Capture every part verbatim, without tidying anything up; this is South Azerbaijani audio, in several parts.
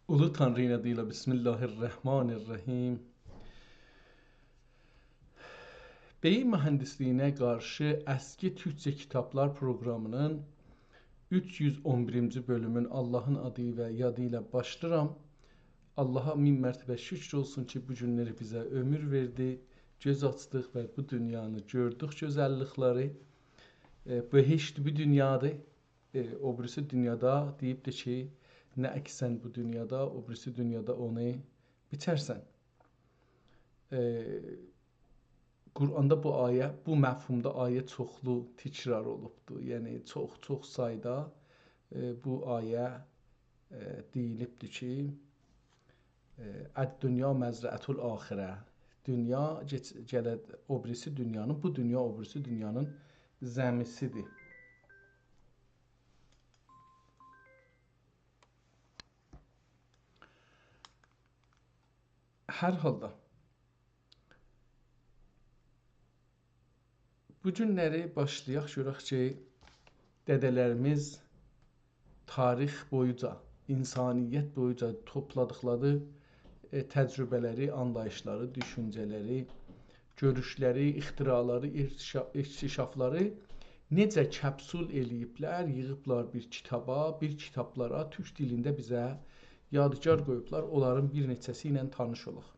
اولو تانری‌نین آدی ایله، بسم الله الرحمن الرحیم. بئیین موهندیسلیگینه قارشی اسکی تورکجه کیتابلار پروقرامی‌نین اوچ یوز اون بیرینجی بؤلومون آللاهین آدی و یادی ایله باشلاییرام. آللاها مین مرتبه شوکور اولسون کی، بو گونلری بیزه عؤمور وئردی، گؤز آچدیق و بو دونیانی گؤردوک، گؤزللیکلری. ائ، بهشت بو دونیادیر. ائ، او بیریسی دونیادا دئییبدی کی، نه اکسن بو دونیادا، او بیریسی دونیادا اونو بیچرسن. ائ، قرآندا بو آیه، بو مفهومدا آیه چوخلو تکرار اولوبدور. یعنی، چوخ-چوخ سایدا، ائ، بو آیه، ائ، دئییلیبدیر کی، ائ، «الدنیا مزرعة الآخرة». دونیا گئچ-، گله-، او بیریسی دونیانین، بو دونیا او بیریسی دونیانین زمی‌سیدیر. هر حالدا، بو گونلری باشلایاق، گؤرک کی، دده‌لریمیز تاریخ بویوجا، انسانیت بویوجا توپلادیقلاری، ائ، تجربه‌لری، آنلاییشلاری، دوشونجه‌لری، گؤروشلری، اختراعلاری، ارتشا-، اکتشافلاری نئجه کپسول ائله‌ییبلر، ییغیبلار بیر کیتابا، بیر کیتابلارا، تورک دیلینده بیزه یادگار قویوبلار، اونلارین بیر نئچه‌سی ایله تانیش اولاق.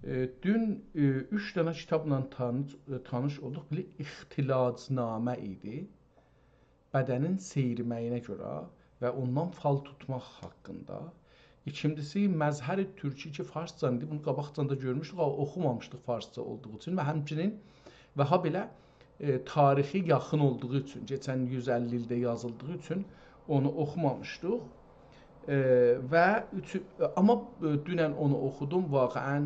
ائ، دون، ائ، اوچ دنه کیتابلا تانیش، ائ، تانیش اولدوق. بیری اختلاج‌نامه ایدی. بدنین سئیریمه‌یینه گؤره و اوندان فال توتماق حاقیندا. ایکینجیسی، مظهر تورکی کی، فارسجا ایدی. بونو قاباقجان دا گؤرموشدوک، آمما اوخومامیشدیق فارسجا اولدوغو اوچون و همچنین و هابئله، ائ، تاریخی یاخین اولدوغو اوچون، کئچن یوز اللی ایلده یازیلدیغی اوچون اونو اوخومامیشدیق. ائ، و اوچو-، آمما، ائ، دونن اونو اوخودوم، واقعاً،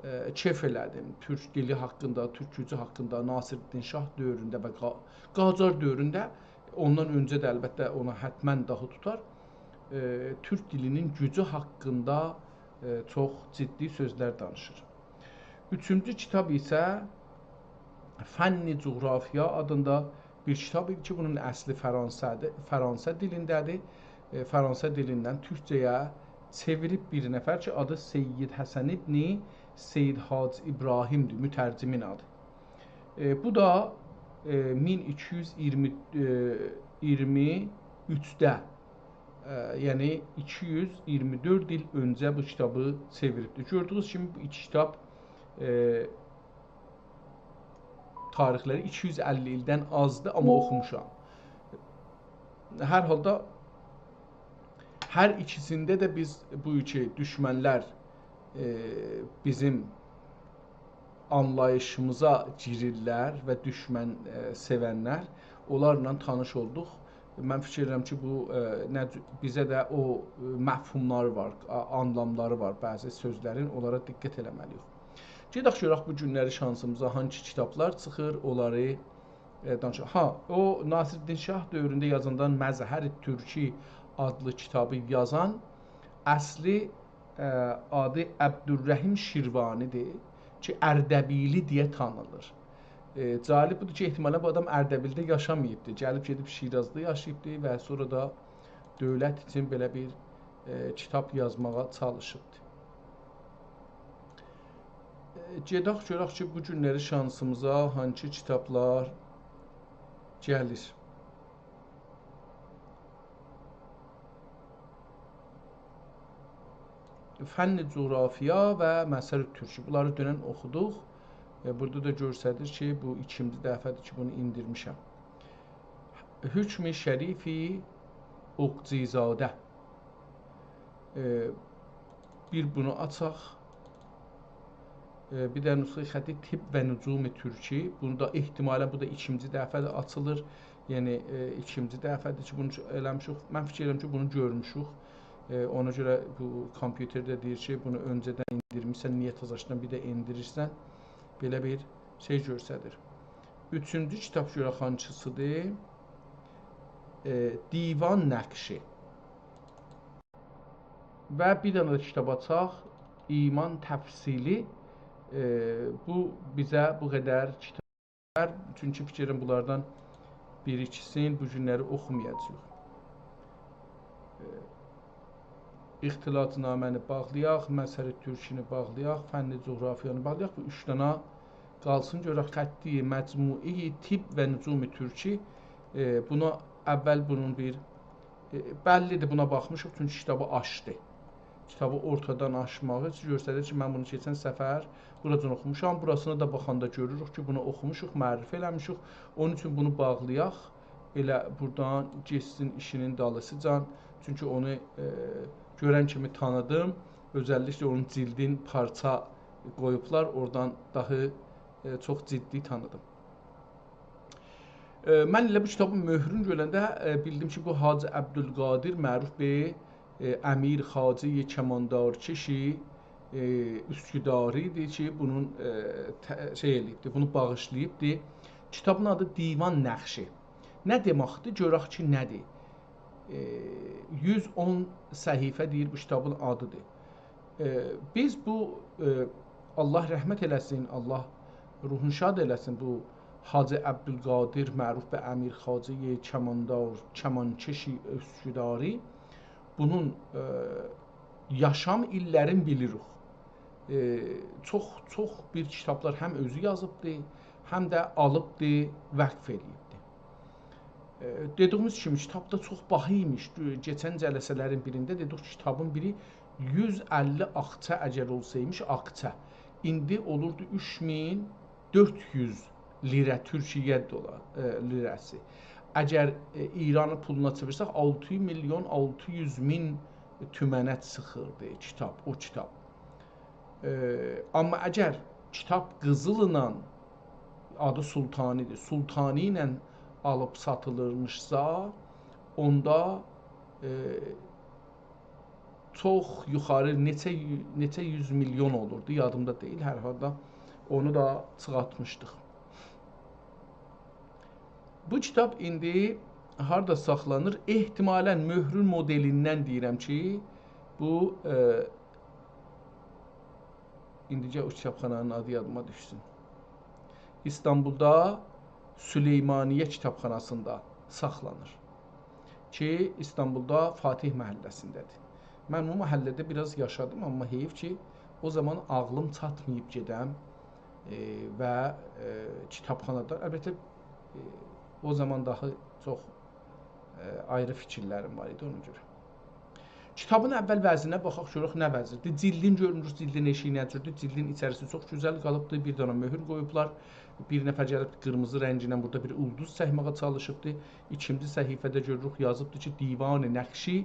ائ، کئف ائله‌دیم. تورک دیلی حاقیندا، تورک گوجو حاقیندا، ناصرالدین شاه دؤورونده و قا-، قاجار دؤورونده، اوندان اؤنجه ده البته اونا حتماً داها توتار، ائ، تورک دیلینین گوجو حاقیندا، ائ، چوخ جدی سؤزلر دانیشیر. اوچونجو کیتاب ایسه فن جغرافیا آدیندا بیر کیتاب ایدی کی، بونون اصلی فرانسه‌دیر، فرانسه دیلینده‌دیر. ائ، فرانسه دیلیندن تورکجه‌یه چئویریب بیر نفر کی، آدی سید حسن ابن سید حاج ابراهیم‌دیر، مترجمین آدی. ائ، بو دا، ائ، مین ایکی یوز اییرمی، ائ، اییرمی اوچده، ائ، یعنی ایکی یوز اییرمی دؤرد ایل اؤنجه بو کیتابی چئویریبدیر. گؤردویونوز کیمی، بو ایکی کیتاب، ائ، تاریخلری ایکی یوز اللی ایلدن آزدیر، آمما اوخوموشام. هر حالدا، هر ایکیسینده ده بیز بو کی دوشمنلر، ائ، بیزیم آنلاییشیمیزا گیریرلر و دوشمن، ائ، سئونلر، اونلارلا تانیش اولدوق. من فیکیر ائدیرم کی، بو، ائ، نه، بیزه ده او، ائ، مفهوملاری وار، آ-، آنلاملاری وار بعضی سؤزلرین، اونلارا دقت ائله‌مه‌لی‌ییک. گئدک گؤرک بو گونلری شانسیمیزا هانسی کیتابلار چیخیر، اونلاری، ائ، دانیشاق. ها، او ناصرالدین شاه دؤورونده یازاندان مظهر تورکی آدلی کیتابی یازان اصلی، ائ، آدی عبدالرحیم شیروانی‌دیر کی، اردبیلی دئیه تانینیر. ائ، جالب بودور کی، احتمالاً بو آدام اردبیلده یاشاماییبدی. گلیب گئدیب شیرازدا یاشاییبدی و سونرا دا دؤولت اوچون بئله بیر، ائ، کیتاب یازماغا چالیشیبدی. ائ، گئدک گؤرک کی، بو گونلری شانسیمیزا هانسی کیتابلار گلیر. فن جغرافیا و مظهر تورکی. بونلاری دونن اوخودوق. ائ، بورادا دا گؤستریر کی، بو ایکینجی دفعه‌دیر کی، بونو ایندیرمیشم. حکم شریف اقجی‌زاده. ائ، بیر بونو آچاق. ائ، بیر ده نسخه‌ی خطی طب و نجوم تورکی. بونو دا احتمالاً، بو دا ایکینجی دفعه‌دیر آچیلیر. یعنی، ائ، ایکینجی دفعه‌دیر کی، بونو ائله‌میشیک. من فیکیر ائدیرم کی، بونو گؤرموشوک. ائ، اونا گؤره بو کامپیوتر ده دئییر کی، بونو اؤنجه‌دن ایندیرمیشسن، نییه تازاشدان بیر ده ایندیریرسن؟ بئله بیر شئی گؤستریر. اوچونجو کیتاب گؤرک هانسیسیدیر؟ ائ، دیوان نقشی. و بیر دنه ده کیتاب آچاق، ایمان تفصیلی. ائ، بو بیزه بو قدر کیتاب، چونکی فیکر ائدیرم بونلاردان بیر ایکیسینی بو گونلری اوخومایاجاغیق. ائ، اختلاط‌نامه‌نی باغلایاق، مظهر ترکی‌نی باغلایاق، فن جغرافیانی باغلایاق. بو اوچ دانا قالسین، گؤرک خطی مجموعی طب و نجوم ترکی، ائ، بونا اول بونون بیر، ائ، بللی‌دیر، بونا باخمیشیق، چونکی کیتابی آچدی. کیتابی اورتادان آچماغی گؤستریر کی، من بونو کئچن سفر بوراجان اوخوموشام. بوراسینا دا باخاندا گؤروروک کی، بونو اوخوموشوق، معرفی ائله‌میشیک. اونون اوچون بونو باغلایاق. ائله بورادان گئتسین ایشی‌نین دالیسیجان. چونکی اونو، ائ، گؤرن کیمی تانیدیم. اؤزللیکله اونون جیلدین پارچا قویوبلار، اورادان داها، ائ، چوخ جدی تانیدیم. ائ، من ائله بو کیتابین مؤهرونو گؤرنده، ائ، بیلدیم کی، بو حاجی عبدالقادر، معروف به، ائ، امیر خواجه کماندارکش، ائ، اسکداری ایدی کی، بونون، ائ، ته-، شئی ائله‌ییبدی، بونو باغیشلاییبدی. کیتابین آدی دیوان نقشی. نه دئمکدیر؟ گؤرک کی، نه‌دیر؟ ائ، یوز اون صفحه دئییر، بو کیتابین آدیدیر. ائ، بیز بو، ائ، الله رحمت ائله‌سین، الله روحونو شاد ائله‌سین، بو حاجی عبدالقادر، معروف به امیر خواجه کماندار، کمانکش اسکداری، بونون، ائ، یاشام ایللرین بیلیریک. ائ، چوخ، چوخ بیر کیتابلار هم اؤزو یازیبدی، هم ده آلیبدی، وقف ائله‌ییبدی. ائ، دئدیگیمیز کیمی، کیتاب دا چوخ باها ایمیش. دو-، کئچن جلسه‌لرین بیرینده دئدیک، کیتابین بیری یوز اللی آخچا اگر اولسایمیش، آخچا، ایندی اولوردو اوچ مین دؤرد یوز لیره، تورکیه دلار، ائ، لیره‌سی. اگر، ائ، ایران پولونا چئویرسک، آلتی میلیون آلتی یوز مین تومنه چیخیردی کیتاب، او کیتاب. ائ، آمما اگر کیتاب قیزیللا، آدی سلطانی‌دیر، سلطانی ایله آلیب ساتیلیرمیشسا، اوندا، ائ، چوخ یوخاری، نئچه یو-، نئچه یوز میلیون اولوردو، یادیمدا دئییل، هر حالدا اونو دا چیخارتمیشدیق. بو کیتاب ایندی هاردا ساخلانیر؟ احتمالاً مؤهرون مدلیندن دئییرم کی، بو، ائ، ایندیجه او کیتابخانانین آدی یادیما دوشسون. ایستانبولدا سلیمانیه کیتابخاناسیندا ساخلانیر کی، ایستانبولدا فاتح محله‌سینده‌دیر. من بو محله‌ده بیر آز یاشادیم، آمما حیف کی، او زامان عاغلیم چاتماییب گئدم، ائ، و، ائ، کیتابخانادا، البته، ائ، او زامان داها چوخ، ائ، آیری فیکیرلریم وار ایدی اونا گؤره. کیتابین اول وضعینه باخاق، گؤرک نه وضعدیر. جیلدین گؤرموروک، جیلدین ائشیگی نه جوردور. جیلدین ایچریسی چوخ گؤزل قالیبدی. بیر دنه مؤهور قویوبلار. بیر نفر گلیب قیرمیزی رنگینن بورادا بیر اولدوز چکمه‌یه چالیشیبدی. ایکینجی صفحه‌ده گؤروروک، یازیبدی کی، دیوان نقشی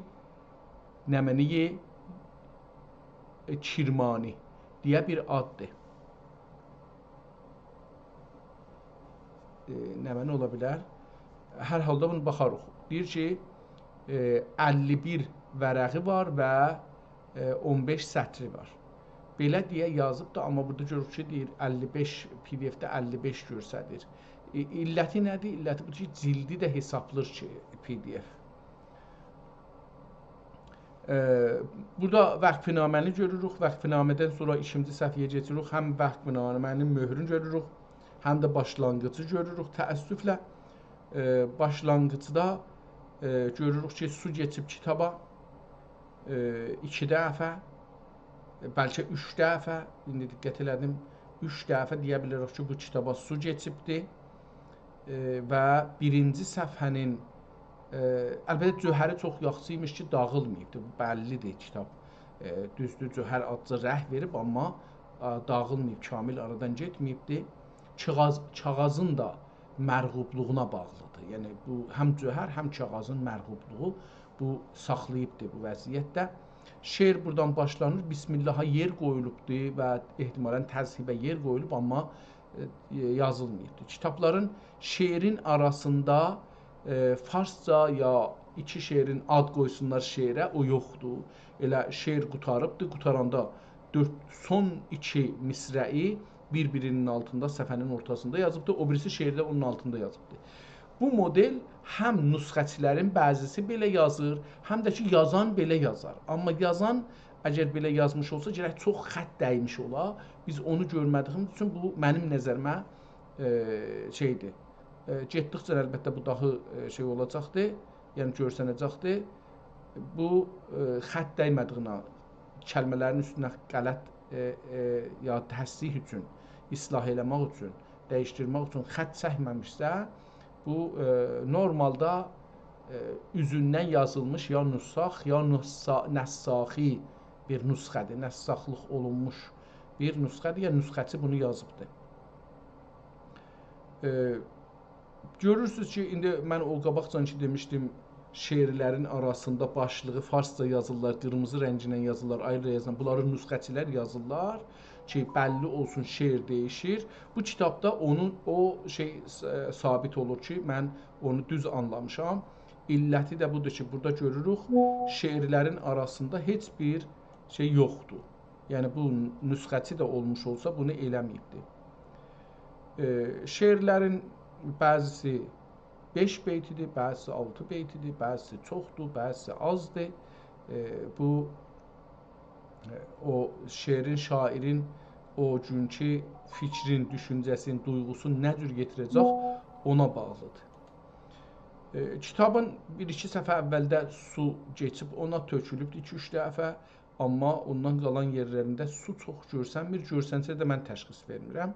نمنه‌ی، ائ، کرمانی دئیه بیر آددیر. ائ، نمنه اولا بیلر؟ هر حالدا بونو باخاریق. دئییر کی، ائ، اللی بیر ورقی وار و، ائ، اون بئش سطری وار. بئله دئیه یازیبدی، آمما بورادا گؤروروک کی، دئییر اللی بئش، PDF-ده اللی بئش گؤستریر. ائ، علتی نه‌دیر؟ علتی بودور کی، جیلدی ده حسابلیر کی، PDF. ائ، بورادا وقف‌نامه‌نی گؤروروک. وقف‌نامه‌دن سونرا ایکینجی صفحه‌یه کئچیریک. هم وقف‌نامه‌نین مؤهرونو گؤروروک، هم ده باشلانغیجی گؤروروک. تأسفله، ائ، باشلانغیجدا، ائ، گؤروروک کی، سو کئچیب کیتابا، ائ، ایکی دفعه، ائ، بلکه اوچ دفعه، ایندی دقت ائله‌دیم، اوچ دفعه دئیه بیلریک کی، بو کیتابا سو کئچیبدی. ائ، و بیرینجی صفحه‌نین، ائ، البته، جوهری چوخ یاخشی ایمیش کی، داغیلماییبدی. بو بللی‌دیر، کیتاب، ائ، دوزدور، جوهر آزجا رنگ وئریب، آمما، آ، داغیلماییب، کامل آرادان گئتمه‌ییبدی. کاغاذ، کاغاذین دا مرغوبلوغونا باغلی‌دیر. یعنی، بو هم جوهر، هم کاغاذین مرغوبلوغو بو ساخلاییبدی بو وضعیتده. شعر بورادان باشلانیر، بسم‌اللها یئر قویولوبدور و احتمالاً تذهیبه یئر قویولوب، آمما، ائ، یازیلماییبدیر. کیتابلارین، شعرین آراسیندا، ائ، فارسجا یا ایکی شعرین آد قویسونلار شعره، او یوخدور. ائله شعر قوتاریبدیر، قوتاراندا دؤرد، سون ایکی مصرعی بیر-بیرینین آلتیندا، صفحه‌نین اورتاسیندا یازیبدی، او بیریسی شعری ده اونون آلتیندا یازیبدی. بو مدل هم نسخه‌چیلرین بعضیسی بئله یازیر، هم ده کی، یازان بئله یازار. آمما یازان، اگر بئله یازمیش اولسا، گرک چوخ خط دیمیش اولا. بیز اونو گؤرمه‌دیییمیز اوچون بو منیم نظریمه، ائ، شئیدیر. ائ، گئتدیکجه البته بو داها، ائ، شئی اولاجاقدیر، یعنی گؤرسنه‌جکدیر. بو، ائ، خط دیمه‌دیگینه، کلمه‌لرین اوستونه غلط، ائ، ائ، یا تصحیح اوچون، اصلاح ائله‌مک اوچون، دییشدیرمک اوچون خط چکمه‌میشسه، بو، ائ، نورمالدا، ائ، اوزوندن یازیلمیش یا نساخ، یا نسا-، نساخی بیر نسخه‌دیر، نساخلیق اولونموش بیر نسخه‌دیر، یا نسخه‌چی بونو یازیبدیر. ائ، گؤرورسونوز کی، ایندی من او قاباقجان کی دئمیشدیم، شعرلرین آراسیندا باشلیغی فارسجا یازیرلار، قیرمیزی رنگینن یازیرلار، آیری یازیرلار. بونلاری نسخه‌چیلر یازیرلار کی، بللی اولسون، شعر دییشیر. بو کیتابدا اونون او شئی، ث-، ثابت اولور کی، من اونو دوز آنلامیشام. علتی ده بودور کی، بورادا گؤروروک، شعرلرین آراسیندا هئچ بیر شئی یوخدور. یعنی، بو نسخه‌چی ده اولموش اولسا، بونو ائله‌مه‌ییبدیر. ائ، شعرلرین بعضیسی بئش بیتیدیر، بعضیسی آلتی بیتیدیر، بعضیسی چوخدور، بعضیسی آزدیر. ائ، بو، ائ، او شعرین، شاعرین او گونکو فیکرین، دوشونجه‌سین، دویغوسون نه جور یئتیره‌جک، اونا باغلیدیر. ائ، کیتابین بیر-ایکی صفحه اولده سو کئچیب، اونا تؤکولوبدور ایکی-اوچ دفعه، آمما اوندان قالان یئرلرینده سو چوخ گؤرسنمیر، گؤرسنسه ده من تشخیص وئرمیرم.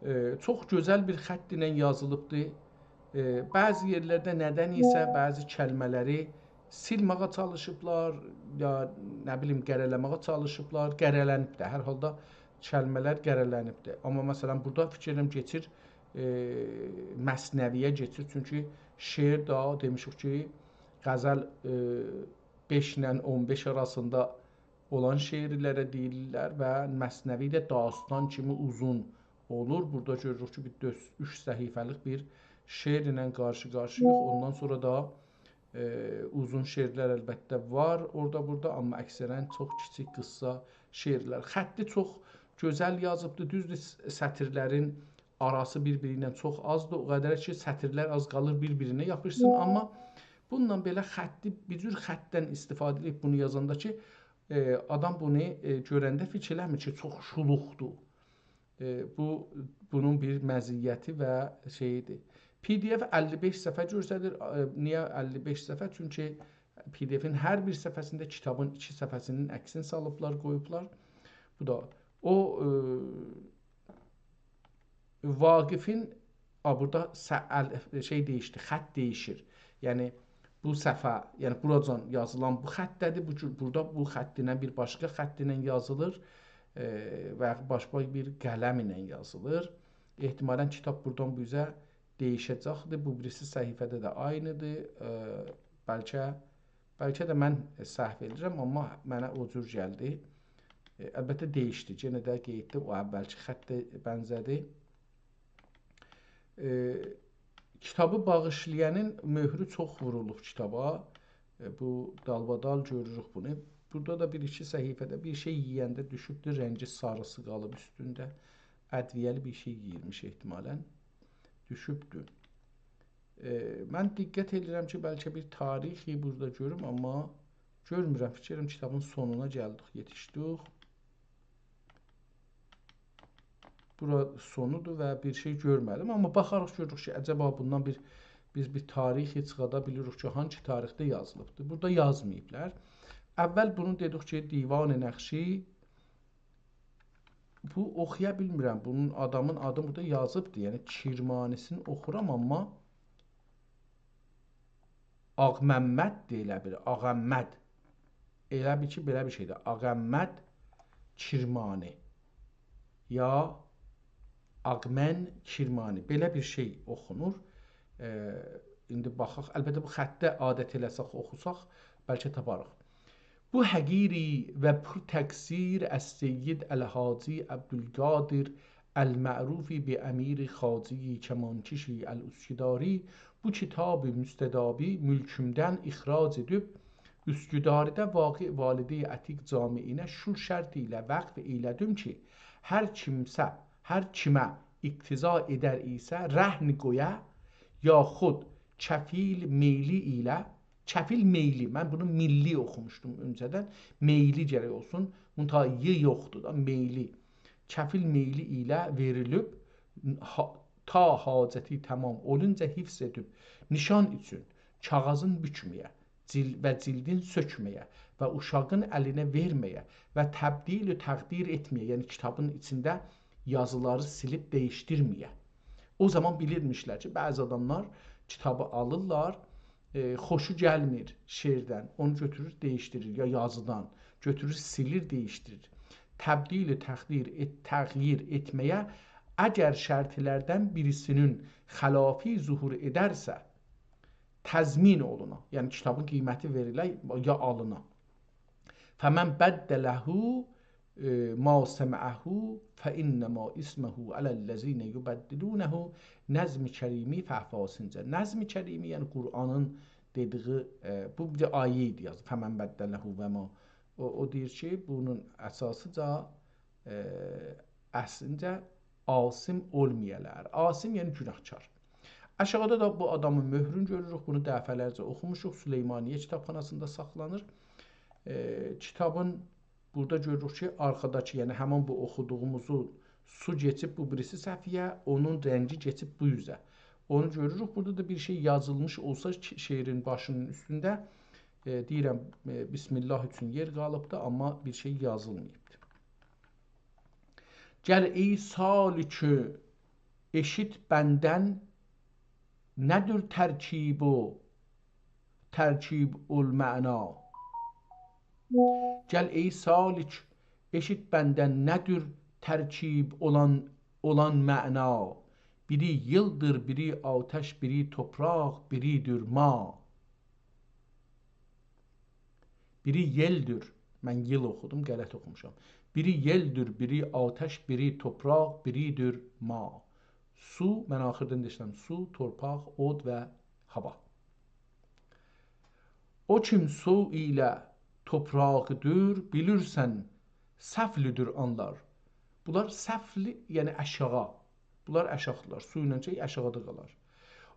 ائ، چوخ گؤزل بیر خط ایله یازیلیبدیر. ائ، بعضی یئرلرده ندن ایسه بعضی کلمه‌لری سیلمه‌یه چالیشیبلار، یا نه بیلیم، قره‌له‌مه‌یه چالیشیبلار، قره‌لنیب ده، هر حالدا کلمه‌لر قره‌لنیبدیر. آمما مثلا، بورادا فیکیر ائلیرم کئچیر، ائ، مثنوی‌یه کئچیر، چونکی شعر ده دئمیشیک کی، غزل، ائ، بئش ایله اون بئش آراسیندا اولان شعرلره دئییرلر و مثنوی ده داستان کیمی اوزون اولور. بورادا گؤروروک کی، بیر دؤرد، اوچ صفحه‌لیک بیر شعر ایله قارشی-قارشی‌ییق. اوندان سونرا دا، ائ، اوزون شعرلر البته وار اورادا بورادا، آمما اکثرا چوخ کیچیک، قیسسا شعرلر. خطی چوخ گؤزل یازیبدی. دوزدور، س-، سطیرلرین آراسی بیر-بیری ایله چوخ آزدیر. او قدر کی، سطیرلر آز قالیر بیر-بیرینه یاپیشسین. آمما بونونلا بئله خطی، بیر جور خطدن استفاده ائدیب بونو یازاندا کی، ائ، آدام بونو، ائ، گؤرنده فیکیر ائله‌میر کی، چوخ شولوقدور. ائ، بو، بونون بیر مزیتی و شئییدیر. PDF اللی بئش صفحه گؤستریر. ائ، نییه اللی بئش صفحه؟ چونکی PDFین هر بیر صفحه‌سینده کیتابین ایکی صفحه‌سینین عکسینی سالیبلار، قویوبلار. بو دا او، ائ، واقفین، آ، بورادا سه-، ال-، شئی دییشدی، خط دییشیر. یعنی، بو صفحه، یعنی بوراجان یازیلان بو خطده‌دیر، بو جور بورادا بو خط ایله بیر باشقا خط ایله یازیلیر، ائ، و باشقا بیر قلم ایله یازیلیر. احتمالا کیتاب بورادان بو اوزه دییشه‌جکدیر. بو بیریسی صفحه‌ده ده عینی‌دیر. ائ، بلکه، بلکه ده من سهو ائدیرم، آمما منه او جور گلدی. ائ، البته دییشدی. یئنه ده قئییتدی، او اولکی خطه بنزه‌دی. ائ، کیتابی باغیشلایانین مؤهرو چوخ وورولوب کیتابا. ائ، بو دالبادال گؤروروک بونو. بورادا دا بیر-ایکی صفحه‌ده بیر شئی یئینده دوشوبدور، رنگی ساریسی قالیب اوستونده. ادویه‌لی بیر شئی یئییرمیش احتمالا. دوشوبدور. ائ، من دقت ائدیرم کی، بلکه بیر تاریخی بورادا گؤروم، آمما گؤرمورم. فیکیر ائلیرم کیتابین سونونا گلدیک، یئتیشدیک. بورا سونودور و بیر شئی گؤرمه‌دیم. آمما باخاریق، گؤروروک کی، عجبا بوندان بیر، بیز بیر تاریخی چیخادا بیلیریک کی، هانسی تاریخده یازیلیبدیر. بورادا یازماییبلار. اول بونو دئدیک کی، دیوان نقشی، بو اوخویا بیلمیرم. بونون، آدامین آدینی بورادا یازیبدیر. یعنی، کیرمانی‌سینی اوخورام، آمما آغممد ده ائله بیل، آغممد. ائله بیل کی، بئله بیر شئیدیر. آغممد کیرمانی. یا آغمن کیرمانی. بئله بیر شئی اوخونور. ائ، ایندی باخاق. البته، بو خطده عادت ائله‌سک، اوخوساق، بلکه تاپاریق. بو حقیری و پر تقصیر از سید الحاجی عبدالقادر المعروف به امیر خواجهٔ کمانکشی الاسکداری، بو کیتاب مستدابی ملکومدن اخراج ائدیب، اسکداریده واقع والدهٔ عتیق جامعینه شور شرطی ایله وقف ائیله‌دیم کی، هر کیمسه، هر کیمه اقتضا ائدر ایسه رهن قویا، یاخود کفیل میلی ایله، کفیل میلی، من بونو میللی اوخوموشدوم اؤنجه‌دن، میلی گرک اولسون، منتها ی یوخدور دا، میلی. کفیل میلی ایله وئریلیب، ها-، تا حاجتی تمام اولونجا حفظ ائدیب، نیشان اوچون کاغاذین بوکمه‌یه، جیل-، و جیلدین سؤکمه‌یه و اوشاغین الینه وئرمه‌یه و تبدیل و تغییر ائتمه‌یه، یعنی کیتابین ایچینده یازیلاری سیلیب دییشدیرمه‌یه. او زامان بیلیرمیشلر کی، بعضی آداملار کیتابی آلیرلار، ائ، خوشو گلمیر شعردن، اونو گؤتورور، دییشدیریر، یا یازیدان گؤتورور، سیلیر، دییشدیریر. تبدیل و تغییر ائت-، تغییر ائتمه‌یه اگر شرطلردن بیریسینین خلافی ظهور ائدرسه، تضمین اولونا، یعنی کیتابین قیمتی وئریله یا آلینا. «فمن بدله، ائ، ما سمعه فإنما إثمه علی الذین یبدلونه»، نظم کریمی فهفاسینجا. نظم کریمی، یعنی قرآنین دئدیگی، ائ، بو بیر آیه ایدی یازیب، «فمن بدله و ما». او، او دئییر کی، بونون اساسیجا، ائ، اصلینجه آثم اولمایالار. آثم، یعنی گناهکار. آشاغیدا دا بو آدامین مؤهرون گؤروروک. بونو دفعه‌لرجه اوخوموشوق. سلیمانیه کیتابخاناسیندا ساخلانیر. ائ، کیتابین بورادا گؤروروک کی، آرخاداکی، یعنی همین بو اوخودوغوموزو سو کئچیب بو بیریسی صفحه‌یه، اونون رنگی کئچیب بو اوزه. اونو گؤروروک. بورادا دا بیر شئی یازیلمیش اولسا کی، شعرین باشینین اوستونده، ائ، دئییرم، ائ، بسم الله اوچون یئر قالیبدی، آمما بیر شئی یازیلماییبدی. گل ای سالک، ائشیت بندن ندور ترکیب و ترکیب المعنا. گل ای سالک، ائشیت بندن ندور ترکیب اولان، اولان معنا. بیری یئلدیر، بیری آتش، بیری توپراق، بیریدیر ما. بیری یئلدیر. من یئل اوخودوم، غلط اوخوموشام. بیری یئلدیر، بیری آتش، بیری توپراق، بیریدیر ما. سو، من آخیردان دئییشدیم، سو، تورپاق، اود و هاوا. او کیم سو ایله توپراغی‌دیر، بیلیرسن، سفل‌دیر آنلار. بونلار سفل، یعنی آشاغی. بونلار آشاغیدیرلار، سو ایله کی آشاغیدا قالار.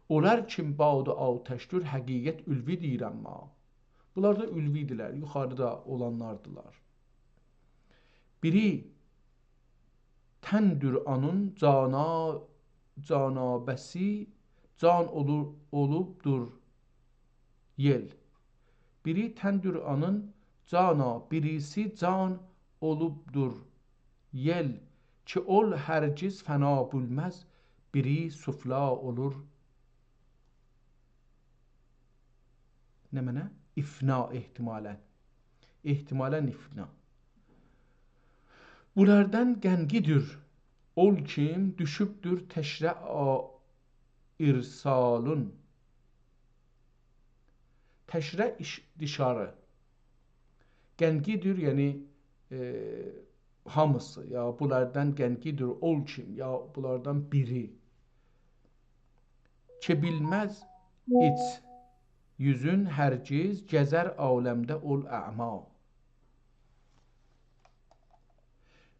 اونلار کیم باد و آتش‌دیر، حقیقت علوی دئییر آمما. بونلار دا علوی ایدیلر، یوخاریدا اولانلاردیلار. بیری تندور آنین جانا-، جانابه‌سی، جان اولور، اولوبدور یئل. بیری تندور آنین جانا، بیریسی جان اولوبدور یئل. کی اول هرگز فنا بولمز، بیری سفلا اولور. نمنه؟ افنا احتمالاً. احتمالاً افنا. بونلاردان قنگی‌دیر اول کیم، دوشوبدور تشره آ-، ارسالون. تشره ایش-، دیشاری. قنگی‌دیر، یعنی، ائ، هامیسی، یا بونلاردان قنگی‌دیر اول کیم، یا بونلاردان بیری. کی بیلمز ایچ یوزون هرگز، گزر عالمده اول اعما.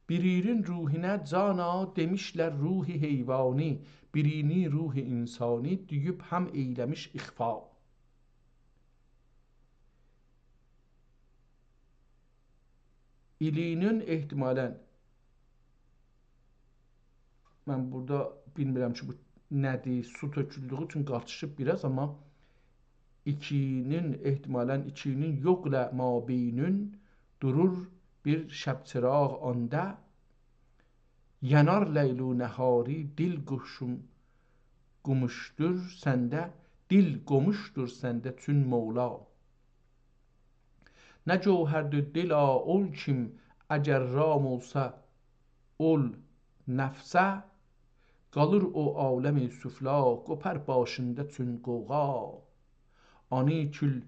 بیری‌نین روحونا جانا دئمیشلر روح حیوانی، بیری‌نین روح انسانی دئییب هم ائیله‌میش اخفا. ایلی‌نین احتمالاً، من بورادا بیلمیرم کی، بو نه‌دیر، سو تؤکولدویو اوچون قاتیشیب بیر آز، آمما ایکی‌نین، احتمالاً ایکی‌نین یوخلا مابینین دورور بیر شب چراغ آندا. یانار لیل و نهاری، دیل قوشون قوموشدور سنده، دیل قوموشدور سنده چون مولا. نه جوهردیر دلا اول کیم، اگر رام اولسا اول نفسه، قالیر او عالم سفلا، قوپار باشیندا چون غوغا. آنی کول،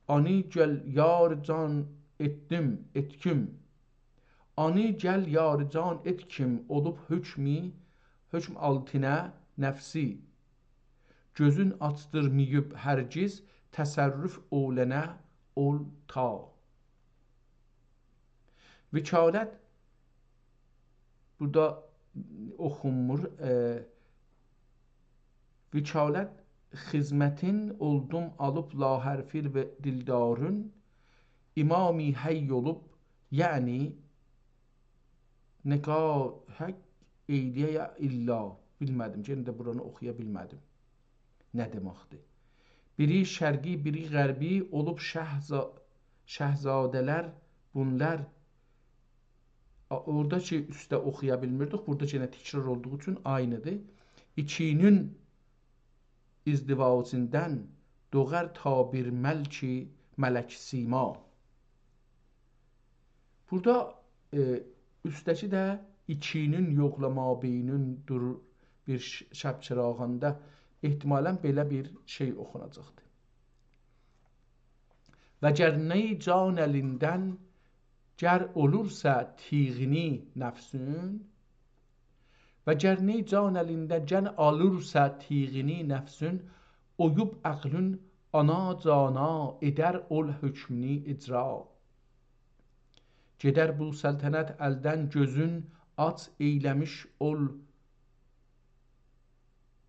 آنی گل یار جان ائتدیم، ائتکیم. آنی گل یار جان ائتکیم، اولوب حکمی، حکم آلتینه نفسی. گؤزون آچدیرماییب هرگز، تصرف اولنه اول تا. وکالت، بورادا اوخونمور، ائ، وکالت خدمتین اولدوم آلیب لاحرفی و دلدارین، امامی حی اولوب، یعنی نکاح ائیله‌یه الا، بیلمه‌دیم کی، یئنه ده بورانی اوخویا بیلمه‌دیم. نه دئمکدیر؟ بیری شرقی، بیری غربی اولوب شهزا-، شهزاده‌لر بونلار. آ، اورادا کی، اوسته اوخویا بیلمیردیک، بورادا یئنه تکرار اولدوغو اوچون عینی‌دیر. ایکی‌نین ازدواجیندان دوغار تا بیر ملکی ملک سیما. بورادا، ائ، اوستده‌کی ده ایکی‌نین یوغلامابینین دورور بیر ش-، شب چراغاندا احتمالاً بئله بیر شئی اوخوناجاقدیر. و گر نی جان الیندن، گر اولورسا تیغینی نفسون، و گر نی جان الیندن، گر آلورسا تیغینی نفسون، اویوب عقلون آنا جانا، ائدر اول حکمونو اجرا. گئدر بو سلطنت الدن، گؤزون آچ ائیله‌میش اول،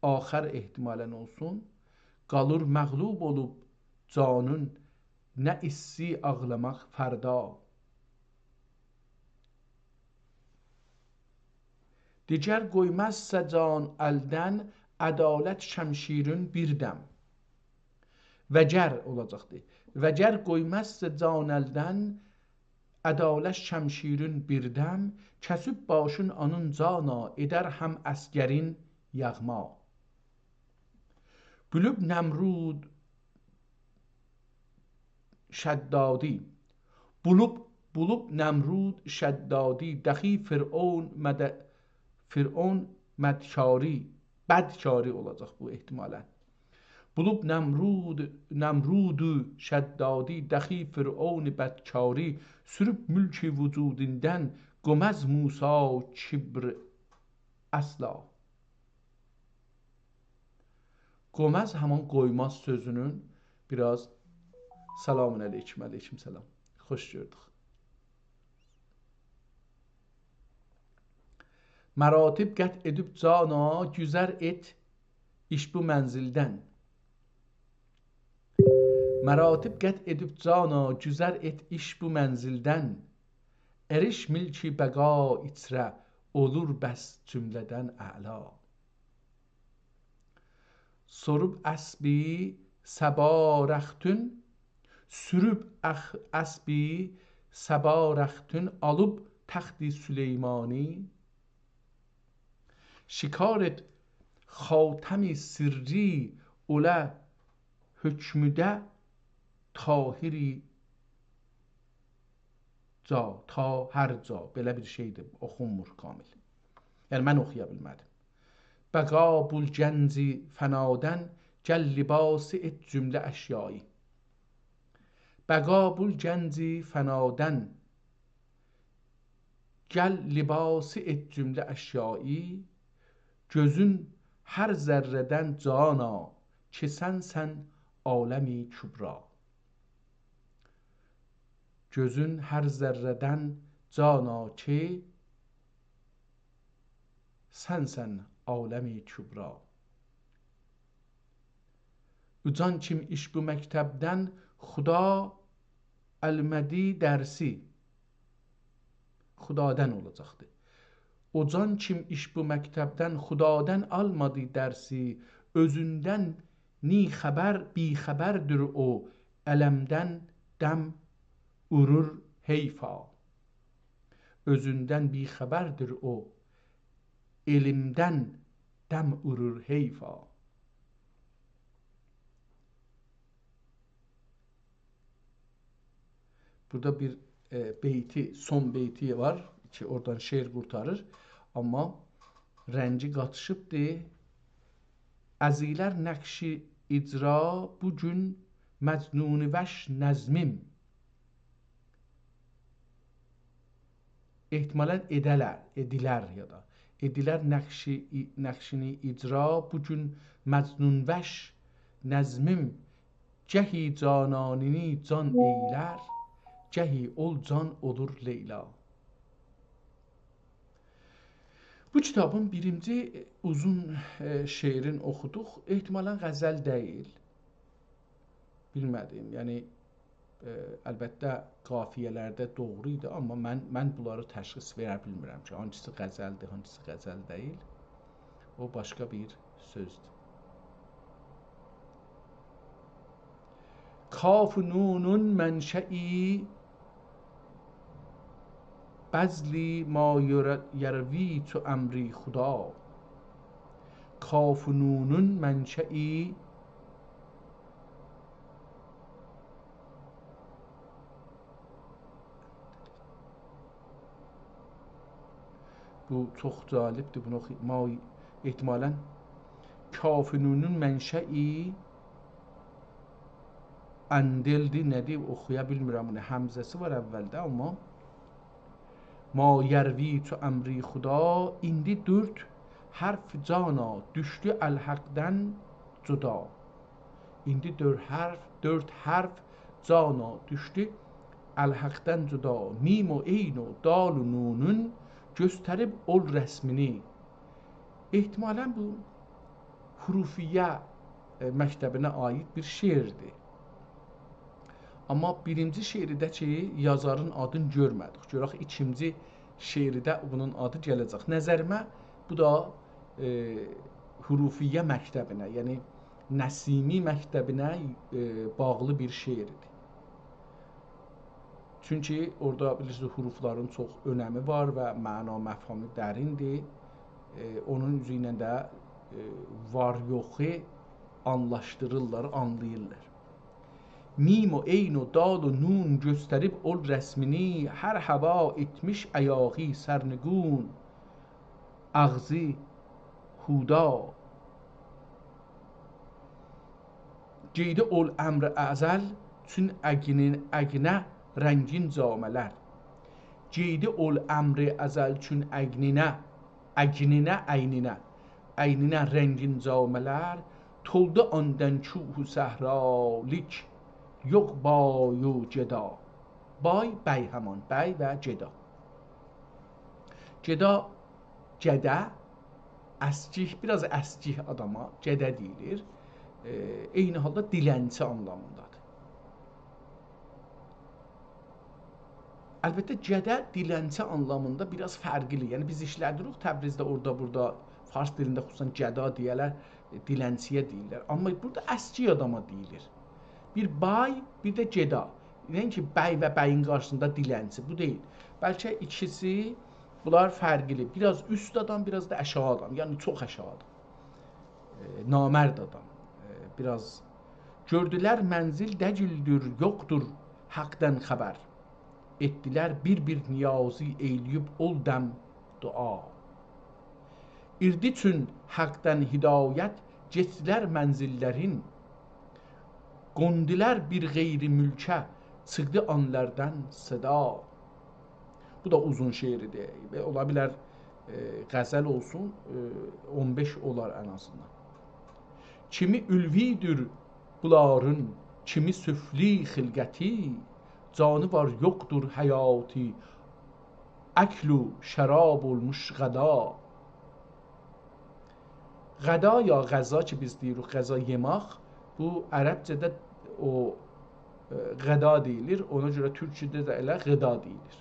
آخر احتمالاً اولسون، قالیر مغلوب اولوب جانون، نه ایسسی آغلاماق فردا. دگر قویمازسا جان الدن، عدالت شمشیرون بیر دم. و گر اولاجاقدی. و گر قویمازسا جان الدن، عدالت شمشیرون بیر دم، کسیب باشون آنین جانا، ائدر هم عسگرین یغما. بولوب نمرود شدادی. بولوب، بولوب نمرود شدادی، دخی فرعون مد-، فرعون مدکاری، بدکاری اولاجاق بو احتمالاً. بولوب نمرود، نمرودو شدادی، دخی فرعون بدکاری، سوروب ملک وجودوندن، قوماز موسی کبر اصلا. قوماز همان قویماز سؤزونون بیر آز، سلام علیکم، علیکم سلام. خوش گؤردوک. مراتب قطع ائدیب جانا، گذر ائت ایش بو منزلدن. مراتب قطع ائدیب جانا، گذر ائت ایش بو منزلدن. اریش ملک بقا ایچره، اولور بس جمله‌دن اعلا. سوروب اسبی صبا رختون، سوروب اخ-، اسبی صبا رختون، آلیب تخت سلیمانی. شکار ائت خاتم سری، اولا حکمده طاهری جا، تا هر جا، بئله بیر شئیدیر، اوخونمور کامل. یعنی، من اوخویا بیلمه‌دیم. بقا بول گنج فنادن، گل لباس ائت جمله اشیایی. بقا بول گنج فنادن، گل لباس ائت جمله اشیایی، گؤزون هر ذره‌دن جانا، کی سنسن عالم کبری. گؤزون هر ذره‌دن جانا، کی سنسن عالم کبری. اوجان کیم ایش بو مکتبدن، خدا آلمادی درسی. خدادن اولاجاقدی. اوجان کیم ایش بو مکتبدن، خدادن آلمادی درسی. اؤزوندن نی خبر، بی‌خبردیر او، علمدن دم اورور حیفا. اؤزوندن بی‌خبردیر او، علمدن دم اورور حیفا. بورادا بیر، ائ، بیتی، سون بیتی وار کی، اورادان شعر قورتاریر. آمما رنگی قاتیشیبدیر. ازیلر نقش اجرا بو گون مجنون وش نظمیم. احتمالاً ائده‌لر، ائدیلر یا دا. ائدیلر نقشی، نقشینی اجرا، بو گون مجنون وش نظمیم، گهی جانانینی جان ائیلر، گهی اول جان اولور لیلا. بو کیتابین بیرینجی، ائ، اوزون، ائ، شعرین اوخودوق. احتمالاً غزل دئییل. بیلمه‌دیم. یعنی، ائ، البته، قافیه‌لرده دوغرو ایدی، آمما من، من بونلاری تشخیص وئره بیلمیرم کی، هانسیسی غزلدیر، هانسیسی غزل دئییل. او باشقا بیر سؤزدور. کاف و نونون منشئی، بذل ما یره-، یروی چو امر خدا. کاف و نونون منشئی، بو چوخ جالبدیر، بونو اوخو-، ما احتمالاً کاف و نونون منشئی اندلدی، نه‌دیر، اوخویا بیلمیرم بونو. همزه‌سی وار اولده، آمما ما یروی چو امر خدا، ایندی دؤرد حرف جانا دوشدو الحقدن جدا. ایندی دؤرد حرف، دؤرد حرف جانا دوشدو الحقدن جدا. میم و عین و دال و نونون گؤستریب اول رسمینی. احتمالاً بو حروفیه، ائ، مکتبینه عایید بیر شعردیر. آمما بیرینجی شعرده کی، یازارین آدینی گؤرمه‌دیک. گؤرک، ایکینجی شعرده بونون آدی گله‌جک. نظریمه، بو دا، ائ، حروفیه مکتبینه، یعنی نسیمی مکتبینه، ائ، باغلی بیر شعردیر. چونکی اورادا، بیلیرسینیز، حروفلارین چوخ اؤنمی وار و معنا مفهومو دریندیر. ائ، اونون اوزو ایله ده، ائ، وار یوخو آنلاشدیریرلار، آنلاییرلار. میم و عین و دال و نون گؤستریب اول رسمینی، هر هوا ائتمیش ایاغی سرنگون، آغزی هودا. گئیدی اول امر ازل چون اگنین-، اگنه رنگین جامه‌لر. گئیدی اول امر ازل چون اگنینه، اگنینه، عینینه، عینینه رنگین جامه‌لر، تولدو آندن کوه و صحرالیک، یوخ بای و گدا. بای، بی همان، بی و گدا. گدا، گده، اسکیک، بیر آز اسکیک آداما گده دئییلیر. ائ، عینی حالدا دیلنچی آنلامیندادیر. البته، گده دیلنچی آنلامیندا بیر آز فرقلی. یعنی، بیز ایشله‌دیریک تبریزده، اورادا، بورادا، فارس دیلینده خصوصاً گدا دئیه‌لر، ائ، دیلنچی‌یه دئییرلر. آمما بورادا اسکیک آداما دئییلیر. بیر بای، بیر ده گدا. نه‌اینکی بی و بیین قارشیسیندا دیلنچی، بو دئییل. بلکه ایکیسی، بونلار فرقلی. بیر آز اوست آدام، بیر آز دا آشاغی آدام. یعنی، چوخ آشاغی آدام. ائ، نامرد آدام. ائ، بیر آز گؤردولر منزل دگیلدیر، یوخدور حقدن خبر. ائتدیلر بیر-بیر نیازی، ائیله‌ییب اول دم دعا. ایردی چون حقدن هدایت، گئچدیلر منزللرین. قوندولر بیر غیر ملکه، چیخدی آنلاردان صدا. بو دا اوزون شعردیر. و اولا بیلر، ائ، غزل اولسون، ائ، اون بئش اولار ان آزیندان. کیمی علوی‌دیر بونلارین، کیمی سفلی خلقتی، جانی وار، یوخدور حیاتی، اکل و شراب اولموش غدا. غدا یا غذا کی، بیز دئییریک غذا، یئمک، بو عربجه‌ده او، ائ، غدا دئییلیر، اونا گؤره تورکیده ده ائله غدا دئییلیر.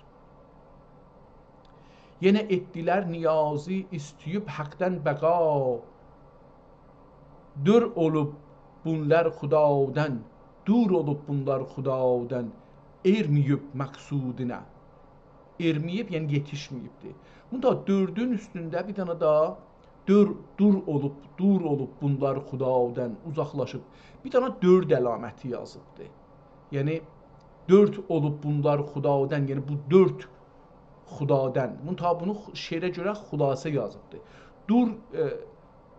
یئنه ائتدیلر نیازی، ایسته‌ییب حقدن بقا. دور اولوب بونلار خدادان، دور اولوب بونلار خدادان، ائرمه‌ییب مقصودونه. ائرمه‌ییب، یعنی یئتیشمه‌ییبدیر. بوندا دؤردون اوستونده بیر دنه داها دور، دور اولوب، دور اولوب بونلار خدادان اوزاقلاشیب. بیر دنه دؤرد علامتی یازیبدی. یعنی، دؤرد اولوب بونلار خدادان، یعنی بو دؤرد خدادان. منتها بونو خ-، شعره گؤره خلاصه یازیبدی. دور، ائ،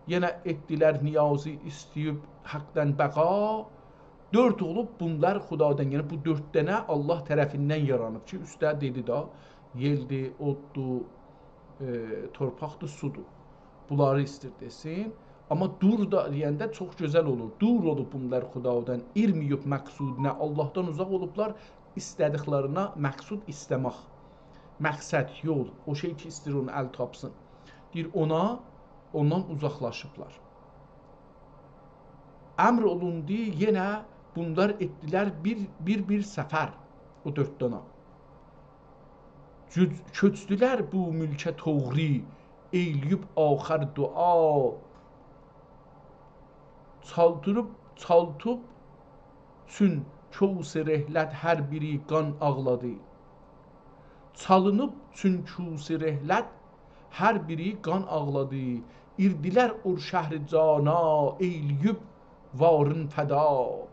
یئنه ائتدیلر نیازی ایسته‌ییب حقدن بقا. دؤرد اولوب بونلار خدادان، یعنی بو دؤرد دنه الله طرفیندن یارانیب کی، اوسته دئدی ده، یئلدیر، اوددور، ائ، تورپاقدیر، سودور. بونلاری ایستیر دئسین. آمما دور دا دئینده چوخ گؤزل اولور. دور اولوب بونلار خدادان، ائرمه‌ییب مقصودونه، اللهدان اوزاق اولوبلار، ایسته‌دیکلرینه مقصود ایسته‌مک. مقصد، یول، او شئی کی، ایستیر اونو ال تاپسین. دئییر، اونا، اوندان اوزاقلاشیبلار. امر اولوندو، یئنه بونلار ائتدیلر بیر، بیر، بیر سفر، او دؤرد دنه. جوج-، کؤچدولر بو ملکه طوغرو، ائیله‌ییب آخر دعا. چالتیریب، چالتیب چون کوس رحلت هر بیری قان آغلادی. چالینیب چون کوس رحلت، هر بیری قان آغلادی. ایردیلر اور شهر جانا، ائیله‌ییب وارین فدا.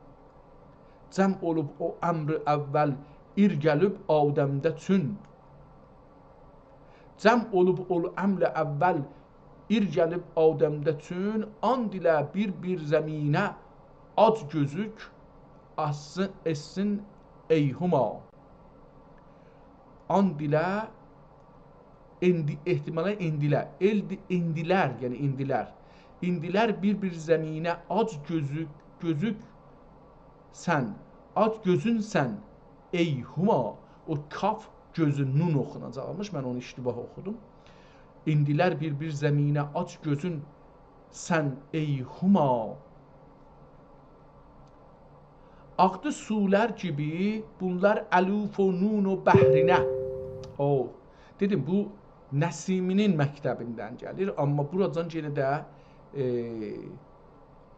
جمع اولوب او امر اول، ایر گلیب آدمده چون. جمع اولوب او امر اول، ایر گلیب آدمده چون، آند ایله بیر-بیر زمینه، آج گؤزوک آسسین، ائتسین ای هما. آند ایله، ایندی، احتمالا ایندیلر، ائلدی، ایندیلر، یعنی ایندیلر. ایندیلر بیر-بیر زمینه، آج گؤزوک، گؤزوک سن، آج گؤزون سن، ای هما. او کاف گؤزو نون اوخوناجاقمیش، من اونو اشتباه اوخودوم. ایندیلر بیر-بیر زمینه، آج گؤزون سن، ای هما. آخدی سولر کیمی بونلار الوف و نون و بحرینه. او، دئدیم، بو نسیمی‌نین مکتبیندن گلیر، آمما بوراجان یئنه ده، ائ،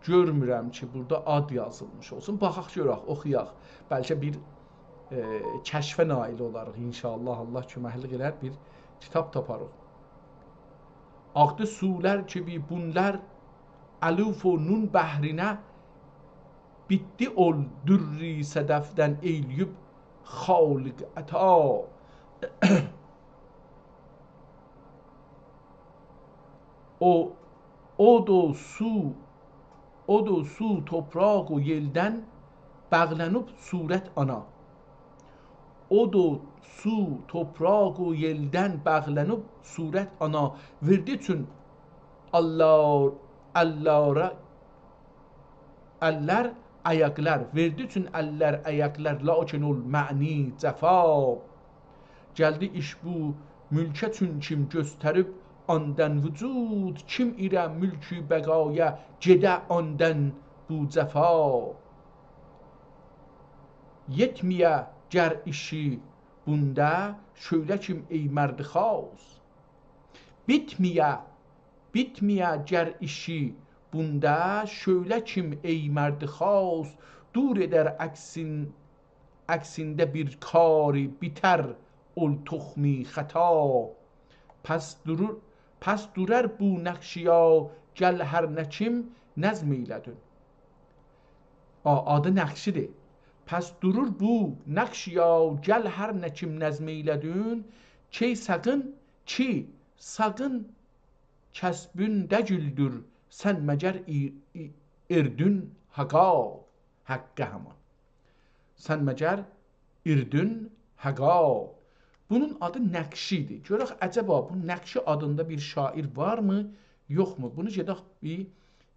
گؤرمورم کی، بورادا آد یازیلمیش اولسون. باخاق، گؤرک، اوخویاق. بلکه بیر، ائ، کشفه نایل اولاریق ان‌شاءالله. الله کؤمکلیک ائلر، بیر کیتاب تاپاریق. آخدی سولر کیمی بونلار الوف و نون بحرینه، بیتدی اول دری صدفدن ائیله‌ییب خالق عطا. او، اود و سو، اود و سو، توپراق و یئلدن باغلانیب صورت آنا. اود و سو، توپراق و یئلدن باغلانیب صورت آنا. وئردی چون اللر، اللره، اللر، آیاقلار. وئردی چون اللر، آیاقلار، لاکین اول معنی جفا. گلدی ایش بو ملکه چون کیم گؤستریب آندان وجود، کیم ایره ملک بقایا گئده آندان بو جفا. یئتمه‌یه گر ایشی بوندا شؤیله کیم ای مرد خاص. بیتمه‌یه، بیتمه‌یه گر ایشی بوندا شؤیله کیم ای مرد خاص، دور ائدر عکسین، عکسینده بیر کاری بیتر اول تخمی خطا. پس دورور، پس دورار بو نقشیا گل هر نه کیم نظم ائیله‌دین. آ، آدی نقشی‌دیر. پس دورور بو نقشیا گل هر نه کیم نظم ائیله‌دین، کی ساغین، کی ساغین کسبین دگیلدیر، سن مگر ای-، ای-، ایردین حاقا، حاققا همان. سن مگر ایردین حاقا. بونون آدی نقشی‌دیر. گؤرک، عجبا بو نقشی آدیندا بیر شاعر وارمی، یوخمو؟ بونو گئدک بیر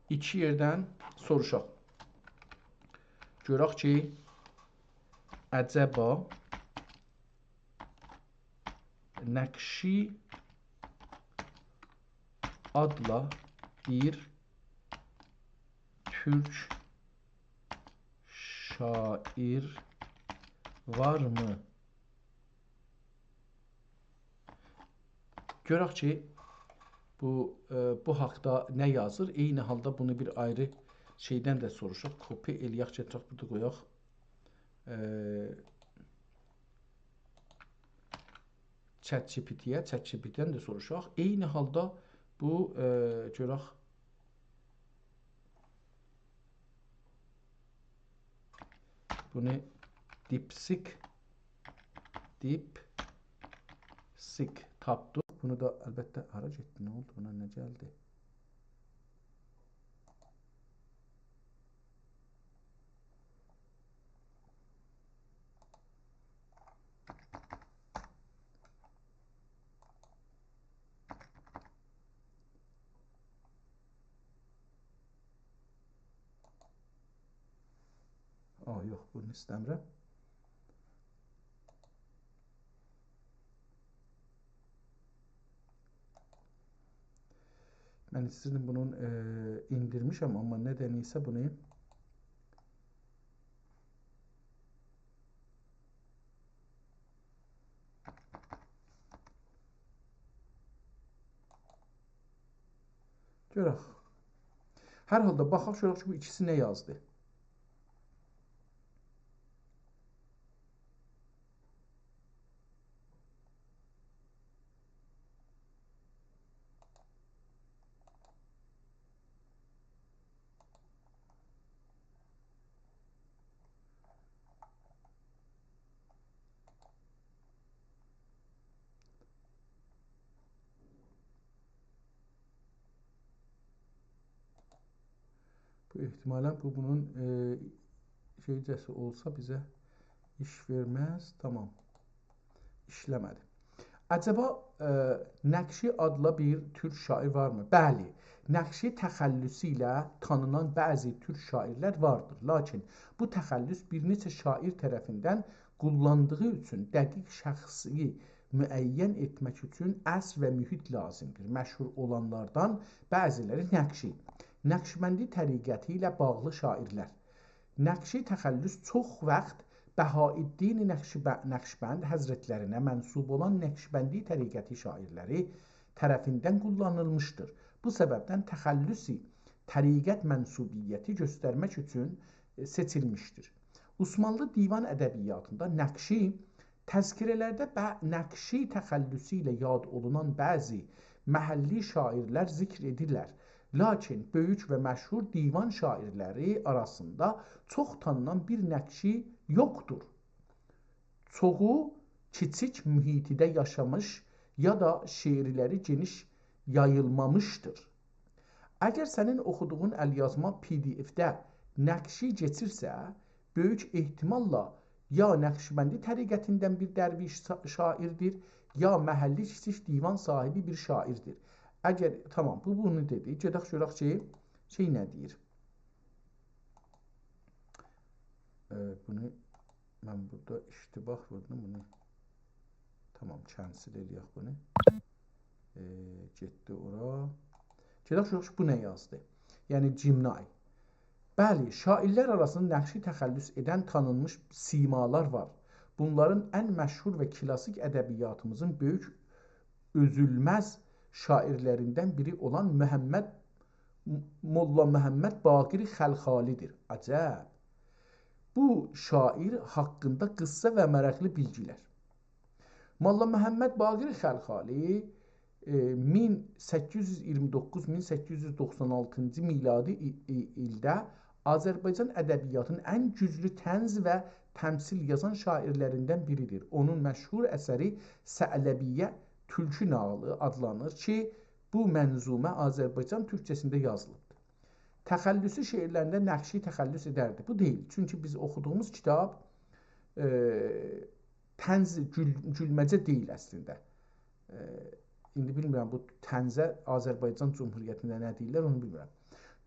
ایکی یئردن سوروشاق. گؤرک کی، عجبا نقشی آدلا بیر تورک شاعر وارمی؟ گؤرک کی، بو، ائ، بو حاقدا نه یازیر. عینی حالدا بونو بیر آیری شئیدن ده سوروشاق. کپی ائله‌یک، گتیرک، بورادا قویاق. ائ، ChatGPT-یه، ChatGPT-دن ده سوروشاق. عینی حالدا بو، ائ، گؤرک، بونو DeepSeek، DeepSeek تاپدیق. بونو دا البته، هارا گئتدی، نه اولدو، بونا نه گلدی؟ آه، یوخ، بونو ایسته‌میرم. من ایسته‌ییردیم بونون، ائ، ایندیرمیشم، آمما ندنسه بونو گؤرک. هر حالدا باخاق، گؤرک کی، بو ایکیسی نه یازدی. بو احتمالاً بو بونون، ائ، شئیجه‌سی اولسا بیزه ایش وئرمز. تامام. ایشله‌مه‌دی. عجبا، ائ، نقشی آدلی بیر تورک شاعیر وارمی؟ بلی، نقشی تخلصو ایله تانینان بعضی تورک شاعیرلر واردیر. لاکین بو تخلص بیر نئچه شاعیر طرفیندن قوللاندیغی اوچون دقیق شخصی معین ائتمک اوچون عصر و محیط لازیمدیر. مشهور اولانلاردان بعضی‌لری نقشی، نقشبندی طریقتی ایله باغلی شاعیرلر. نقشی تخلص چوخ واخت بهاءالدین نقشب-، نقشبند حضرتلرینه منسوب اولان نقشبندی طریقتی شاعیرلری طرفیندن قوللانیلمیشدیر. بو سببدن تخلصی طریقت منسوبیتی گؤسترمک اوچون، ائ، سئچیلمیشدیر. عثمانلی دیوان ادبیاتیندا نقشی تذکره‌لرده بع-، نقشی تخلصو ایله یاد اولونان بعضی محلی شاعیرلر ذکر ائدیلر. لاکین بؤیوک و مشهور دیوان شاعیرلری آراسیندا چوخ تانینان بیر نقشی یوخدور. چوخو کیچیک محیطده یاشامیش یا دا شعرلری گئنیش یاییلمامیشدیر. اگر سنین اوخودوغون الیازما پی دی اف‌ده نقشی کئچیرسه، بؤیوک احتماللا یا نقشبندی طریقتیندن بیر درویش شا-، شاعیردیر، یا محلی کیچیک دیوان صاحیبی بیر شاعیردیر. اگر، تامام، بو بونو دئدی. گئدک گؤرک کی، شئی نه دئییر. ائ، بونو من بورادا اشتباه ووردوم، بونو. تامام، cancel ائله‌یک بونو. ائ، گئتدی اورا. گئدک گؤرک کی، بو نه یازدی؟ یعنی، جیمنای. بلی، شاعیرلر آراسیندا نقشی تخلص ائدن تانینمیش سیمالار وار. بونلارین ان مشهور و کلاسیک ادبیاتیمیزین بؤیوک اؤزولمز شاعیرلریندن بیری اولان محمد، موللا محمد باقر خلخالی‌دیر. عجب. بو شاعیر حاقیندا قیسسا و ماراقلی بیلگیلر. موللا محمد باقر خلخالی، ائ، مین سککیز یوز اییرمی دوققوز، مین سککیز یوز دوخسان آلتینجی میلادی ای-، ای-، ایلده آذربایجان ادبیاتینین ان گوجلو طنز و تمثیل یازان شاعیرلریندن بیری‌دیر. اونون مشهور اثری ثعلبیه تولکو ناغیلی آدلانیر کی، بو منظومه آذربایجان تورکجه‌سینده یازیلیبدیر. تخلصو شعرلرینده نقشی تخلص ائدردی. بو دئییل. چونکی بیز اوخودوغوموز کیتاب، ائ، طنز، گول-، گولمه‌جه دئییل اصلینده. ائ، ایندی بیلمیرم، بو طنزه آذربایجان جمهوریتینده نه دئییرلر، اونو بیلمیرم.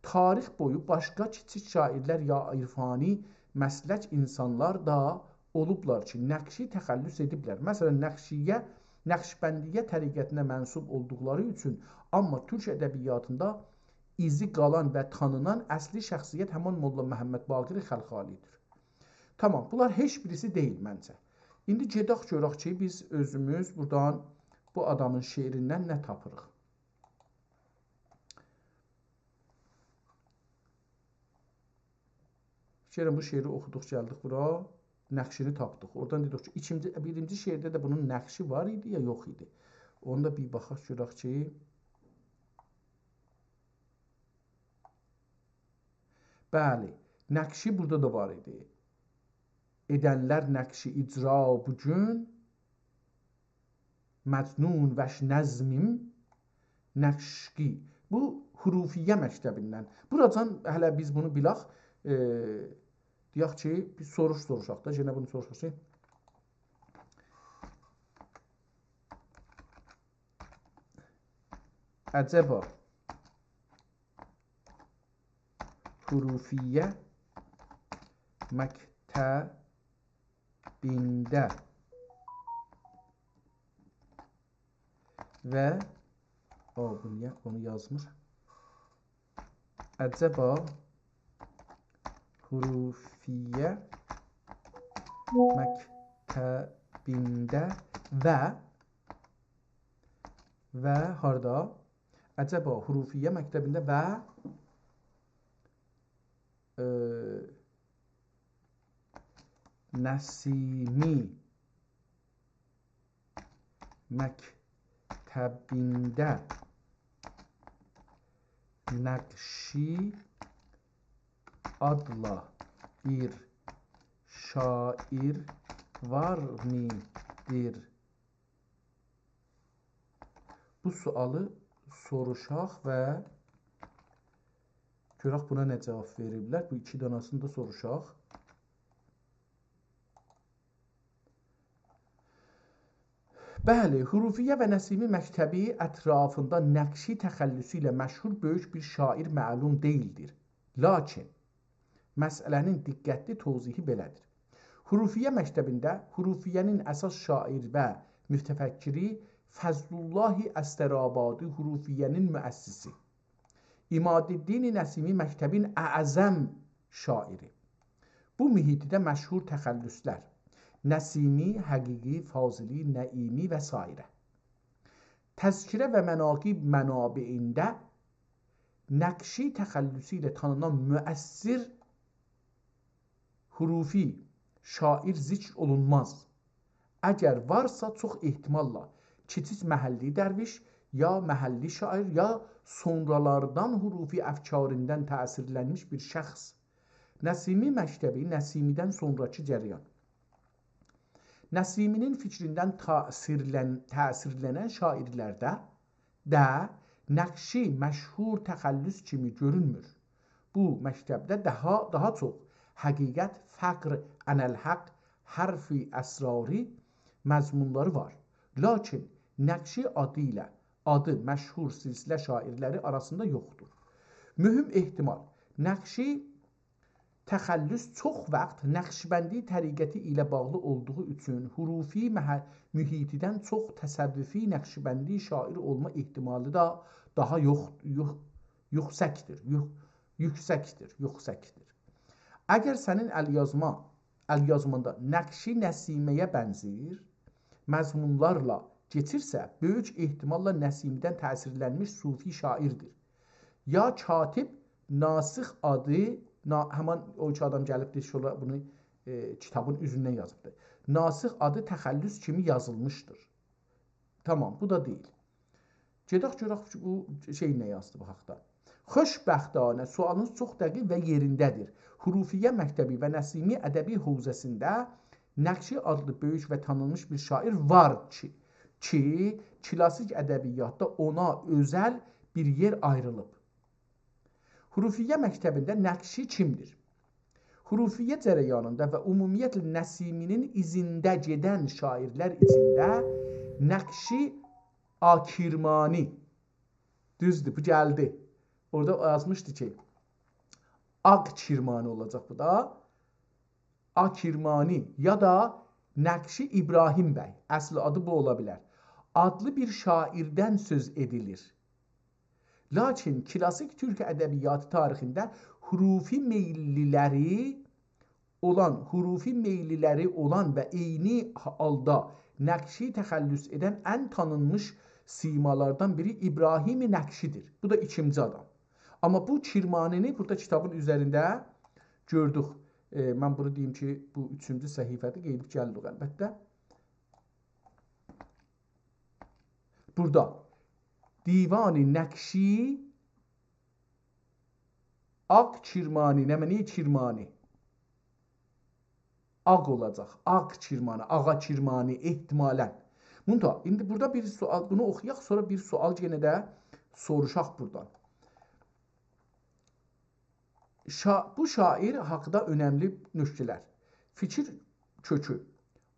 تاریخ بویو باشقا کیچیک شاعیرلر یا عرفانی مسلک اینسانلار دا اولوبلار کی، نقشی تخلص ائدیبلر. مثلا، نقشیه، نقشبندیه طریقتینه منسوب اولدوقلاری اوچون، آمما تورک ادبیاتیندا ایزی قالان و تانینان اصلی شخصیت همان موللا محمد باقر خلخالی‌دیر. تامام، بونلار هئچ بیریسی دئییل منجه. ایندی گئدک گؤرک کی، بیز اؤزوموز بورادان بو آدامین شعریندن نه تاپیریق. فیکر ائلیرم، بو شعری اوخودوق، گلدیک بورا، نقشینی تاپدیق. اورادان دئدیک کی، ایکینجی، بیرینجی شعرده ده بونون نقشی وار ایدی یا یوخ ایدی؟ اونو دا بیر باخاق، گؤرک کی، بلی، نقشی بورادا دا وار ایدی. ائدنلر نقشی اجرا بوگون، مجنون وش نظمیم نقشگی. بو حروفیه مکتبیندن. بوراجان هله بیز بونو بیلک، ائ، دئیک کی، بیر سوروش سوروشاق دا، یئنه بونو سوروشاق کی، عجبا حروفیه مکتبینده و، او، بو نییه اونو یازمیر؟ عجبا حروفیه مکتبینده و، و هاردا؟ عجبا حروفیه مکتبینده و، ائ، نسیمی مکتبینده نقشی آدلا بیر شاعیر وارمیدیر؟ بو سؤالی سوروشاق و گؤرک بونا نه جواب وئریبلر. بو ایکی داناسینی دا سوروشاق. بلی، حروفیه و نسیمی مکتبی اطرافیندا نقشی تخلصو ایله مشهور بؤیوک بیر شاعر معلوم دئییلدیر. لاکین مسئله‌نین دقتلی توضیحی بئله‌دیر. حروفیه مکتبینده حروفیه‌نین اساس شاعر و متفکری فضل‌الله استرآبادی، حروفیه‌نین مؤسسی، عمادالدین نسیمی مکتبین اعظم شاعری. بو محیطده مشهور تخلصلر: نسیمی، حقیقی، فاضلی، نعیمی و سایره. تذکره و مناقب منابعینده نقشی تخلصو ایله تانینان مؤثر حروفی شاعر ذکر اولونماز. اگر وارسا، چوخ احتماللا کیچیک محلی درویش، یا محلی شاعر، یا سونرالاردان حروفی افکاریندان تأثیرلنمیش بیر شخص. نسیمی مکتبی، نسیمیدن سونراکی جریان. نسیمی‌نین فیکریندن تأثیرلن-، تأثیرلنن شاعرلرده ده نقشی مشهور تخلص کیمی گؤرونمور. بو مکتبده داها، داها چوخ حقیقت، فقر، اناالحق، حرف اسراری مضمونلاری وار. لاکین نقشی آدی ایله آدی مشهور سلسله شاعرلری آراسیندا یوخدور. مهم احتمال: نقشی تخلص چوخ واخت نقشبندی طریقتی ایله باغلی اولدوغو اوچون حروفی مح-، محیطیدن چوخ تصوفی نقشبندی شاعر اولما احتمالی ده داها یوخ-، یوخ-، یوخسکدیر، یوخ-، یوکسکدیر، یوخسکدیر. اگر سنین الیازما، الیازماندا نقشی نسیمی‌یه بنزیر مضمونلارلا کئچیرسه، بؤیوک احتماللا نسیمیدن تأثیرلنمیش صوفی شاعردیر. یا کاتب ناسخ آدی، نا-، همان او ایکی آدام گلیب دئییر کی، اولار بونو، ائ، کیتابین اوزوندن یازیبدیر. ناسخ آدی تخلص کیمی یازیلمیشدیر. تامام، بو دا دئییل. گئدک گؤرک بو شئی نه یازدی بو حاقدا. خوشبختانه سؤالینیز چوخ دقیق و یئرینده‌دیر. حروفیه مکتبی و نسیمی ادبی حوزه‌سینده نقشی آدلی بؤیوک و تانینمیش بیر شاعر وار کی، کی، کلاسیک ادبیاتدا اونا اؤزل بیر یئر آیریلیب. حروفیه مکتبینده نقشی کیمدیر؟ حروفیه جریانیندا و عمومیتله نسیمی‌نین ایزینده گئدن شاعرلر ایچینده نقشی آکرمانی. دوزدور، بو گلدی. اورادا یازمیشدی کی، آق‌کرمانی اولاجاق بو دا. آکرمانی یا دا نقشی ابراهیم بی، اصلی آدی بو اولا بیلر، آدلی بیر شاعردن سؤز ائدیلیر. لاکین کلاسیک تورک ادبیاتی تاریخینده حروفی میللی‌لری اولان، حروفی میللی‌لری اولان و عینی حالدا نقشی تخلص ائدن ان تانینمیش سیمالاردان بیری ابراهیم نقشی‌دیر. بو دا ایکینجی آدام. آمما بو کرمانی‌نی بورادا کیتابین اوزرینده گؤردوک. ائ، من بونو دئییم کی، بو اوچونجو صفحه‌دیر، قئییب گلیریک البته. بورادا دیوان نقشی آق‌کرمانی، نمنه کرمانی؟ آق اولاجاق، آق‌کرمانی، آقاکرمانی احتمالاً. منتها، ایندی بورادا بیر سؤال، بونو اوخویاق، سونرا بیر سؤال یئنه ده سوروشاق بورادان. شا-، بو شاعر حاقدا اؤنملی نکته‌لر. فیکیر کؤکو.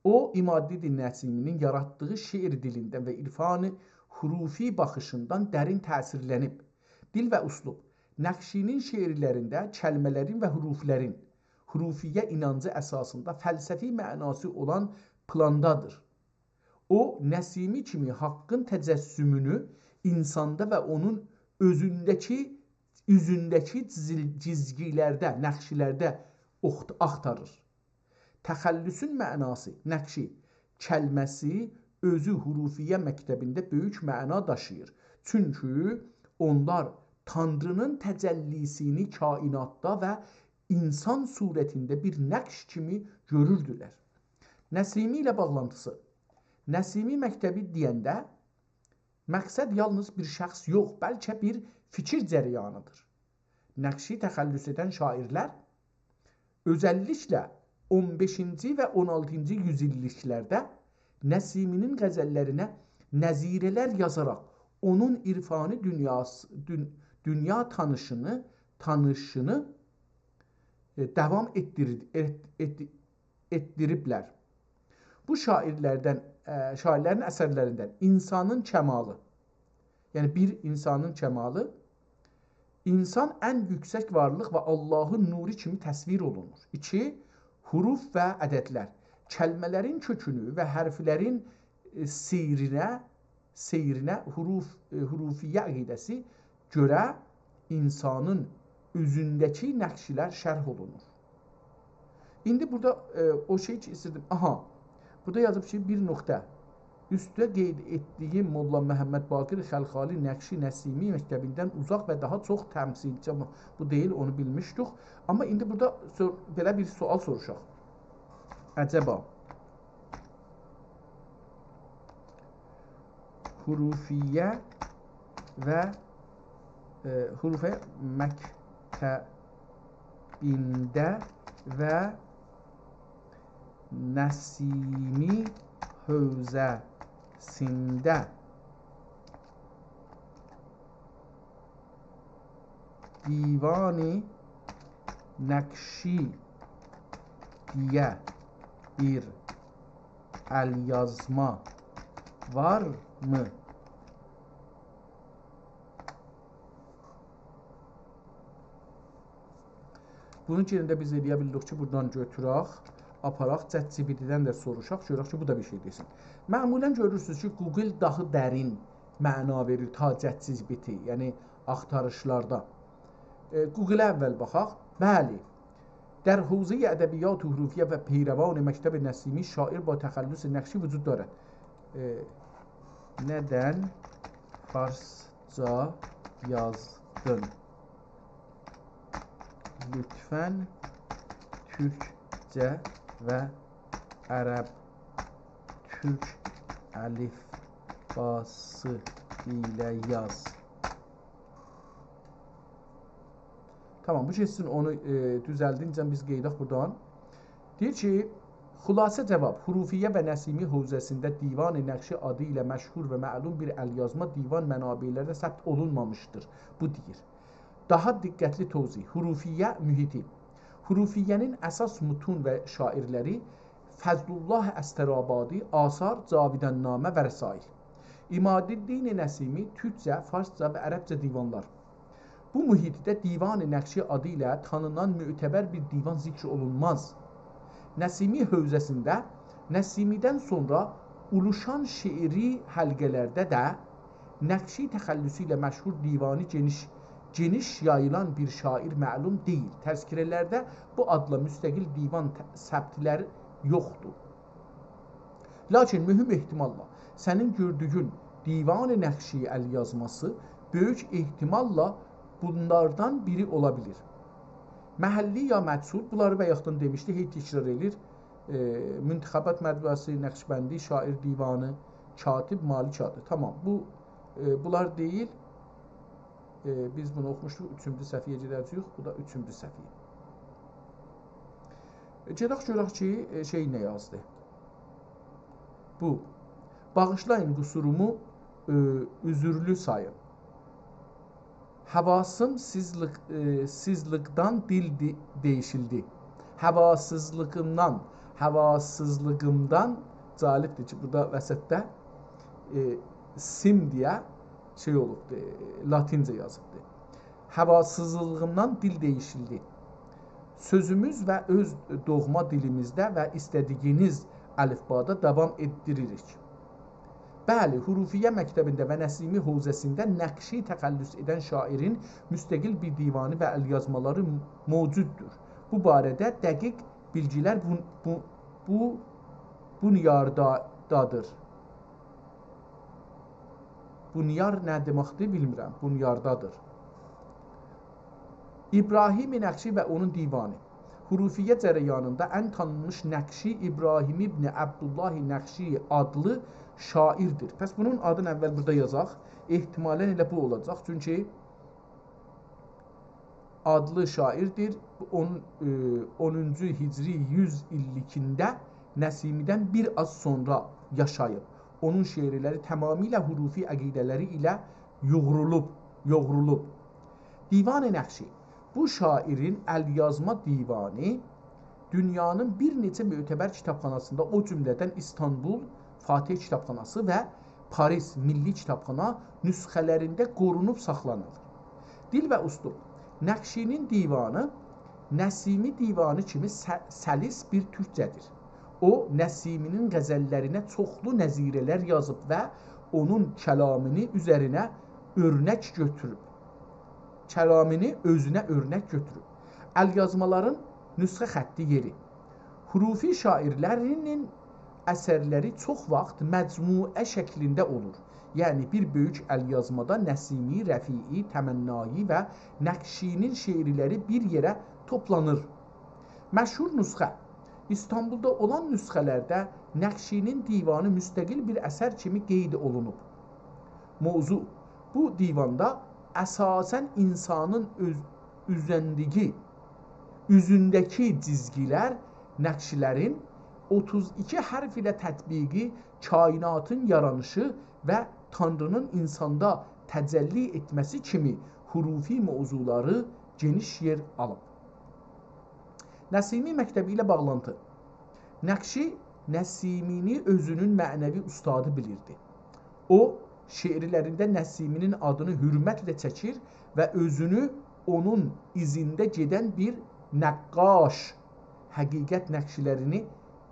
او، عمادالدین نسیمی‌نین یاراتدیغی شعر دیلیندن و عرفان حروفی باخیشیندان درین تأثیرلنیب. دیل و اسلوب. نقشی‌نین شعرلرینده کلمه‌لرین و حروفلرین حروفیه اینانجی اساسیندا فلسفی معناسی اولان پلاندادیر. او، نسیمی کیمی حاقین تجسمونو اینساندا و اونون اؤزونده‌کی، اوزونده‌کی جیزیل-، جیزگی‌لرده، نقشلرده اوخت-، آختاریر. تخلصون معناسی، نقشی کلمه‌سی اؤزو حروفیه مکتبینده بؤیوک معنا داشیییر. چونکی اونلار تانری‌نین تجلی‌سینی کائناتدا و اینسان صورتینده بیر نقش کیمی گؤروردولر. نسیمی ایله باغلانتیسی. نسیمی مکتبی دئینده مقصد یالنیز بیر شخص یوخ، بلکه بیر فیکیر جریانی‌دیر. نقشی تخلص ائدن شاعرلر، اؤزللیکله اون بئشینجی و اون آلتینجی یوزایللیکلرده نسیمی‌نین غزللرینه نظیره‌لر یازاراق اونون عرفانی دونیاسی، دون-، دونیا تانیشینی تانیشینی، ائ، داوام ائتدیریر-، ائت-، ائت-، ائتدیریبلر. بو شاعرلردن، ائ، شاعرلرین اثرلریندن انسانین کمالی، یعنی بیر انسانین کمالی، انسان ان یوکسک وارلیق و آللاهین نورو کیمی تصویر اولونور. ایکی، حروف و عددلر. کلمه‌لرین کؤکونو و حرفلرین، ائ، سیرینه، سیرینه حروف، ائ، حروفیه عقیده‌سی گؤره انسانین اوزونده‌کی نقشلر شرح اولونور. ایندی بورادا، ائ، او شئی کی، ایستیردیم. آها، بورادا یازیب کی، بیر نقطه. اوستده قید ائتدیگیم ملا محمد باقر خلخالی نقشی نسیمی مکتبیندن اوزاق و داها چوخ تمثیلچی، آمما بو دئییل، اونو بیلمیشدیک. آمما ایندی بورادا سور-، بئله بیر سؤال سوروشاق. عجبا حروفیه و، ائ، حروفیه مکتبینده و نسیمی حوزه‌سینده دیوان نقشی دئیه بیر ال‌یازما وارمی؟ بونو یئنه ده بیز ائلیه بیلیریک کی، بورادان گؤتورک، آپاراق، ChatGPT-دن ده سوروشاق، گؤرک کی، بو دا بیر شئی دئسین. معمولاً گؤرورسونوز کی، Google داها درین معنا وئریر تا ChatGPT، یعنی آختاریشلاردا. ائ، Google-ا اول باخاق. بلی، در حوزهٔ ادبیات حروفیه و پیروان مکتب نسیمی شاعر با تخلص نقشی وجود دارد. ائ، ندن فارسجا یازدین؟ لطفاً تورکجه و عرب تورک الفباسی ایله یاز. تامام، بو کئچسین، اونو، ائ، دوزلدینجه بیز قئییداق بورادان. دئییر کی، خلاصه جواب، حروفیه و نسیمی حوزه‌سینده دیوان نقشی آدی ایله مشهور و معلوم بیر ال‌یازما دیوان منابعلرده ثبت اولونمامیشدیر. بو دئییر. داها دقتلی توضیح. حروفیه محیطی. حروفیه‌نین اساس متون و شاعرلری فضل‌الله استرآبادی، آثار، جاویدان‌نامه و رسائل. عمادالدین نسیمی، تورکجه، فارسجا و عربجه دیوانلار. بو محیطده دیوان نقشی آدی ایله تانینان معتبر بیر دیوان ذکر اولونماز. نسیمی حوزه‌سینده، نسیمی‌دن سونرا اولوشان شعری حلقه‌لرده ده نقشی تخلصو ایله مشهور دیوانی گئنیش، گئنیش یاییلان بیر شاعر معلوم دئییل. تذکره‌لرده بو آدلا مستقل دیوان ت-، ثبتلری یوخدور. لاکین مهم احتماللا سنین گؤردویون دیوان نقشی ال‌یازماسی بؤیوک احتماللا بونلاردان بیری اولا بیلیر. محلی یا مجهول، بونلاری بایاقدان دئمیشدی، هئی تکرار ائله‌ییر. ائ، منتخبات مجموعه‌سی، نقشبندی، شاعر دیوانی، کاتب، مالک آدی. تامام، بو، ائ، بونلار دئییل. ائ، بیز بونو اوخوموشدوق، اوچونجو صفحه‌یه گئده‌جه‌ییک. بو دا اوچونجو صفحه. ائ، گئدک گؤرک کی، ائ، شئی نه یازدی. بو. باغیشلایین قصورومو، ائ، عذرلو سایین. حواسیم سیزلیک، ائ، سیزلیکدان دیل دی-، دییشیلدی. حواسیزلیغیمدان، حواسیزلیغیمدان، جالبدیر کی، بورادا وسطده، ائ، سیم دئیه شئی اولوبدور، ائ، لاتینجه یازیبدیر. حواسیزلیغیمدان دیل دییشیلدی. سؤزوموز و اؤز دوغما دیلیمیزده و ایسته‌دیگینیز الفبادا داوام ائتدیریریک. بلی، حروفیه مکتبینده و نسیمی حوزه‌سینده نقشی تخلص ائدن شاعرین مستقل بیر دیوانی و ال‌یازمالاری موجوددور. بو باره‌ده دقیق بیلگیلر بو، بو، بو بنیاردادیر. بنیار نه دئمکدیر، بیلمیرم. بنیاردادیر. ابراهیم نقشی و اونون دیوانی. حروفیه جریانیندا ان تانینمیش نقشی ابراهیم ابن عبدالله نقشی آدلی شاعردیر. پس بونون آدینی اول بورادا یازاق. احتمالاً ائله بو اولاجاق. چونکی آدلی شاعردیر. اون، ائ، اونونجو هجری یوز ایللیگینده نسیمی‌دن بیر آز سونرا یاشاییب. اونون شعرلری تمامیله حروفی عقیده‌لری ایله یوغرولوب، یوغرولوب. دیوان نقشی. بو شاعیرین ال‌یازما دیوانی دونیانین بیر نئچه معتبر کیتابخاناسیندا، او جمله‌دن ایستانبول فاتح کیتابخاناسی و پاریس میللی کیتابخانا نسخه‌لرینده قورونوب ساخلانیلیر. دیل و اسلوب. نقشی‌نین دیوانی نسیمی دیوانی کیمی س-، سلیس بیر تورکجه‌دیر. او، نسیمی‌نین غزل‌لرینه چوخلو نظیره‌لر یازیب و اونون کلامینی اوزرینه اؤرنک گؤتوروب. کلامینی اؤزونه اؤرنک گؤتوروب. ال‌یازمالارین نسخه خطی یئری. حروفی شاعیرلرینین اثرلری چوخ واخت مجموعه شکلینده اولور. یعنی بیر بؤیوک ال‌یازمادا نسیمی، رفیعی، تمنایی و نقشی‌نین شعرلری بیر یئره توپلانیر. مشهور نسخه. ایستانبولدا اولان نسخه‌لرده نقشی‌نین دیوانی مستقل بیر اثر کیمی قید اولونوب. موضوع. بو دیواندا اساساً اینسانین اؤز-، اوزندیگی، اوزونده‌کی جیزگی‌لر نقشلرین اوتوز ایکی حرف ایله تطبیقی، کائناتین یارانیشی و تانری‌نین اینساندا تجلی ائتمه‌سی کیمی حروفی موضوعلاری گئنیش یئر آلیب. نسیمی مکتبی ایله باغلانتی. نقشی نسیمی‌نی اؤزونون معنوی اوستادی بیلیردی. او، شعرلرینده نسیمی‌نین آدینی حؤرمتله چکیر و اؤزونو اونون ایزینده گئدن بیر نقاش، حقیقت نقشلرینی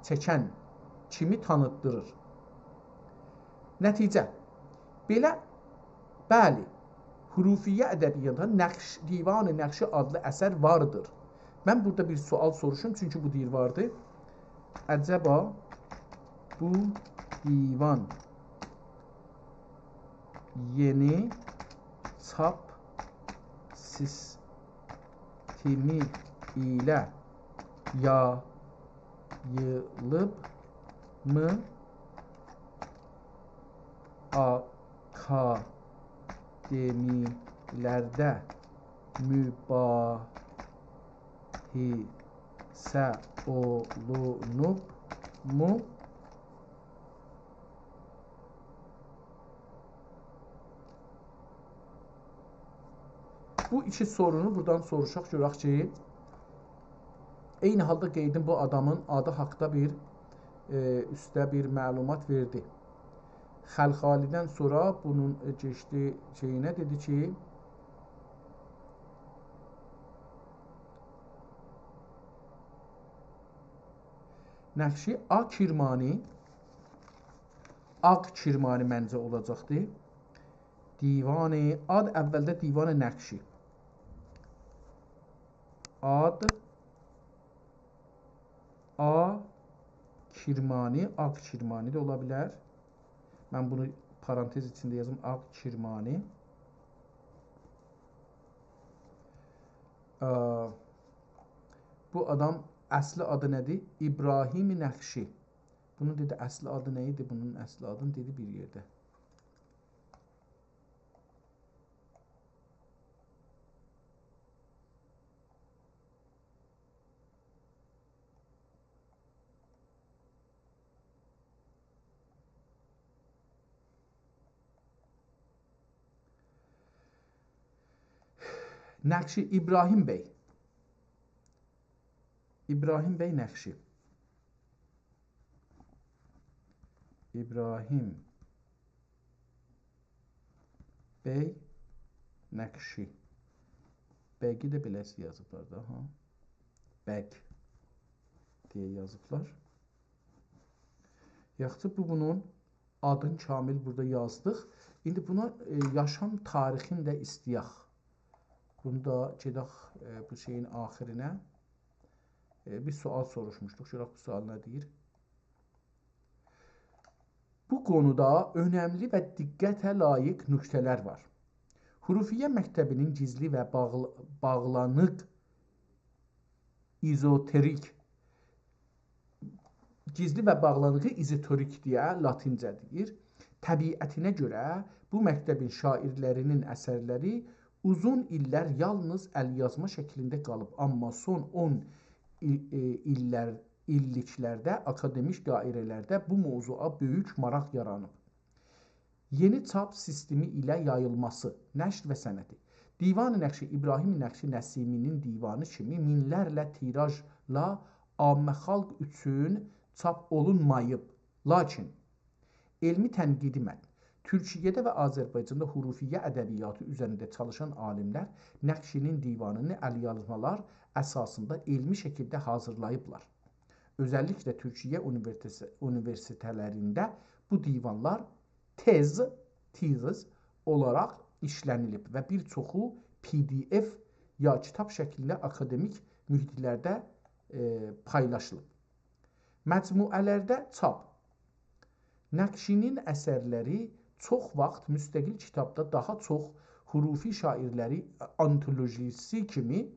چکن کیمی تانیتدیریر. نتیجه. بئله، بلی، حروفیه ادبیاتیندا نقش، دیوان نقشی آدلی اثر واردیر. من بورادا بیر سؤال سوروشوم، چونکی بو دئییر واردی. عجبا بو دیوان یئنی چاپ سیستمی ایله یاییلیبمی؟ آکادمی‌لرده مباحثه اولونوبمو؟ بو ایکی سورونو بورادان سوروشاق، گؤرک کی، عینی حالدا قئیدیم بو آدامین آدی حاقدا بیر، ائ، اوسته بیر معلومات وئردی. خلخالی‌دن سونرا بونون، ائ، کئچدی شئیینه، دئدی کی، نقشی آ کرمانی، آغ کرمانی منجه اولاجاقدی. دیوان، آد اولده دیوان نقشی. آد، آ کرمانی، آغ کرمانی ده اولا بیلر. من بونو پارانتز ایچینده یازیم، آغ کرمانی. آ، بو آدام اصلی آدی نه‌دیر؟ ابراهیم نقشی. بونون، دئدی، اصلی آدی نه ایدی؟ بونون اصلی آدینی دئدی بیر یئرده. نقشی، ابراهیم بی. ابراهیم بی نقشی. ابراهیم بی نقشی. بیگی ده بئله‌سی یازیبلار دا، ها. بیگ دئیه یازیبلار. یاخشی، بو بونون آدین کامل بورادا یازدیق. ایندی بونا، ائ، یاشام تاریخینی ده ایسته‌یک. بونو دا گئدک، ائ، بو شئیین آخیرینه. ائ، بیر سؤال سوروشموشدوق. گؤرک بو سؤال نه دئییر. بو قونودا اؤنملی و دقته لایق نکته‌لر وار. حروفیه مکتبی‌نین گیزلی و باغل-، باغلانیق ازوتریک، گیزلی و باغلانیغی ازوتریک دئیه لاتینجه دئییر. طبیعتینه گؤره بو مکتبین شاعیرلری‌نین اثرلری اوزون ایللر یالنیز ال‌یازما شکلینده قالیب، آمما سون اون ایل-، ائ، ایللر، ایللیکلرده آکادمیک دایره‌لرده بو موضوعا بؤیوک ماراق یارانیب. یئنی چاپ سیستمی ایله یاییلماسی، نشر و صنعتی. دیوان نقشی، ابراهیم نقشی نسیمی‌نین دیوانی کیمی مینلرله تیراژلا عامه خالق اوچون چاپ اولونماییب. لاکین علمی تنقیدی متن. تورکیه‌ده و آذربایجاندا حروفیه ادبیاتی اوزرینده چالیشان عالیملر نقشی‌نین دیوانینی الیازمالار اساسیندا علمی شکیلده حاضیرلاییبلار. اؤزللیکله تورکیه اونیوئرسیته-، اونیوئرسیته‌لرینده بو دیوانلار تز، thesis اولاراق ایشله‌نیلیب و بیر چوخو پی دی اف یا کیتاب شکلینده آکادمیک محیطلرده، ائ، پایلاشیلیب. مجموعه‌لرده چاپ. نقشی‌نین اثرلری چوخ واخت مستقل کیتابدا داها چوخ حروفی شاعرلری آنتولوژیسی کیمی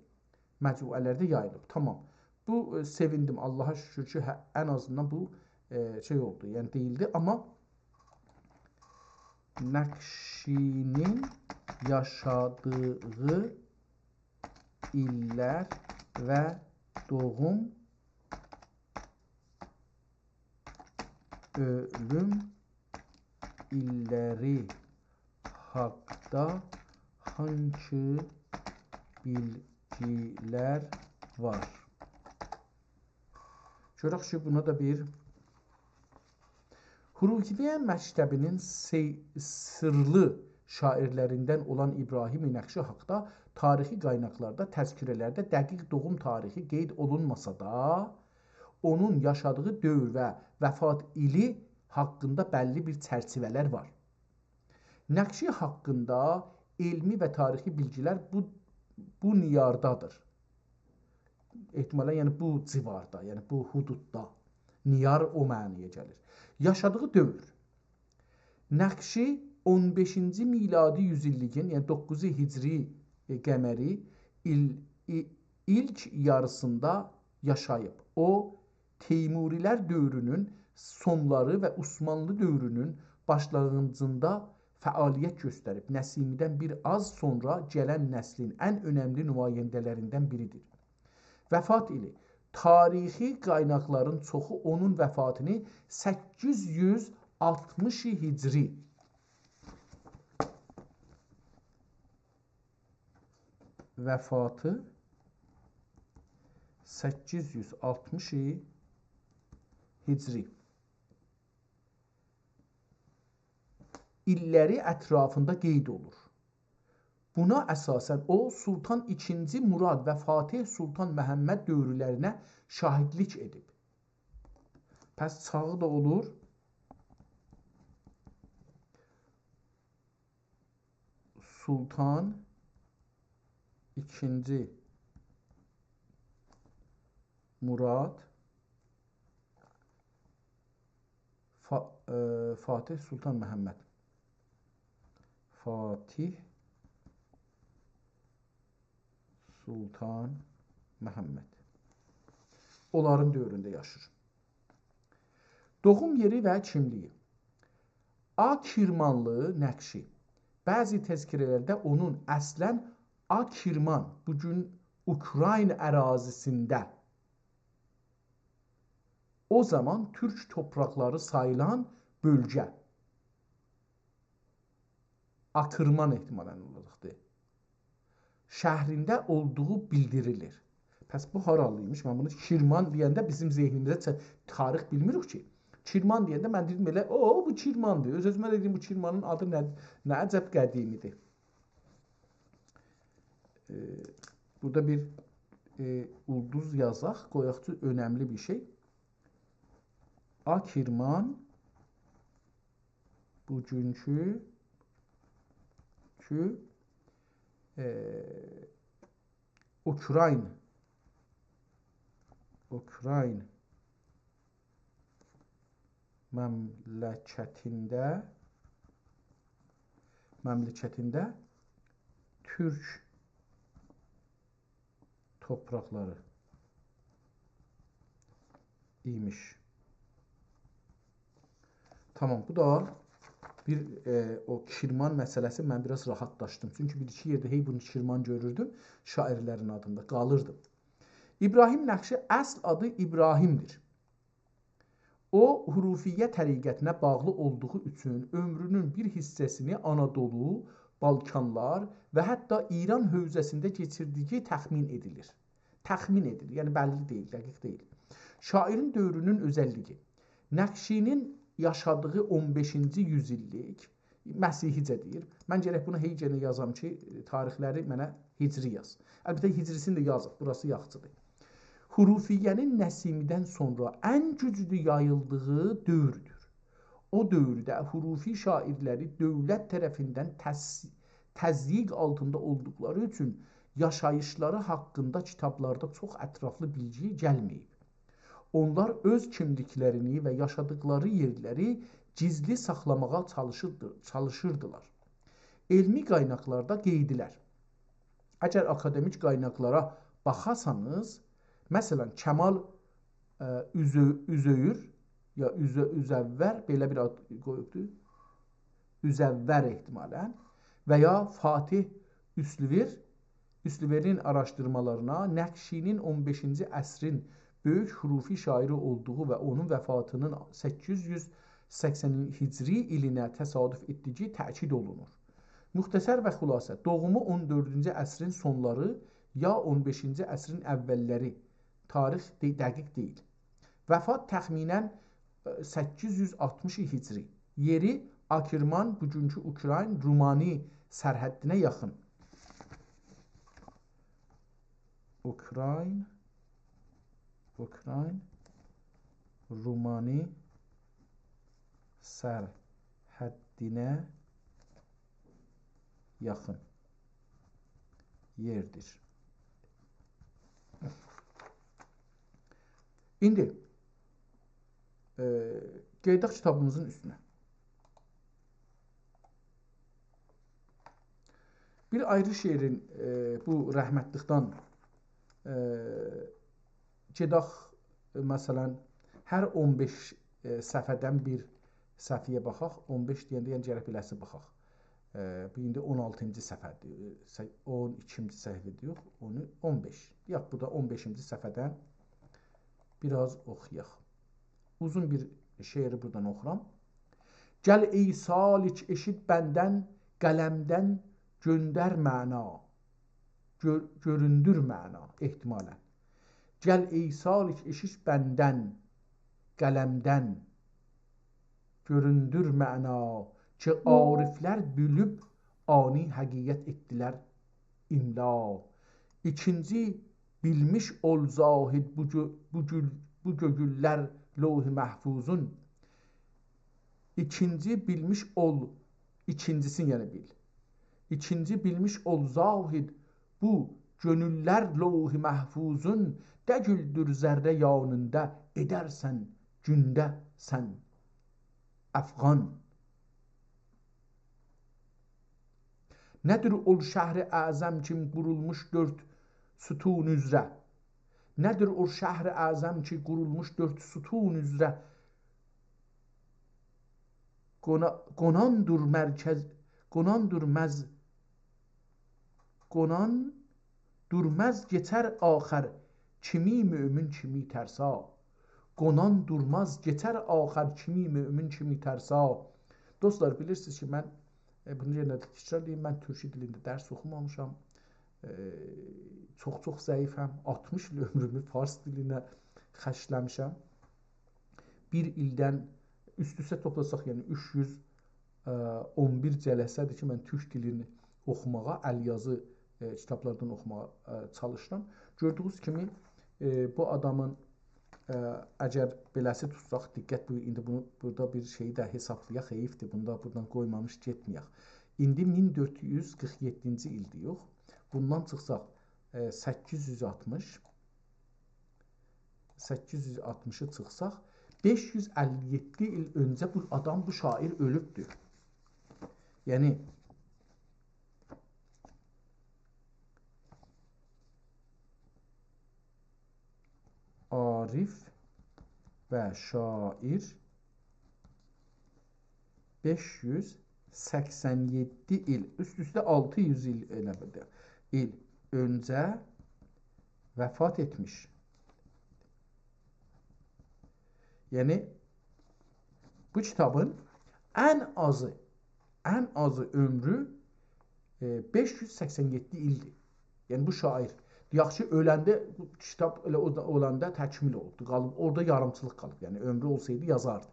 مجموعه‌لرده یاییلیب. تامام. بو، ائ، سئویندیم. آللاها شوکور کی، هه، ان آزیندان بو، ائ، شئی اولدو، یعنی دئییلدی. آمما نقشی‌نین یاشادیغی ایللر و دوغوم، اؤلوم ایللری حاقدا هانسی بیلگیلر وار؟ گؤرک کی، بونا دا بیر حروفیه مکتبی‌نین سئی-، سیرلی شاعرلریندن اولان ابراهیم نقشی حاقدا تاریخی قایناقلاردا، تذکره‌لرده دقیق دوغوم تاریخی قید اولونماسا دا، اونون یاشادیغی دؤور و وفات ایلی حاقیندا بللی بیر چرچیوه‌لر وار. نقشی حاقیندا علمی و تاریخی بیلگیلر بو، بو نیاردادیر. احتمالاً، یعنی بو جیواردا، یعنی بو حدوددا. نیار او معنایا گلیر. یاشادیغی دؤور. نقشی اون بئشینجی میلادی یوز ایللیگین، یعنی دوققوزو هجری، ائ، قمری ایل-، ای-، ایلک یاریسیندا یاشاییب. او، تیموری‌لر دؤورونون سونلاری و عثمانلی دؤورونون باشلانغیجیندا فعالیت گؤستریب، نسیمی‌دن بیر آز سونرا گلن نسلین ان اؤنملی نماینده‌لریندن بیریدیر. وفات ایلی. تاریخی قایناقلارین چوخو اونون وفاتینی سککیز یوز آلتمیش هجری، وفاتی سککیز یوز آلتمیش هجری ایللری اطرافیندا قید اولور. بونا اساساً او، سلطان ایکینجی مراد و فاتح سلطان محمد دؤورلرینه شاهدلیک ائدیب. پس چاغی دا اولور سلطان ایکینجی مراد، فا-، ائ، فاتح سلطان محمد. فاتح سلطان محمد. اونلارین دؤورونده یاشیر. دوغوم یئری و کیملیگی. آ کرمانلی نقشی. بعضی تذکره‌لرده اونون اصلاً آ کرمان، بوگون اوکراین اراضی‌سینده، او زامان تورک توپراقلاری ساییلان بؤلگه، آکرمان احتمالاً اولاجاقدیر، شهرینده اولدوغو بیلدیریلیر. پس بو هارالی‌یمیش؟ من بونو کرمان دئینده بیزیم ذهنیمیزه چه-، تاریخ بیلمیریک کی. کرمان دئینده من دئدیم ائله، «او، بو کرماندیر.» اؤز-اؤزومه دئدیم، «بو کرمانین آدی نه، نه عجب قدیمی‌دیر.» ائ، بورادا بیر، ائ، اولدوز یازاق، قویاق کی، اؤنملی بیر شئی. آ کرمان بوگونکو، کو، ائ، اوکراین، اوکراین مملکتینده، مملکتینده تورک توپراقلاری ایمیش. تامام، بو دا بیر، ائ، او کرمان مسئله‌سی، من بیر آز راحتلاشدیم. چونکی بیر ایکی یئرده هئی بونو کرمان گؤروردوم، شاعرلرین آدیندا قالیردیم. ابراهیم نقشی اصل آدی ابراهیم‌دیر. او، حروفیه طریقتینه باغلی اولدوغو اوچون عؤمرونون بیر حیصه‌سینی آنادولو، بالکانلار و حتی ایران حوزه‌سینده کئچیردیگی تخمین ائدیلیر. تخمین ائدیلیر، یعنی بللی دئییل، دقیق دئییل. شاعرین دؤورونون اؤزللیگی. نقشی‌نین یاشادیغی اون بئشینجی یوز ایللیک، مسیحیجه دئییر. من گرک بونو هئی‌گئنه یازام کی، تاریخلری منه هجری یاز. البته، هجری‌سینی ده یازیب، بوراسی یاخشیدیر. حروفیه‌نین نسیمی‌دن سونرا ان گوجلو یاییلدیغی دؤوردور. او دؤورده حروفی شاعرلری دؤولت طرفیندن تض-، تضییق آلتیندا اولدوقلاری اوچون یاشاییشلاری حاقیندا کیتابلاردا چوخ اطرافلی بیلگی گلمه‌ییب. اونلار اؤز کیملیکلرینی و یاشادیقلاری یئرلری گیزلی ساخلاماغا چالیشیردی-، چالیشیردیلار. علمی قایناقلاردا قئیدیلر. اگر آکادمیک قایناقلارا باخاسانیز، مثلا، کمال، ائ، اوزو-، اوزویر، یا اوزو-، اوزور، بئله بیر آد قویوبدور. اوزور احتمالا. و یا فاتح اوسلویر، اوسلویرین آراشدیرمالارینا نقشی‌نین اون بئشینجی عصرین بؤیوک حروفی شاعری اولدوغو و اونون وفاتی‌نین سککیز یوز سکسن هجری ایلینه تصادف ائتدیگی تأکید اولونور. مختصر و خلاصه، دوغومو اون دؤردونجو عصرین سونلاری یا اون بئشینجی عصرین اوللری. تاریخ دئ-، دقیق دئییل. وفات تخمینا، ائ، سککیز یوز آلتمیش هجری. یئری آکرمان، بوگونکو اوکراین، رومانی سرحدینه یاخین. اوکراین، اوکراین، رومانی سرحدینه یاخین یئردیر. ایندی، ائ، قئییداق کیتابیمیزین اوستونه. بیر آیری شعرین، ائ، بو رحمتلیکدن، ائ، گئدک، ائ، مثلا، هر اون بئش، ائ، صفحه‌دن بیر صفحه‌یه باخاق. اون بئش دئینده، یعنی گرک بئله‌سی باخاق. ائ، بو ایندی اون آلتینجی صفحه‌دیر. ائ، سه-، اون ایکینجی صفحه‌دیر، یوخ، اون، اون بئش. یوخ، بورادا اون بئشینجی صفحه‌دن بیر آز اوخویاق. اوزون بیر شعری بورادان اوخورام. گل ای سالک ائشیت بندن، قلمدن گؤندر معنا. گؤ-، گؤروندور معنا، احتمالا. گل ای سالک ائشیت بندن، قلمدن گؤروندور معنا، کی عارفلر بیلیب آنی حقیقت ائتدیلر املا. ایکینجی بیلمیش اول زاهد بو گؤ-، بو گؤل-، بو گؤیوللر لوح محفوظون. ایکینجی بیلمیش اول، ایکینجی‌سینی یعنی بیل. ایکینجی بیلمیش اول زاهد بو گؤیوللر لوح محفوظون، دگیلدیر ذره یانیندا ائدرسن گونده سن افغان. نه‌دیر اول شهر اعظم کی قورولموش دؤرد ستون اوزره؟ نه‌دیر اول شهر اعظم کی قورولموش دؤرد ستون اوزره؟ قونا-، قوناندور مرکز، قوناندور مز-، قونان دورماز کئچر آخر کیمی مؤمن کیمی ترسا. قونان دورماز کئچر آخر کیمی مؤمن کیمی ترسا. دوستلار، بیلیرسینیز کی، من، ائ، بونو یئنه ده تکرار ائدیم، من تورکو دیلینده درس اوخومامیشام. ائ، چوخ-چوخ ضعیفم، آلتمیش ایل عؤمرومو فارس دیلینه خرجله‌میشم. بیر ایلدن اوست-اوسته توپلاساق، یعنی اوچ یوز اون بیر جلسه‌دیر کی، من تورک دیلینی اوخوماغا، ال‌یازی، ائ، کیتابلاردان اوخوماغا، ائ، چالیشیرام. گؤردویونوز کیمی، ائ، بو آدامین، ائ، اگر بئله‌سی توتساق، دقت بو، ایندی بونو بورادا بیر شئیی ده حسابلایاق، حئیفدیر، بونو دا بورادان قویمامیش گئتمه‌یک. ایندی مین دؤرد یوز قیرخ یئددینجی ایلدیر، یوخ. بوندان چیخساق، ائ، سککیز یوز آلتمیش، سککیز یوز آلتمیشی چیخساق، بئش یوز اللی یئددی ایل اؤنجه بو آدام، بو شاعر اؤلوبدور. یعنی، عارف و شاعر بئش یوز سکسن یئددی ایل، اوست-اوسته آلتی یوز ایل ائله بیر ده، ایل اؤنجه وفات ائتمیش. یعنی، بو کیتابین ان آزی، ان آزی عؤمرو ائ، بئش یوز سکسن یئددی ایلدیر. یعنی بو شاعیر، دئیک کی، اؤلنده، بو کیتاب ائله او، اولاندا تکمیل اولوبدو، قالیب، اورادا یاریمچیلیق قالیب. یعنی عؤمرو اولسایدی، یازاردی.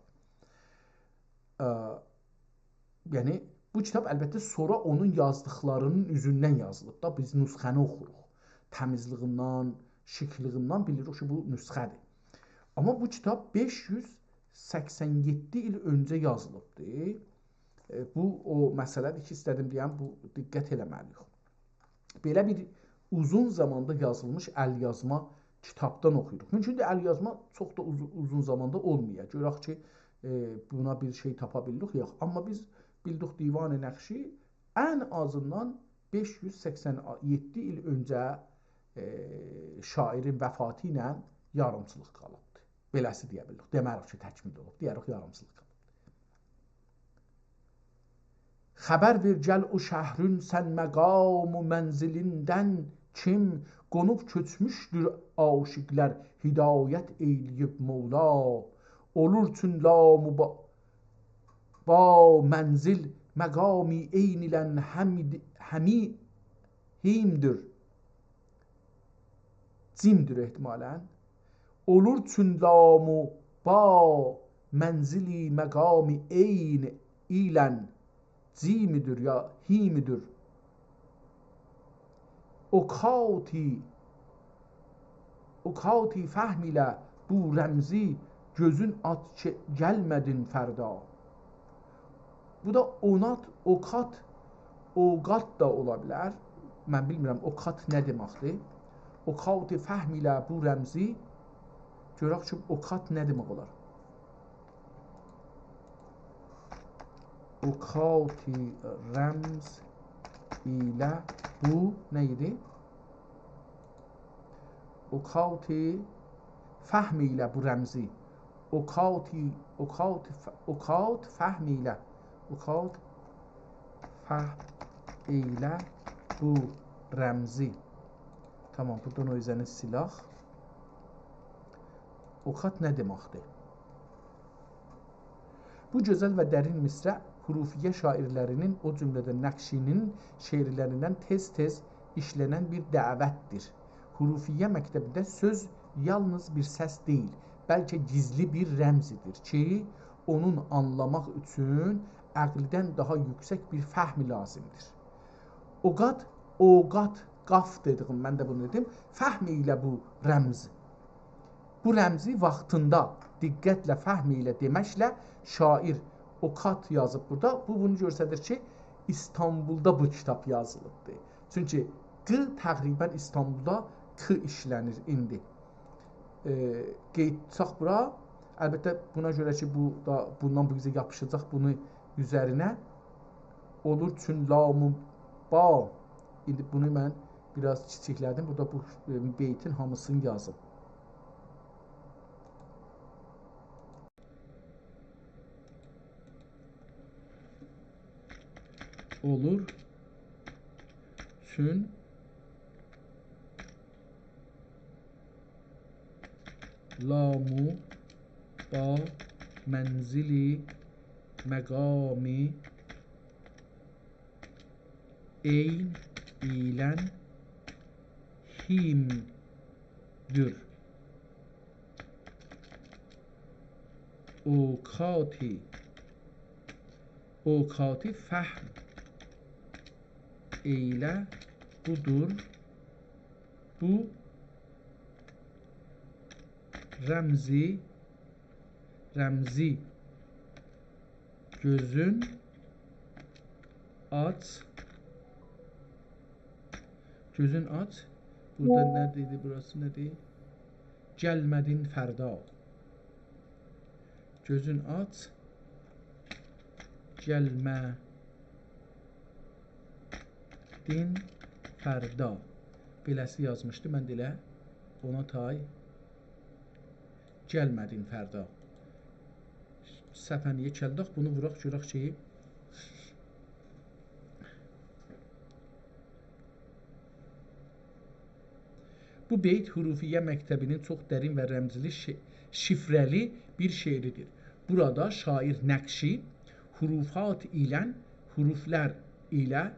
ا، یعنی بو کیتاب البته سونرا اونون یازدیقلاری‌نین اوزوندن یازیلیب دا، بیز نسخه‌نی اوخوروق. تمیزلیگیندن، شیکلیگیندن بیلیریک کی، بو نسخه‌دیر. آمما بو کیتاب بئش یوز سکسن یئددی ایل اؤنجه یازیلیبدیر. ائ، بو او مسئله‌دیر کی، ایسته‌دیم دئیم، بو دقت ائله‌مه‌لی‌ییک. بئله بیر اوزون زاماندا یازیلمیش ال‌یازما کیتابدان اوخویوروق. مومکوندور، ال‌یازما چوخ دا اوزو-، اوزون زاماندا اولمایا. گؤرک کی، ائ، بونا بیر شئی تاپا بیلدیک، یوخ. آمما بیز بیلدیک دیوان نقشی ان آزیندان بئش یوز سکسن یئددی ایل اؤنجه، ائ، شاعیرین وفاتی ایله یاریمچیلیق قالیبدیر. بئله‌سی دئیه بیلیریک. دئمه‌ریک کی، تکمیل اولوب. دئیه‌ریک، یاریمچیلیق قالیب. خبر وئر گل او شهرین سن مقام و منزلیندن، کیم قونوب کؤچموشدور عاشیقلر هدایت ائیله‌ییب مولا. اولور چون لام و با، با منزل مقامی عین ایلن حمید، حمی-، حیمدور. جیمدور احتمالاً. اولور چون لام و با منزلی مقامی عین ایلن، جیمدور یا حیمدور. اوقاتی، اوقاتی فهم ایله بو رمزی، گؤزون آچ کی، گلمه‌دین فردا. بو دا اونات، اوقات، اوقات دا اولا بیلر. من بیلمیرم، اوقات نه دئمکدیر. اوقات فهم ایله بو رمزی، گؤرک کی، اوقات نه دئمک اولار. اوقات رمز ایله بو نه ایدی؟ اوقات فهم ایله بو رمزی. اوقات، اوقات ف-، اوقات فهم ایله. اوقات فهم ایله بو رمزی. تامام، بورادان او اوزه‌نی سیلک. اوقات نه دئمکدیر؟ بو گؤزل و درین مصرع حروفیه شاعیرلری‌نین، او جمله‌دن نقشی‌نین شعرلریندن تئز-تئز ایشله‌نن بیر دعوتدیر. حروفیه مکتبینده سؤز یالنیز بیر سس دئییل، بلکه گیزلی بیر رمزدیر کی، اونون آنلاماق اوچون عقلدن داها یوکسک بیر فهم لازیمدیر. اوقات، اوقات، قاف دئدیگیم، من ده بونو دئدیم، فهم ایله بو رمز. بو رمزی واختیندا دقتله، فهم ایله دئمکله شاعیر اوقات یازیب بورادا. بو بونو گؤستریر کی، ایستانبولدا بو کیتاب یازیلیبدی. چونکی ق تقریباً ایستانبولدا ک ایشله‌نیر ایندی. ائ، قئییدساق بورا، البته، بونا گؤره کی، بو دا، بوندان بو بیزه یاپیشاجاق بونون اوزرینه. اولور چون لام و با. ایندی بونو من بیر آز کیچیکله‌دیم. بورادا بو، ائ، بیتین هامیسینی یازیم. اولور چون لام و با منزلی مقامی عین ایلن حیمدور. اوقاتی، اوقاتی فهم ایله بودور. بو رمزی، رمزی گؤزون آچ. گؤزون آچ. بورادا نه دئدی، بوراسی نه دئییر؟ گلمه‌دین فردا. گؤزون آچ، گلمه‌دین فردا. بئله‌سی یازمیشدی، من ده ائله اونا تای گلمه‌دین فردا. صفحه‌نی یئکلدک، بونو ووراق، گؤرک کی، بو بیت حروفیه مکتبی‌نین چوخ درین و رمزلی شی-، شیفره‌لی بیر شعریدیر. بورادا شاعیر نقشی حروفات ایله، حروفلر ایله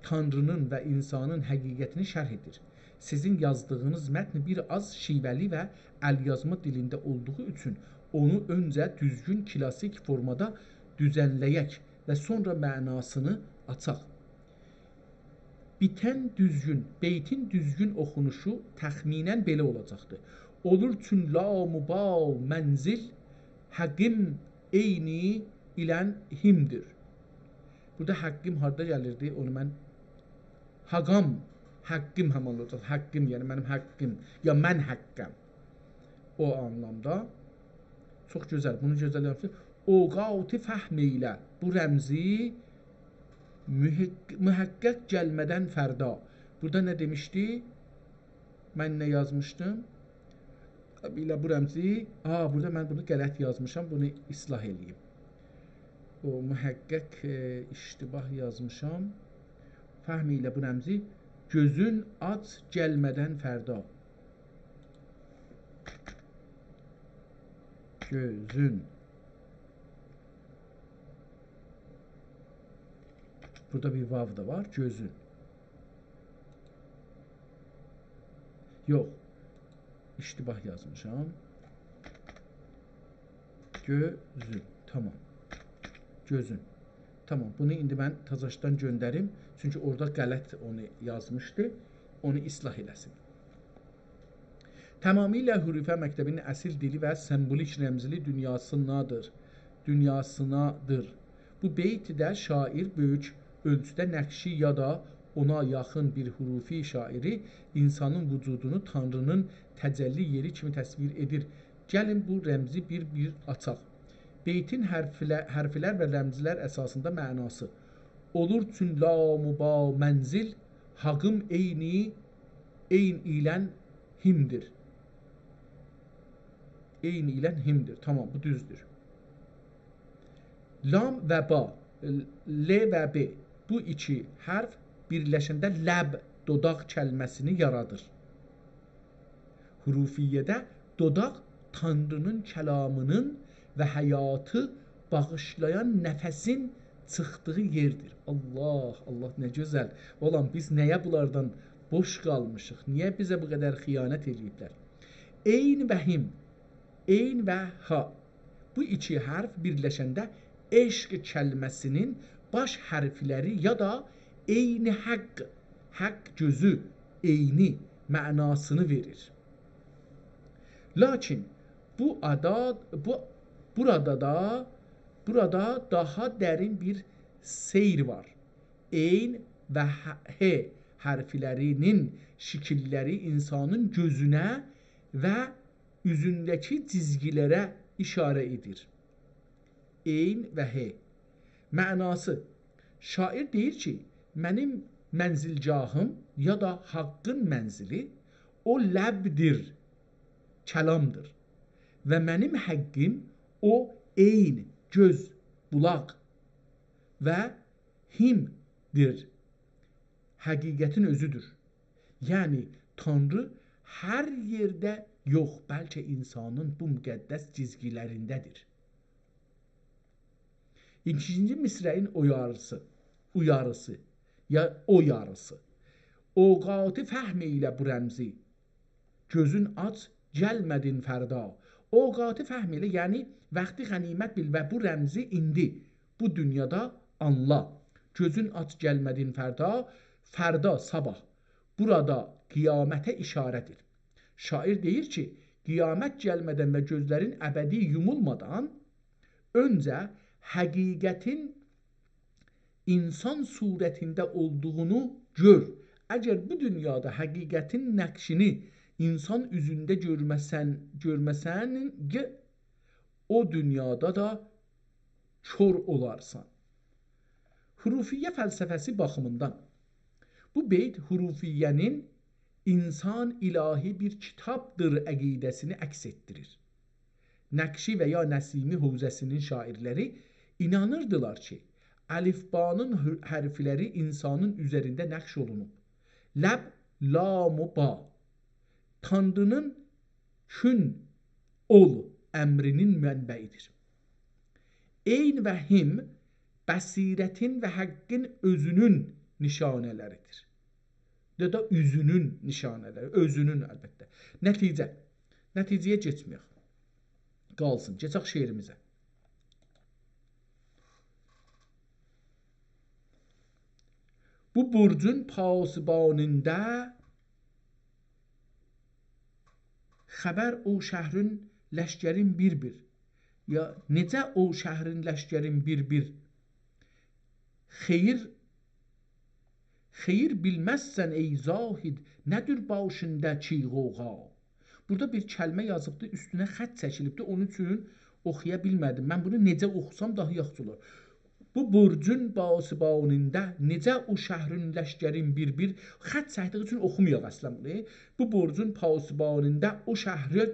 تانرینین و اینسانین حقیقتینی شرح ائدیر. سیزین یازدیغینیز متن بیر آز شیوه‌لی و ال‌یازما دیلینده اولدوغو اوچون اونو اؤنجه دوزگون کلاسیک فورمادا دوزنله‌یک و سونرا معناسینی آچاق. بیتن دوزگون، بیتین دوزگون اوخونوشو تخمیناً بئله اولاجاقدیر. اولور چون لام و با منزل، حقیم عینی ایلن هیمدیر. بورادا حقیم هاردا گلیردی؟ اونو من، حقام، حقیم همان اولاجاق. حقیم، یعنی منیم حقیم. یا من حقم. او آنلامدا. چوخ گؤزل. بونو گؤزل یازمیش. اوقات فهم ائیله بو رمزی محق-، محقق گلمه‌دن فردا. بورادا نه دئمیشدی؟ من نه یازمیشدیم؟ ائله بو رمزی، آ، بورادا من بونو غلط یازمیشام، بونو اصلاح ائله‌ییم. او محقق، ائ، اشتباه یازمیشام. فهم ائیله بو رمزی، گؤزون آچ گلمه‌دن فردا. گؤزون. بورادا بیر واو دا وار، گؤزون. یوخ. اشتباه یازمیشام. گؤزون. تامام. گؤزون. تامام. بونو ایندی من تازاشدان گؤندریم. چونکی اورادا غلط اونو یازمیشدی. اونو اصلاح ائله‌سین. تمامیله حروفه مکتبین اصیل دیلی و سمبولیک رمزلی دونیاسینادیر. دونیاسینادیر. بو بیتده شاعیر بؤیوک اؤلچوده نقشی یا دا اونا یاخین بیر حروفی شاعری اینسانین وجودونو تانرینین تجلی یئری کیمی تصویر ائدیر. گلین بو رمزی بیر-بیر آچاق. بیتین حرفله-، حرفلر و رمزلر اساسیندا معناسی. اولور چون لام و با منزل، حقیم عینی، عین ایلن هیمدیر. عین ایلن هیمدیر. تامام، بو دوزدور. لام و با، ل و ب، بو ایکی حرف بیرلشنده لب، دوداق کلمه‌سینی یارادیر. حروفیه‌ده دوداق تانرینین کلامینین و حیاتی باغیشلایان نفسین چیخدیغی یئردیر. الله، الله، نه گؤزل. اولان، بیز نه‌یه بونلاردان بوش قالمیشیق؟ نییه بیزه بو قدر خیانت ائله‌ییبلر؟ عین و هیم، عین و ها. بو ایکی حرف بیرلشنده عشق کلمه‌سینین باش حرفلری یا دا عین حق، حق گؤزو، عینی معناسینی وئریر. لاکین بو آدا، بو، بورادا دا، بورادا داها درین بیر سیر وار. عین و ه، ه حرفلرینین شکیللری اینسانین گؤزونه و اوزونده‌کی جیزگیلره ایشاره ائدیر. عین و ه. معناسی، شاعیر دئییر کی، منیم منزلگاهیم یا دا حقین منزلی او لبدیر، کلامدیر. و منیم حقیم او عین، گؤز، بولاق و هیمدیر، حقیقتین اؤزودور. یعنی، تانری هر یئرده یوخ، بلکه اینسانین بو مقدس جیزگیلرینده‌دیر. ایکینجی مصرعین اویاریسی، اویاریسی، یا اویاریسی. اوقات فهم ائیله بو رمزی، گؤزون آچ، گلمه‌دین فردا. اوقات فهم ائیله، یعنی واختی غنیمت بیل و بو رمزی ایندی، بو دونیادا آنلا. گؤزون آچ، گلمه‌دین فردا، فردا، صاباح. بورادا قیامته ایشاره‌دیر. شاعیر دئییر کی، قیامت گلمه‌دن و گؤزلرین ابدی یومولمادان اؤنجه حقیقتین اینسان صورتینده اولدوغونو گؤر. اگر بو دونیادا حقیقتین نقشینی اینسان اوزونده گؤرمه‌سن، گؤرمه‌سن، او دونیادا دا کور اولارسان. حروفیه فلسفه‌سی باخیمیندان بو بیت حروفیه‌نین اینسان الهی بیر کیتابدیر عقیده‌سینی عکس ائتدیریر. نقشی و یا نسیمی حوزه‌سینین شاعرلری اینانیردیلار کی، الفبانین حر، حرفلری اینسانین اوزرینده نقش اولونوب. لب، لام و با. تانرینین کون اول امرینین منبعیدیر. عین و هیم بصیرتین و حقین اؤزونون نشانه‌لریدیر. یا دا اوزونون نشانه‌لری، اؤزونون البته. نتیجه. نتیجه‌یه کئچمه‌یک. قالسین، کئچک شعریمیزه. بو برجون پاسبانیندا خبر او شهرین لشکرین بیر-بیر. یا نئجه او شهرین لشکرین بیر-بیر؟ خئیر، خئیر بیلمزسن ای زاهد، نه‌دیر باشینداکی غوغا؟ بورادا بیر کلمه یازیبدی، اوستونه خط چکیلیبدی، اونون اوچون اوخویا بیلمه‌دیم. من بونو نئجه اوخوسام داها یاخشی اولار. بو برجون پاسبانیندا نئجه او شهرین لشکرین بیر-بیر، خط چکدیگی اوچون اوخومایاق اصلا بونو. بو برجون پاسبانیندا او شهرین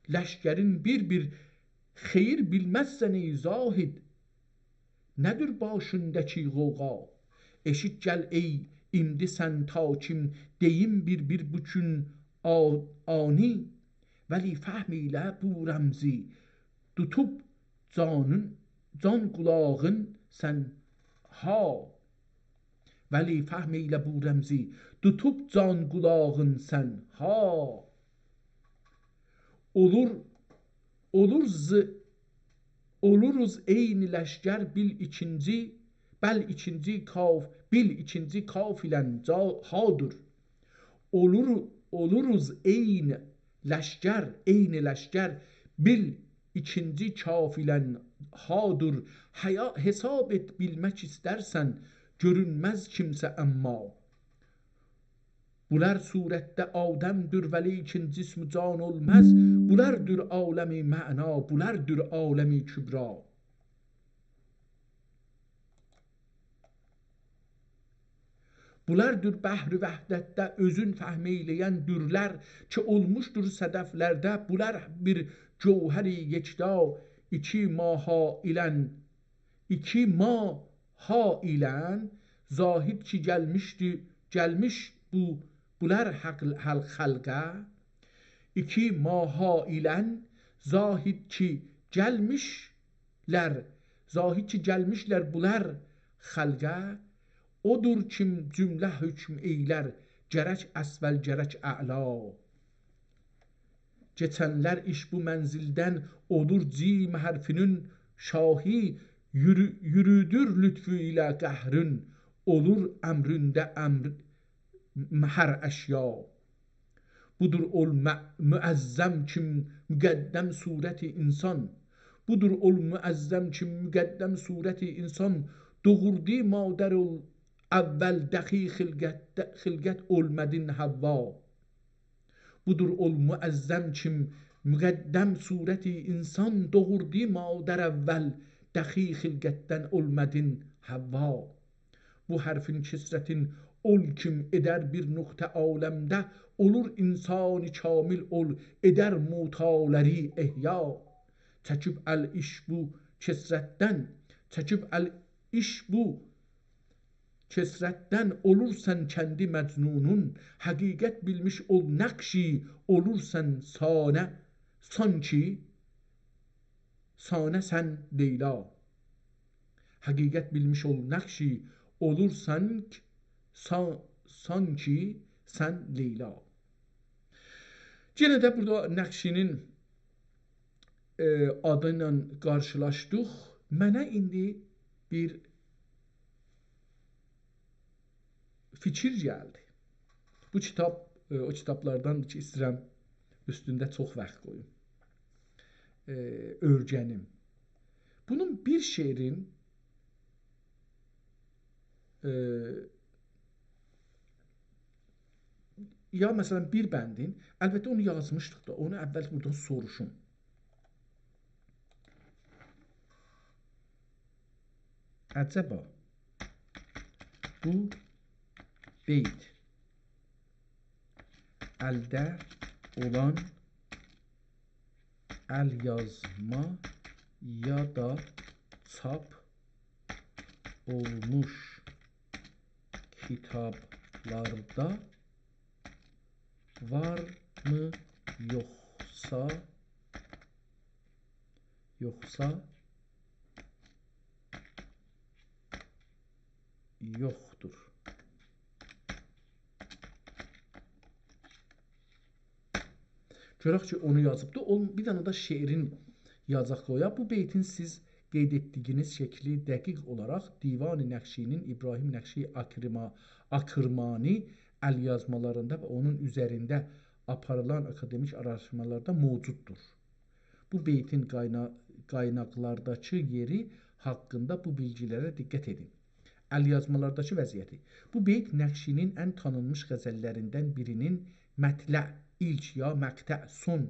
لشکرین بیر-بیر، خئیر بیلمزسن ای زاهد، نه‌دیر باشینداکی غوغا؟ ائشیت گل ای ایندی سن تا کیم، دئییم بیر-بیر بو گون آ-، آنی، ولی فهم ائیله بو رمزی، توتوب جانین، جان قولاغین سن ها. ولی فهم ائیله بو رمزی، توتوب جان قولاغین سن ها. اولور، اولور ز-، اولوروز عینی لشکر بیل ایکینجی، بل ایکینجی کاف، بیل ایکینجی کاف ایله جا-، هادور. اولور، اولوروز عینی لشکر، عینی لشکر، بیل ایکینجی کاف ایله هادور. حیا-، حساب ائت بیلمک ایسترسن، گؤرونمز کیمسه اما. بونلار صورتده آدم‌دور، ولیکن جسم و جان اولماز. بونلاردیر عالم معنا، بونلاردیر عالم کبری. بونلاردیر بحر وحدتده اؤزون فهم ائیله‌ین دُرلر کی، اولموشدور صدفلرده. بونلار بیر گوهر یکتا، ایکی ماها ایلن، ایکی ماها ایلن زاهد کی گلمیشدی، گلمیش بو، بونلار حق-، حل-، خلقه. ایکی ماها ایلن زاهد کی گلمیشلر، زاهد کی گلمیشلر بونلار خلقه. اودور کیم جمله حکم ائیلر، گرک اسفل، گرک اعلا. کئچنلر ایش بو منزلدن، اولور جیم حرفینین شاهی، یورو-، یورودور لطفو ایله قهرین، اولور امرینده امر-، هر اشیا. بودور اول مع-، معظم کیم مقدم صورت انسان. بودور اول معظم کیم مقدم صورت انسان، دوغوردو مادر اول اول دخی خلقت، خلقت اولمادین حوا. بودور اول معظم کیم مقدم صورت انسان، دوغوردو مادر اول دخی خلقتدن اولمادین حوا. بو حرفین کثرتین اول کیم ائدر بیر نقطه عالمده، اولور انسان کامل اول، ائدر موتالاری احیا. چکیب ال ایش بو کثرتدن، چکیب ال ایش بو کثرتدن، اولورسان کندی مجنونون، حقیقت بیلمیش اول نقشی، اولورسان سانه، سانکی، سانه سن لیلا. حقیقت بیلمیش اول نقشی، اولورسان ک-، سا-، سانکی سن لیلا. یئنه ده بورادا نقشی‌نین، ائ، آدی ایله قارشیلاشدیق. منه ایندی بیر فیکیر گلدی. بو کیتاب، ائ، او کیتابلارداندیر کی، ایسته‌ییرم اوستونده چوخ واخت قویوم. ائ، اؤیرنیم. بونون بیر شعرین، ائ، یا مثلا بیر بندین، البته اونو یازمیشدیق دا، اونو اول بورادان سوروشوم. عجبا بو بیت الده اولان ال‌یازما یا دا چاپ اولموش کیتابلاردا وارمی یوخسا، یوخسا یوخدور. گؤرک کی، اونو یازیبدی. او، بیر دنه ده شعرین یازاق قویاق. بو بیتین سیز قید ائتدیگینیز شکلی دقیق اولاراق دیوان نقشی‌نین ابراهیم نقشی آکرما-، آکرمانی ال‌یازمالاریندا و اونون اوزرینده آپاریلان آکادمیک آراشدیرمالاردا موجوددور. بو بیتین قاینا-، قایناقلارداکی یئری حاقیندا بو بیلگی‌لره دقت ائدین. ال‌یازمالارداکی وضعیتی. بو بیت نقشی‌نین ان تانینمیش غزللریندن بیری‌نین مطلع، ایلک یا مقطع، سون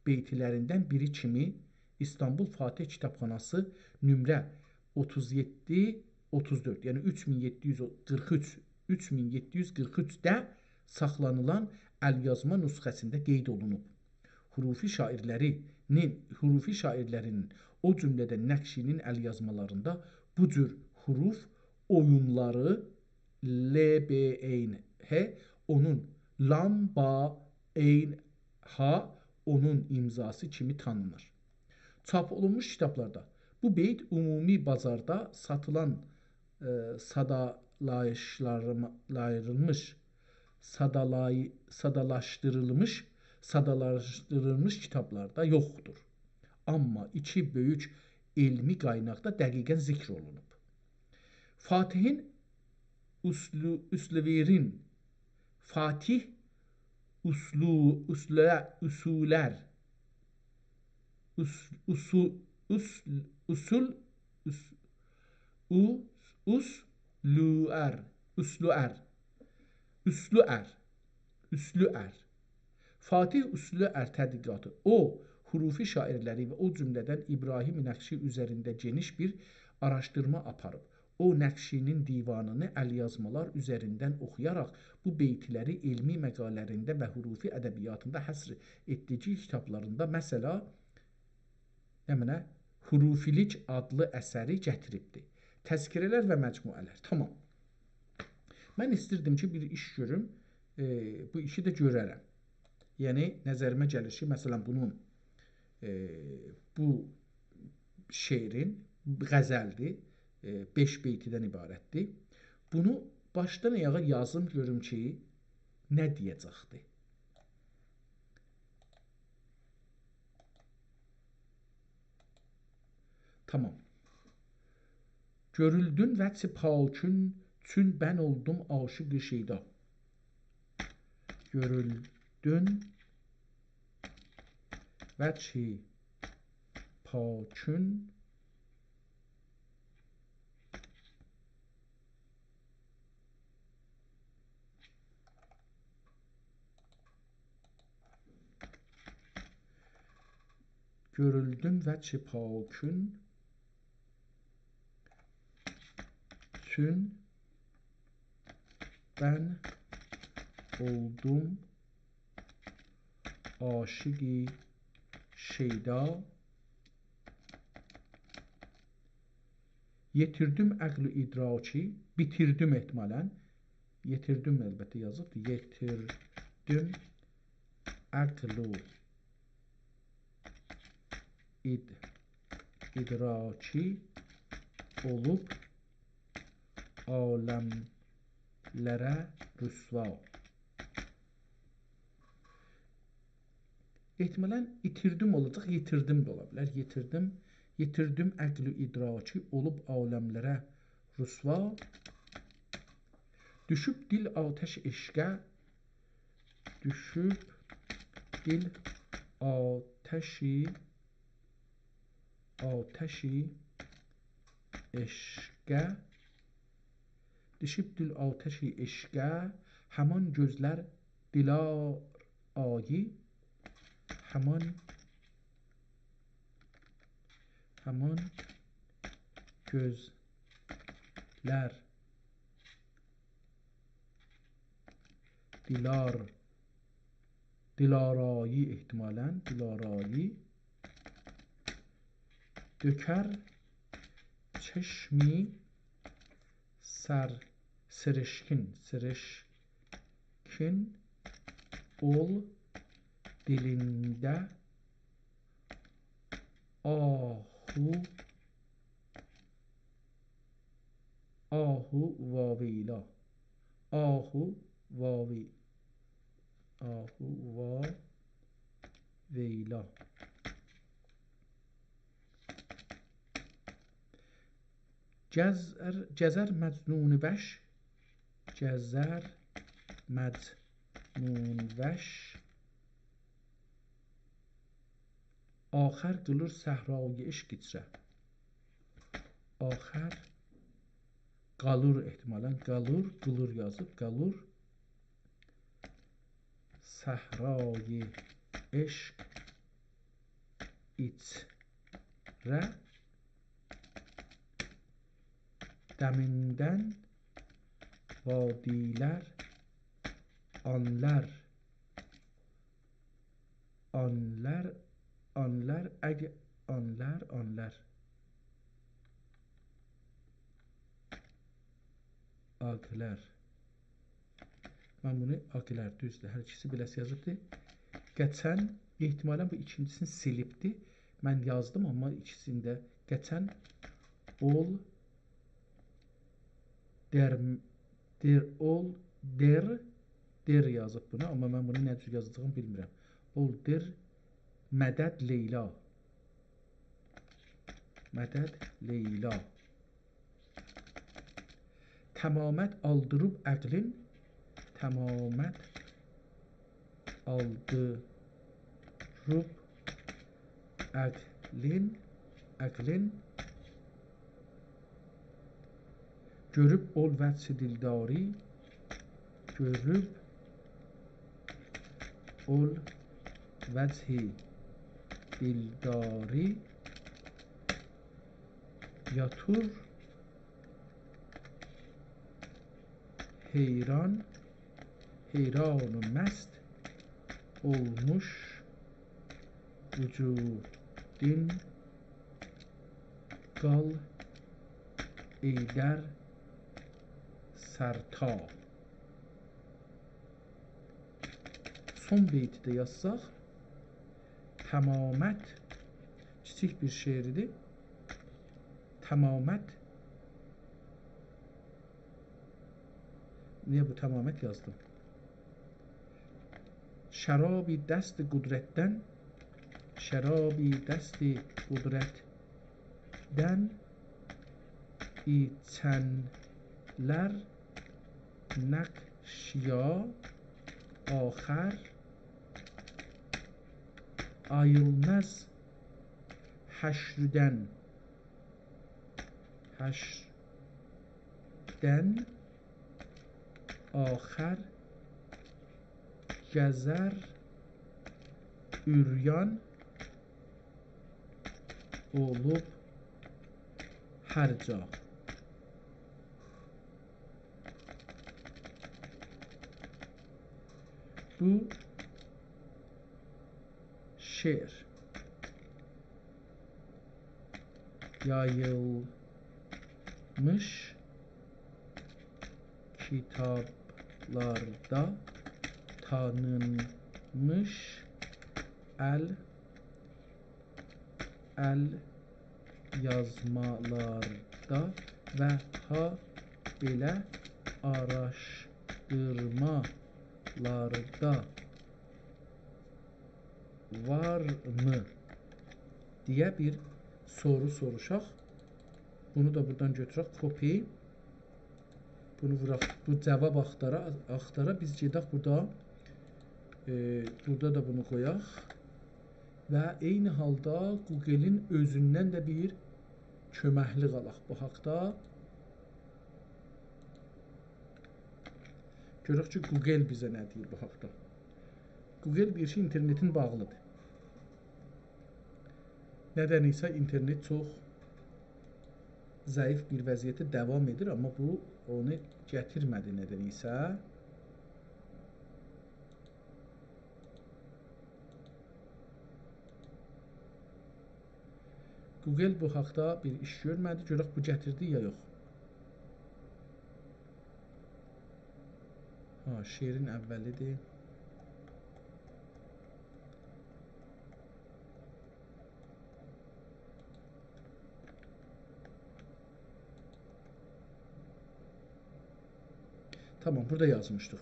بیتلریندن بیری کیمی ایستانبول فاتح کیتابخاناسی نمره اوتوز یئددی اوتوز دؤرد، یعنی اوچ مین یئددی یوز قیرخ اوچ، اوچ مین یئددی یوز قیرخ اوچده ساخلانیلان ال‌یازما نسخه‌سینده قید اولونوب. حروفی شاعرلری‌نین، حروفی شاعرلری‌نین، او جمله‌دن نقشی‌نین ال‌یازمالاریندا بو جور حروف اویونلاری ل، ب، عین، ه، اونون لام، با، عین، ها، اونون امضاسی کیمی تانینیر. چاپ اولونموش کیتابلاردا بو بیت عمومی بازاردا ساتیلان، ائ، سادالایشلاریم-، لایریلمیش، سادالای-، سادالاشدیریلمیش، سادالاشدیریلمیش کیتابلاردا یوخدور. آمما ایکی بؤیوک علمی قایناقدا دقیقاً ذکر اولونوب. فاتحین اوسلو-، اوسلوویرین، فاتح اوسلو-، اوسلو-، اوسولر، اوس-، اوسو-، اوس-، اوسول، اوس-، او-، اوسلوئر، اوسلوئر، اوسلوئر، اوسلوئر. فاتح اوسلوئر تدقیقاتی. او، حروفی شاعرلری و او جمله‌دن ابراهیم نقشی اوزرینده گئنیش بیر آراشدیرما آپاریب. او، نقشی‌نین دیوانینی ال‌یازمالار اوزریندن اوخویاراق بو بیتلری علمی مقاله‌لرینده و حروفی ادبیاتیندا حصر ائتدیگی کیتابلاریندا، مثلا، نمنه، حروفی‌لیک آدلی اثری گتیریبدی. تذکره‌لر و مجموعه‌لر. تامام. من ایستیردیم کی، بیر ایش گؤروم، ائ، بو ایشی ده گؤررم. یعنی، نظریمه گلیر کی، مثلا، بونون، ائ، بو شعرین، غزلدیر، ائ، بئش بیتیدن عبارتدیر. بونو باشدان آیاغا یازیم، گؤروم کی، نه دئیه‌جکدیر. تامام. گؤرولدون وجه پاکون، چون بن اولدوم عاشق شیدا. گؤرولدون وجه پاکون، گؤرولدون وجه پاکون، چون بن اولدوم عاشق شیدا. یئتیردیم عقل و ادراکی، بیتیردیم احتمالا. یئتیردیم البته یازیبدیر. یئتیردیم عقل و اد-، ادراکی، اولوب عالملره رسوا. احتمالا ایتیردیم اولاجاق، یئتیردیم ده اولا بیلر. یئتیردیم، یئتیردیم عقل و ادراکی، اولوب عالملره رسوا. دوشوب دل آتش عشقه، دوشوب دل آتش، آتش عشقه، دوشوب دل آتش عشقه، همان گؤزلر دلارایی، همان، همان گؤزلر دلار-، دلارایی احتمالا، دلارایی. دؤکر چشمی سر-، سرشکین، سرشکین اول دلینده آهو، آهو واویلا. آهو واوی-، آهو وا-، لیلا. گزر، گزر مجنون وش، گزر مجنون وش، آخر قیلیر صحرای عشق ایچره. آخر قالیر احتمالاً، قالیر، قیلیر یازیب، قالیر. صحرای عشق ایچره، دمیندن وادی‌لر آنلار، آنلار، آنلار، اگ-، آنلار، آنلار. آقلر. من بونو آقلر، دوزدور. هر ایکیسی بئله‌سی یازیبدیر. قچن، احتمالاً بو ایکینجیسینی سیلیبدی. من یازدیم، آمما ایکیسینی ده قچن اول در، در اول در، در یازیب بونا، آمما من بونو نه جور یازاجاغیمی بیلمیرم. اول در مدد لیلا. مدد لیلا. تمامت آلدیریب عقلین، تمامت آلدیریب عقلین، عقلین. گؤروب اول وجه دلداری، گؤروب اول وجه دلداری، یاتیر حیران، حیران و مست اولموش وجودون، قال ای در سرتا. سون بیتی ده یازساق، تمامت، کیچیک بیر شعریدیر. تمامت. نییه بو تمامت یازدیم؟ شرابی دست قدرتدن، شرابی دست قدرتدن ایچنلر نقشیا آخر آییلماز حشردن، حشردن آخر گزر عریان اولوب هر جا. بو شعر یاییلمیش کیتابلاردا، تانینمیش ال، ال یازمالاردا و هابئله آراشدیرمالاردا وارمی دئیه بیر سورو سوروشاق. بونو دا بورادان گؤتورک، کپی. بونو ووراق، بو جواب آختارا، آختارا. بیز گئدک بورادا، ائ، بورادا دا بونو قویاق. و عینی حالدا گوگلین اؤزوندن ده بیر کؤمکلیک آلاق بو حاقدا. گؤرک کی، گوگل بیزه نه دئییر بو حاقدا. گوگل دئییر کی، اینترنتین باغلیدیر. ندن ایسه اینترنت چوخ ضعیف بیر وضعیتده داوام ائدیر، آمما بو اونو گتیرمه‌دی ندن ایسه. گوگل بو حاقدا بیر ایش گؤرمه‌دی. گؤرک بو گتیردی یا یوخ. ها، شعرین اولیدیر. تامام، بورادا یازمیشدیق.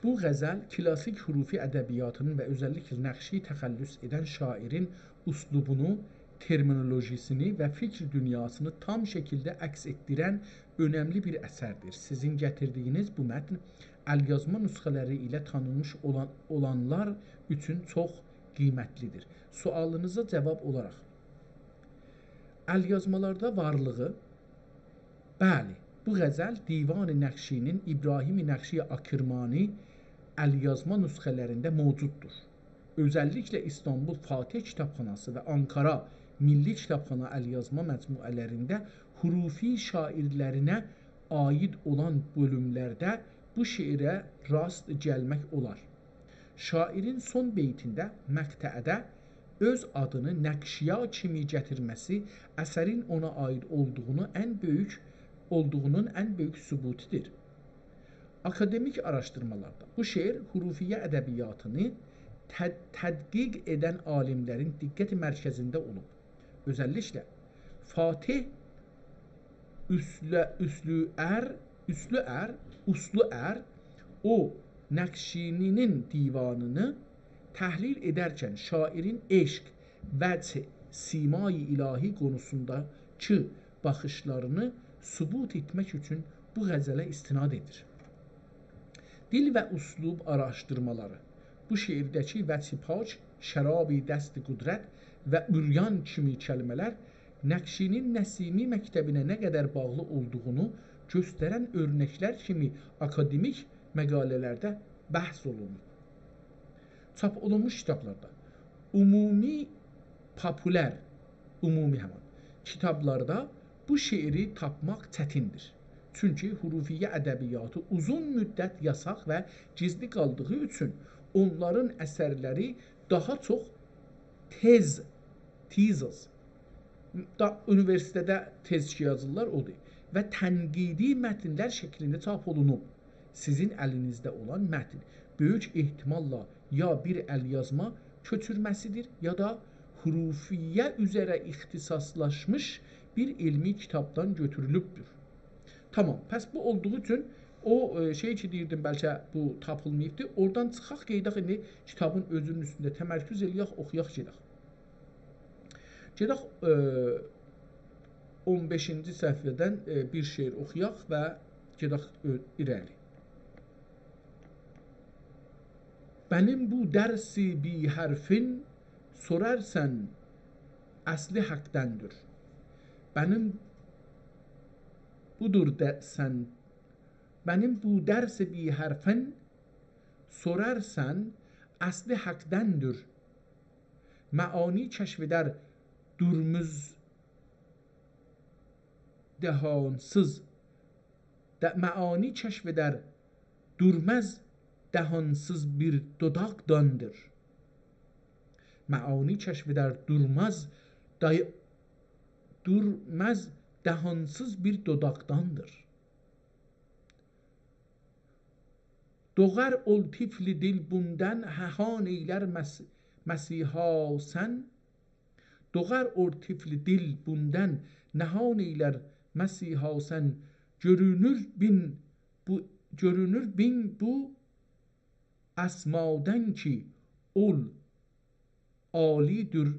بو غزل کلاسیک حروفی ادبیاتینین و اؤزللیکله نقشی‌یه تخلص ائدن شاعرین اسلوبونو، ترمینولوژی‌سینی و فیکیر دونیاسینی تام شکیلده عکس ائتدیرن اؤنملی بیر اثردیر. سیزین گتیردیگینیز بو متن الیازما نسخه‌لری ایله تانینمیش اولان، اولانلار اوچون چوخ قیمتلی‌دیر. سؤالینیزا جاواب اولاراق، الیازمالاردا وارلیغی، بلی، بو غزل دیوان نقشی‌نین، ابراهیم نقشی آکرمانی الیازما نسخه‌لرینده موجوددور. اؤزللیکله ایستانبول فاتح کیتابخاناسی و آنکارا میللی کیتابخانا الیازما مجموعه‌لرینده حروفی شاعرلرینه عایید اولان بؤلوملرده بو شعره راست گلمک اولار. شاعرین سون بیتینده، مقطعده اؤز آدینی نقشی‌یا کیمی گتیرمه‌سی اثرین اونا عایید اولدوغونو ان بؤیوک، اولدوغونون ان بؤیوک ثبوتودور. آکادمیک آراشدیرمالاردا بو شعر حروفیه ادبیاتینی تد-، تدقیق ائدن عالیملرین دقت مرکزینده اولوب. اؤزللیکله فاتح اوسلو-، اوسلوئر، اوسلوئر، اوسلوئر او نقشی‌نی‌نین دیوانینی تحلیل ائدرکن شاعرین عشق، وجه، سیمای الهی قونوسونداکی باخیشلارینی ثبوت ائتمک اوچون بو غزله استناد ائدیر. دیل و اسلوب آراشدیرمالاری. بو شعرده‌کی وجه پاک، شرابی دست قدرت و عریان کیمی کلمه‌لر نقشی‌نین نسیمی مکتبینه نه قدر باغلی اولدوغونو گؤسترن اؤرنکلر کیمی آکادمیک مقاله‌لرده بحث اولونوب. چاپ اولونموش کیتابلاردا، عمومی، پاپولر، عمومی همان کیتابلاردا بو شعری تاپماق چتیندیر. چونکی حروفیه ادبیاتی اوزون مدت یاساق و گیزلی قالدیغی اوچون اونلارین اثرلری داها چوخ تئز، thesis، دا، اونیوئرسیتئتده تئز کی یازیرلار، اودور، و تنقیدی متنلر شکلینده چاپ اولونوب. سیزین الینیزده اولان متن بؤیوک احتماللا یا بیر الیازما کؤچورمه‌سیدیر، یا دا حروفیه اوزره اختصاصلاشمیش بیر علمی کیتابدان گؤتورولوبدور. تامام، پس بو اولدوغو اوچون او، ائ، شئی کی دئییردیم، بلکه بو تاپیلماییبدی. اورادان چیخاق، گئدک ایندی کیتابین اؤزونون اوستونده تمرکز ائله‌یک، اوخویاق، گئدک. گئدک، ائ، اون بئشینجی صفحه‌دن، ائ، بیر شعر اوخویاق و گئدک، ائ، ایره‌لی. «بنیم بو درس بی‌حرفین سورارسان اصلی حقدندیر.» بنیم بودور ده سن، «بنیم بو درس بی‌حرفین سورارسان اصلی حقدندیر.» معانی کشف ائدر دورموز دهانسیز، ده، معانی کشف ائدر دورماز دهانسیز بیر دوداقداندیر. معانی کشف ائدر دورماز، دای-، دورماز دهانسیز بیر دوداقداندیر. دوغار اول طفل دیل بوندان نهان ائیلر مس-، مسیحا سن. دوغار اول طفل دیل بوندان نهان ائیلر مسیحا سن. گؤرونور بین بو، گؤرونور بین بو اسمادان کی اول عالی‌دور.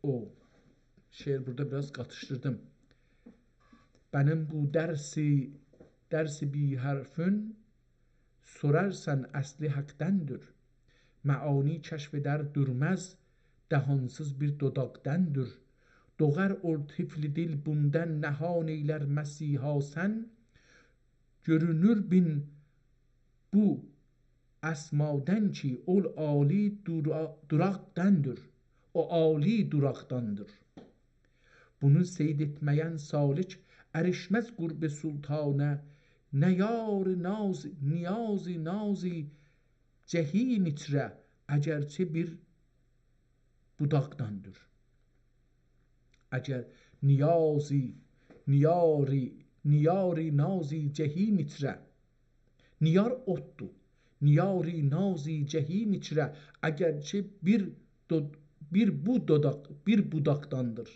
او، شعر بورادا بیر آز قاتیشدیردیم. «بنیم بو درس، درس بی‌حرفین سورارسان اصلی حقدندیر. معانی کشف ائدر دورماز دهانسیز بیر دوداقدندیر. دوغار اول طفل دیل بوندان نهان ائیلر مسیحا سن. گؤرونور بین بو اسمادان کی اول عالی دورا-، دوراقداندیر.» او عالی دوراقداندیر. «بونو صید ائتمه‌ین سالک اریشمز قرب سلطانا. نیاز ناز، نیاز ناز جحیم ایچره، اگرچه بیر بوداقداندیر.» اگر نیازی، نیاری، نیاری نازی جحیم ایچره. نیار اوتدور. نیاری نازی جحیم ایچره، اگرچه بیر دو-، بیر بو دوداق، بیر بوداقداندیر.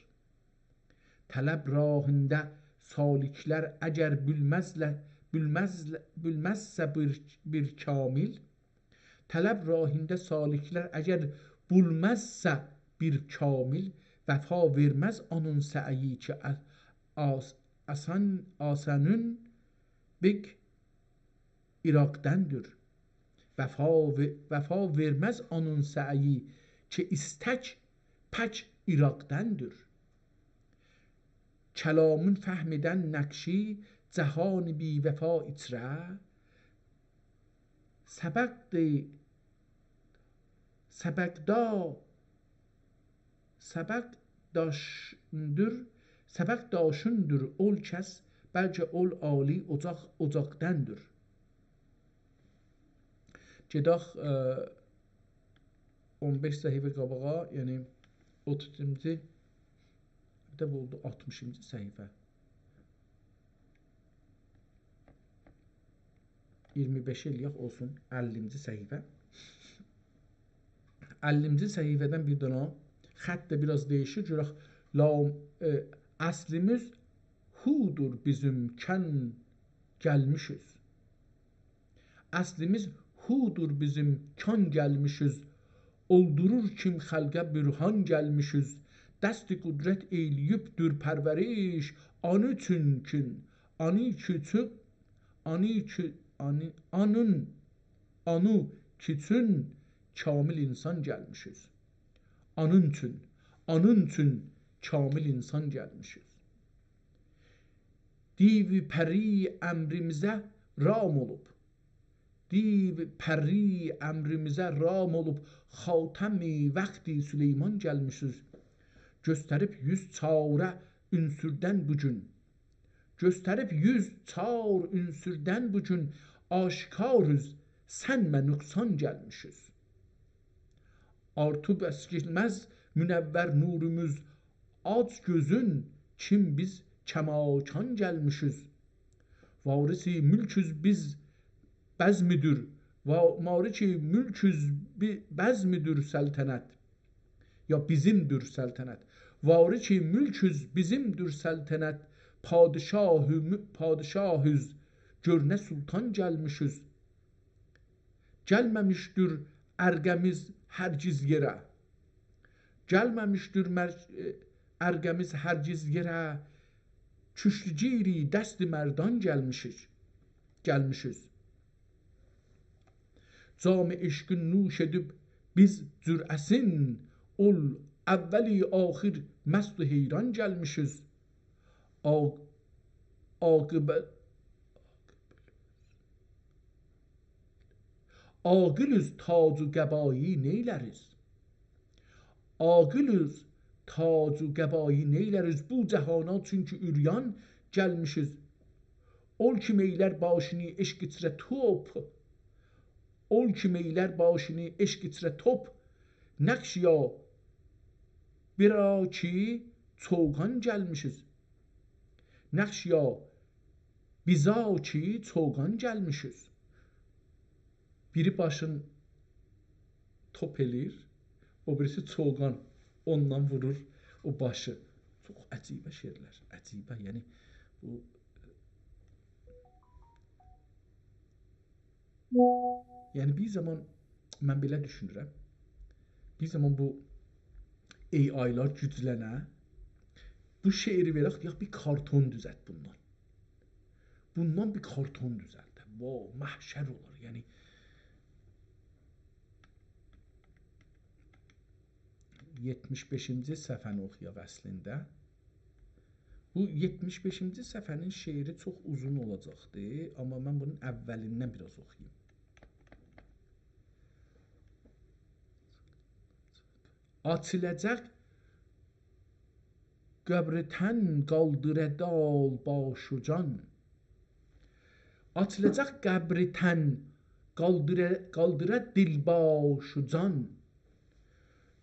طلب راهینده سالکلر اگر بولمزله-، بولمزله-، بولمزسه بیر، بیر کامل، طلب راهینده سالکلر اگر بولمزسه بیر کامل، وفا وئرمز اونون سعیی کی، آ-، آس-، آسان-، آسانین بک عراقدندیر. وفا و-، وفا وئرمز اونون سعیی کی، ایستک پک عراقدندیر. کلامین فهم ائدن نقشی جهان بی‌وفا ایچره، سبقدی، سبقدا-، سبقداشیندیر، سبقداشیندیر اول کس، بلکه اول عالی اوجاق، اوجاقدندیر. گئدک، ائ، اون بئش صفحه قاباغا، یعنی اوتوزونجو، بیر ده بو اولدو آلتمیشینجی صفحه. اییرمی بئش ائله‌یک، اولسون، اللینجی صفحه. اللینجی صفحه‌دن بیر دنه خط ده بیر آز دییشیر. گؤرک، لام-، ائ، اصلیمیز هودور بیزیم، کان گلمیشیز. اصلیمیز هودور بیزیم، کان گلمیشیز. اولدورور کیم خلقه برهان گلمیشیز. دست قدرت ائیله‌ییبدیر پرورش، آنو چون کون، آنو کی چون، آنو کی، آنو، آنون، آنو کی چون کامل انسان گلمیشیز. آنون چون، آنون چون کامل انسان گلمیشیز. دیو پری امریمیزه رام اولوب. دیو پری امریمیزه رام اولوب، خاتم وقت سلیمان گلمیشیز. گؤستریب یوز چاره عنصردن بو گون. گؤستریب یوز چار عنصردن بو گون، آشکاریز، سنمه نقصان گلمیشیز. آرتیب اسکیلمز منور نوروموز، آج گؤزون کیم بیز کماکان گلمیشیز. وارث ملکوز بیز بزمدور، وا-، مالک ملکوز بی-، بزمدور سلطنت. یا بیزیمدور سلطنت. وارث ملکوز بیزیمدور سلطنت، پادشاه م-، پادشاهوز، گؤر نه سلطان گلمیشیز. گلمه‌میشدیر ارقه‌میز هرگز یئره. گلمه‌میشدیر مر-، ارقه‌میز هرگز یئره، کوشتو گیری دست مردان گلمیشیز، گلمیشیز. جام عشقین نوش ائدیب بیز جرعه‌سین، اول اوّل آخر مست و حیران گلمیشیز. عا-، عاقبت، عاقلیز، تاج و قبایی نئیلریز؟ عاقلیز، تاج و قبایی نئیلریز؟ بو جهانا چونکی عریان گلمیشیز. اول کیم ائیلر باشینی عشق ایچره توپ، اول کیم ائیلر باشینی عشق ایچره توپ، نقش یا بیزا کی چوغان گلمیشیز. نقش یا بیزا کی چوغان گلمیشیز. بیری باشین توپ ائله‌ییر، او بیریسی چوغان اوندان وورور او باشی. چوخ عجیبه شعرلر، عجیبه، یعنی بو، یعنی بیر زامان من بئله دوشونورم، بیر زامان بو A I-لار گوجلنه، بو شعری وئرک، دئیک، بیر کارتون دوزلت بوندان. بوندان بیر کارتون دوزلده. واو، محشر اولار. یعنی، یئتمیش بئشینجی صفحه‌نی اوخویاق اصلینده. بو یئتمیش بئشینجی صفحه‌نین شعری چوخ اوزون اولاجاقدی، آمما من بونون اوّلیندن بیر آز اوخویوم. آچیلاجاق قبر تن، قالدیره دل، باش و جان. آچیلاجاق قبر تن، قالدیره، قالدیره دل، باش و جان.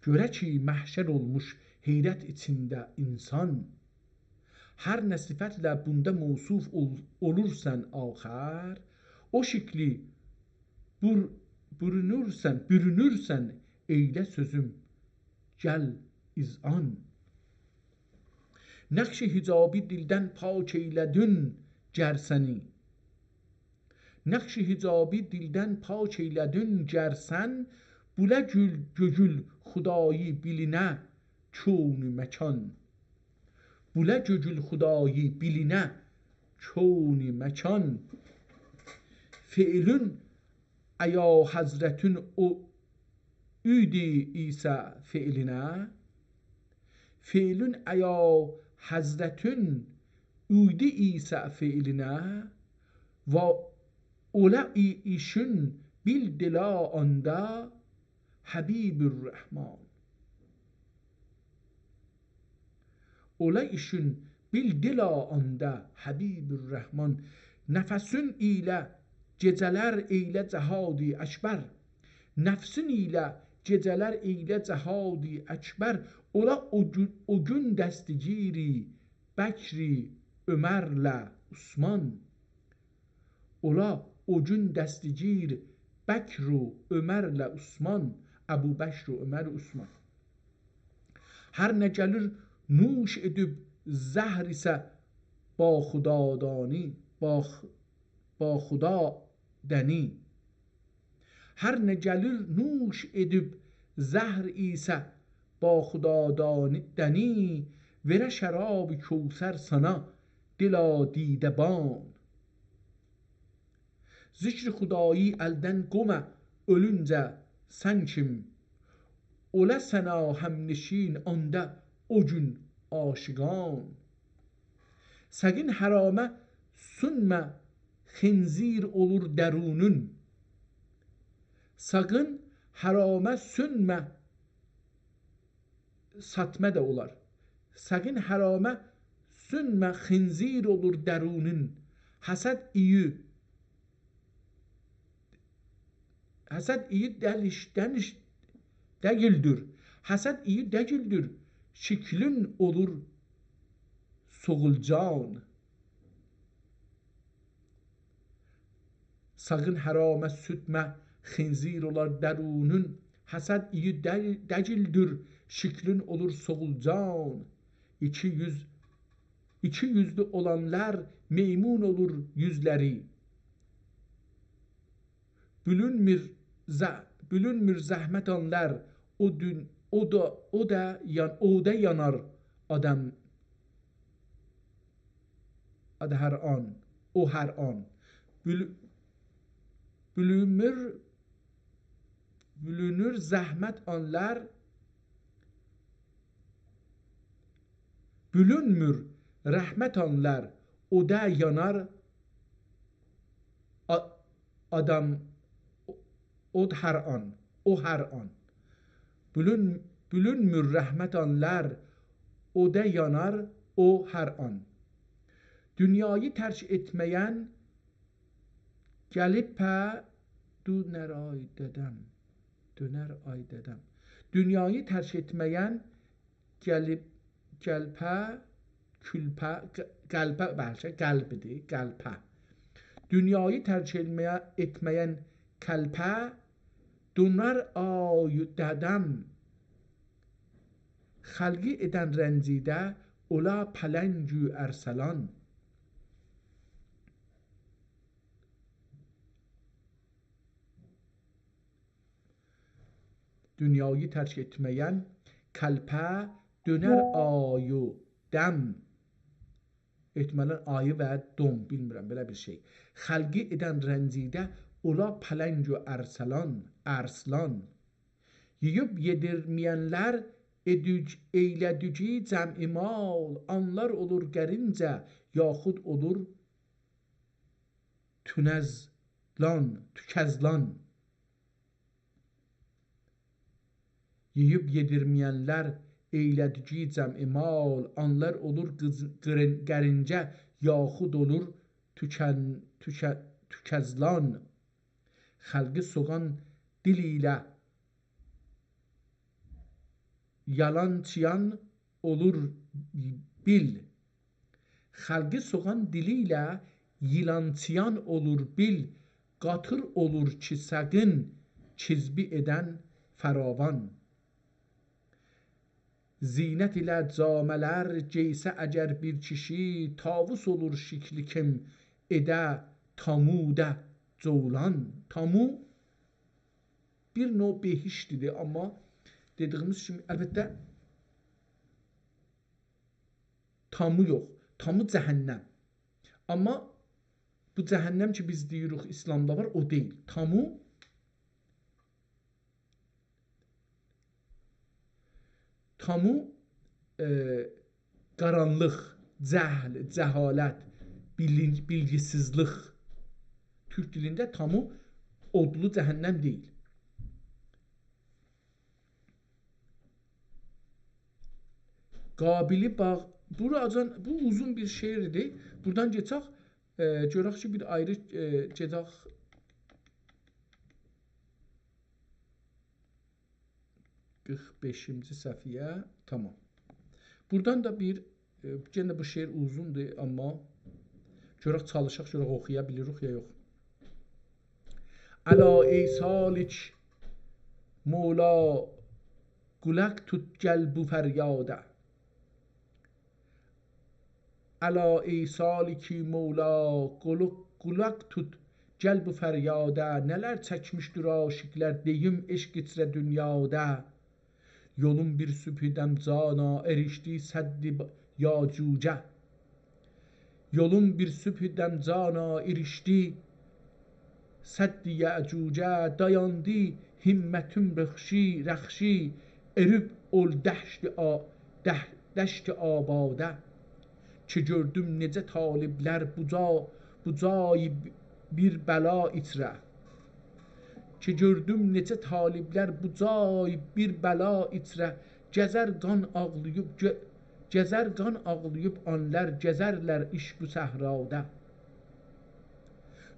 گؤره کی محشر اولموش حیرت ایچینده انسان. هر نه صفتله بوندا موصوف اول-، اولورسان آخر، او شکلی بور-، بورونورسن، بورونورسن، ائیله سؤزوم، گل اذعان. نقش حجابی دیلدن پاک ائیله‌دین گر سنی. نقش حجابی دیلدن پاک ائیله‌دین گر سن، بوله گؤل، گؤگول خدایی بیلینه کون مکان. بوله گؤگول خدایی بیلینه کون مکان. فعلون ایا حضرتون او اویدی ایسه فعلینه. فعلون ایا حضرتون اویدی ایسه فعلینه، و اولا ای-، ایشون بیل دلا آندا حبیب الرحمن. اولا ایشون بیل دلا آندا حبیب الرحمن. نفسون ایله گئجه‌لر ائیله جهادی اکبر. نفسون ایله گئجه‌لر ائیله جهادی اکبر. اولا او گون، او گون دستگیری بکری عمرله عثمان. اولا او گون دستگیر بکر و عمرله عثمان، ابوبکر و عمر و عثمان. هر نه گلیر نوش ائدیب زهر ایسه با خدادانی، با خ-، با خدا دنی. هر نه گلیر نوش ائدیب زهر ایسه با خدا دانی-، دنی، وئره شراب کوثر سانا دلا دیده‌بان. ذکر خدایی الدن قوما اؤلونجه سن کیم، اولا سنا همنشین آندا او گون عاشقان. ساقین حرامه سونمه، خنزیر اولور درونون. ساقین حرامه سونمه، ساتما دا اولار. ساقین حرامه سونمه، خنزیر اولور درونون. حسد اییی، حسد اییی دلیش-، دنیش-، دگیلدیر. حسد اییی دگیلدیر، شکلین اولور سوغولجان. ساقین حرامه سونمه، خنزیر اولار درونون. حسد اییی دل-، دگیلدیر، شکلین اولور سوغولجان. ایکی یوز، ایکی یوزلو اولانلار میمون اولور یوزلری. بولونمور ز-، بولونمور زحمت آنلار، او دون-، او دا، او دا یان-، اودا یانار آدام آدی هر آن، او هر آن. بول-، بولونمور، بولونور زحمت آنلار، بولونمور رحمت آنلار، اودا یانار آ-، آدام، او، اود هر آن، او هر آن. بولون-، بولونمور رحمت آنلار، اودا یانار او هر آن. دونیایی ترک ائتمه‌ین گلیب په، دونر آی ددم، دونر آی ددم. دونیایی ترک ائتمه‌ین گلیب، گلپه، کولپه، ق-، قلپه، بلکه قلبیدیر، قلپه. دونیایی ترک ائتمه‌یه-، ائتمه‌ین کلپه، دونر آی ددم. خلقی ائدن رنجیده، اولا پلنگ و ارسلان. دونیایی ترک ائتمه‌ین کلپه، دونر آی و دم. احتمالاً آیی و دم، بیلمیرم، بئله بیر شئی. خلقی ائدن رنجیده، اولا پلنگ و ارسلان، ارسلان. یئییب یئدیرمه‌ینلر، ائدوج-، ائیله‌دوگی جمع مال، آنلار اولور قرینجه، یاخود اولور تونزلان، توکزلان. یئییب یئدیرمه‌ینلر، ائیله‌دیگی جمع مال، آنلار اولور قیز-، قیرین-، قرینجه، یاخود اولور توکن-، توکه-، توکزلان. خلقی سوغان دیل ایله یالانچیان اولور بیل. خلقی سوغان دیلی ایله ییلانچیان اولور بیل، قاتیر اولور کی ساقین کذبی ائدن فراوان. زینت ایله جامه‌لر گئیسه اگر بیر کیشی، طاووس اولور شکلی کیم ائده تاموده جولان. تامو بیر نوع بهشتی‌دیر، آمما دئدیییمیز کیمی، البته، تامو یوخ. تامو جهنم. آمما بو جهنم کی، بیز دئییریک، ایسلامدا وار، او دئییل. تامو، تامو، ائ، قارانلیق، جهل، جهالت، بیلین-، بیلگی‌سیزلیک. تورک دیلینده تامو اودلو جهنم دئییل. قابیلی باغ-، بوراجان، بو اوزون بیر شعردیر. بورادان کئچک، ائ، گؤرک کی، بیر آیری، ائ، گئدک قیرخ بئشینجی صفحه‌یه. تامام. بورادان دا بیر، ائ، یئنه بو شعر اوزوندور، آمما گؤرک، چالیشاق، گؤرک اوخویا بیلیریک یا یوخ. الا ای سالک مولا، قولاق توت گل بو فریاده. الا ای سالک مولا، قولو-، قولاق توت گل بو فریاده. نه‌لر چکمیشدیر عاشیقلر، دئییم، عشق ایچره دونیادا. یولون بیر صبحدن جانا، ائریشدی سد ب-، یاجوجه. یولون بیر صبحدن جانا، ائریشدی سد یأجوجه. دایاندی همتیم رخشی، رخشی، ائریب اول دشت آ-، دش-، دشت آباده. کی گؤردوم نئجه طالبلر بو جا-، بو جای بیر بلا ایچره. کی گؤردوم نئجه طالبلر بو جای بیر بلا ایچره، گزر قان آغلاییب، گؤ-، گزر قان آغلاییب آنلار، گزرلر ایش بو صحرادا.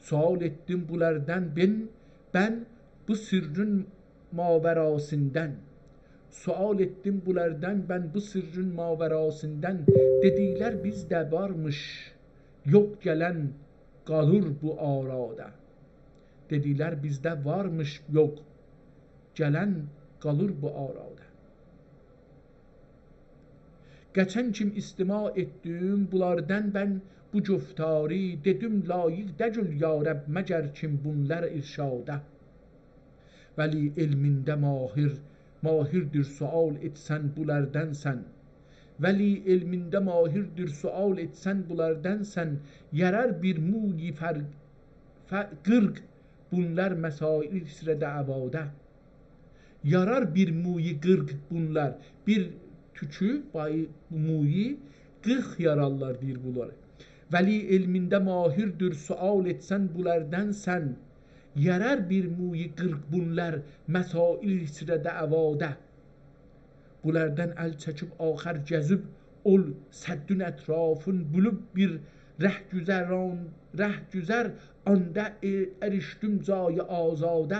سؤال ائتدیم بونلاردان بن، بن بو سرّین ماوراسیندن. سؤال ائتدیم بونلاردان بن بو سرّین ماوراسیندن. دئدیلر بیزده وارمیش یوخ گلن قالیر بو آرادا. دئدیلر بیزده وارمیش یوخ گلن قالیر بو آرادا. قئچن کیم استماع ائتدیم بونلاردان بن بو گفتاری، دئدیم لایق دئییل یا رب مگر کیم بونلار ارشادا. ولی علمینده ماهر، ماهردیر سؤال ائتسن بونلاردان سن. ولی علمینده ماهردیر سؤال ائتسن بونلاردان سن، یارار بیر موی فر-، ف-، قیرخ بونلار مسائل ایچره دعوادا. یارار بیر موی قیرخ بونلار، بیر توکو، بای-، موی قیرخ یارارلار دئییر بونلار. ولی علمینده ماهردیر سؤال ائتسن بونلاردان سن، یارار بیر موی قیرخ بونلار مسائل ایچره دعوادا. بونلاردان ال چکیب آخر گزیب اول سدّین اطرافین بولوب بیر رهگذران، رهگذر آندا ائ-، ائریشدیم جای آزاده.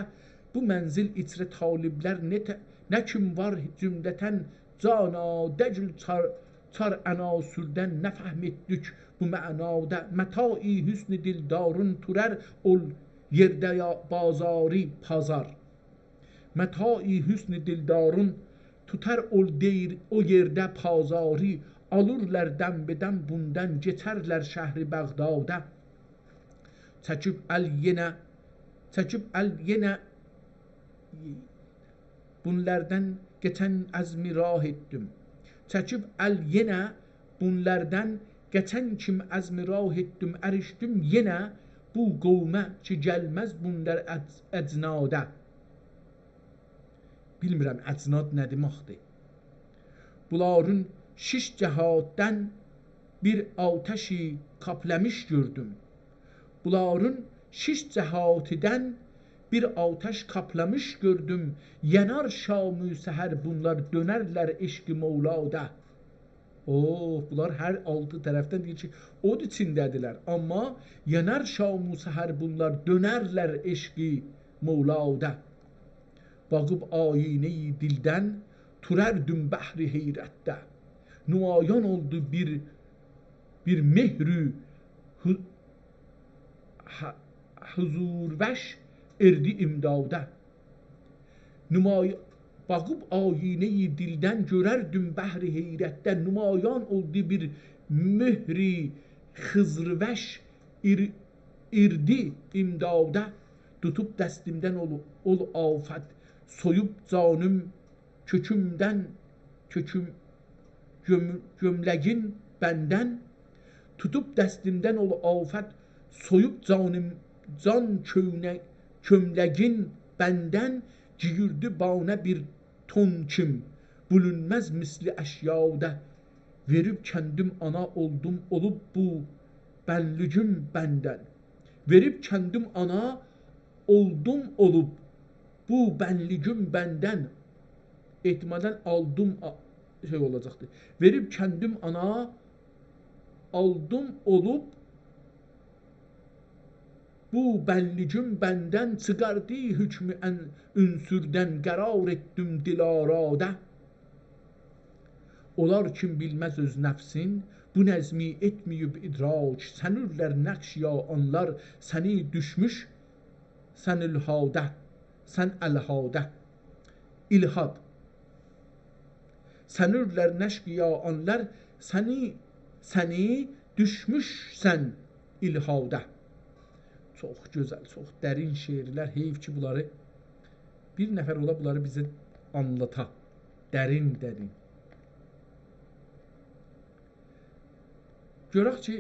بو منزل ایچره طالبلر نه ت-، نه کیم وار جملتاً جانا، دئییل چار، چار عناصردن نه فهم ائتدیک بو معنادا. متاع حسن دلدارین تورار اول یئرده یا بازاری، پازار. متاع حسن دلدارین توتار اول دئییر، او یئرده پازاری، آلیرلار دم به دم بوندان، گئچرلر شهر بغدادا. چکیب ال یئنه، چکیب ال یئنه بونلاردان قئچن عزم راه ائتدیم. چکیب ال یئنه بونلاردان قئچن کیم عزم راه ائتدیم، ائریشدیم یئنه بو قوما کی گلمز بونلار اج-، اجنادا. بیلمیرم، اجناد نه دئمکدیر. بونلارین شش جهاتدان بیر آتشی قاپلامیش گؤردوم. بونلارین شش جهاتیدن بیر آتش قاپلامیش گؤردوم. یانار شام و سحر بونلار، دؤنرلر عشق مولادا. اوه، بونلار هر آلتی طرفدن دئییر کی، اود ایچینده‌دیرلر. آمما یانار شام و سحر بونلار، دؤنرلر عشق مولادا. باخیب آیینه‌ی دلدن توراردیم بحر حیرتده. نمایان اولدو بیر، بیر مهر حو-، ح-، حضوروش ائردی امدادا. نمای-، باخیب آیینه‌ی دیلدن، گؤرردیم بحر حیرتده، نمایان اولدو بیر مهر خضروش، ایر-، ایردی امداده. توتوب دستیمدن اول، اول آفت، سویوب جانیم کؤکومدن، کؤکوم، گؤم-، گؤملگین بندن. توتوب دستیمدن اول آفت، سویوب جانیم، جان کؤنه-، کؤملگین بندن، گئییردی بانه بیر تون کیم، بولونمز مثلی اشیاده. وئریب کندیم آنا، اولدوم اولوب بو بنلیگیم بندن. وئریب کندیم آنا، اولدوم اولوب بو بنلیگیم بندن. احتمالاً آلدیم آ-، شئی اولاجاقدیر. وئریب کندیم آنا، آلدیم اولوب بو بنلیگیم بندن، چیخاردی حکمو ان-، عنصردن، قرار ائتدیم دل‌آراده. اولار کیم بیلمز اؤز نفسین، بو نظمی ائتمه‌ییب ادراک، سنورلر نقش یا آنلار سنی دوشموش، سن الحاده، سن الحاده، الحاد. سنورلر نقش یا آنلار سنی، سنی دوشموش سن الحاده. چوخ گؤزل، چوخ درین شعرلر. حیف کی، بونلاری بیر نفر اولا بونلاری بیزه آنلاتا. درین، درین. گؤرک کی،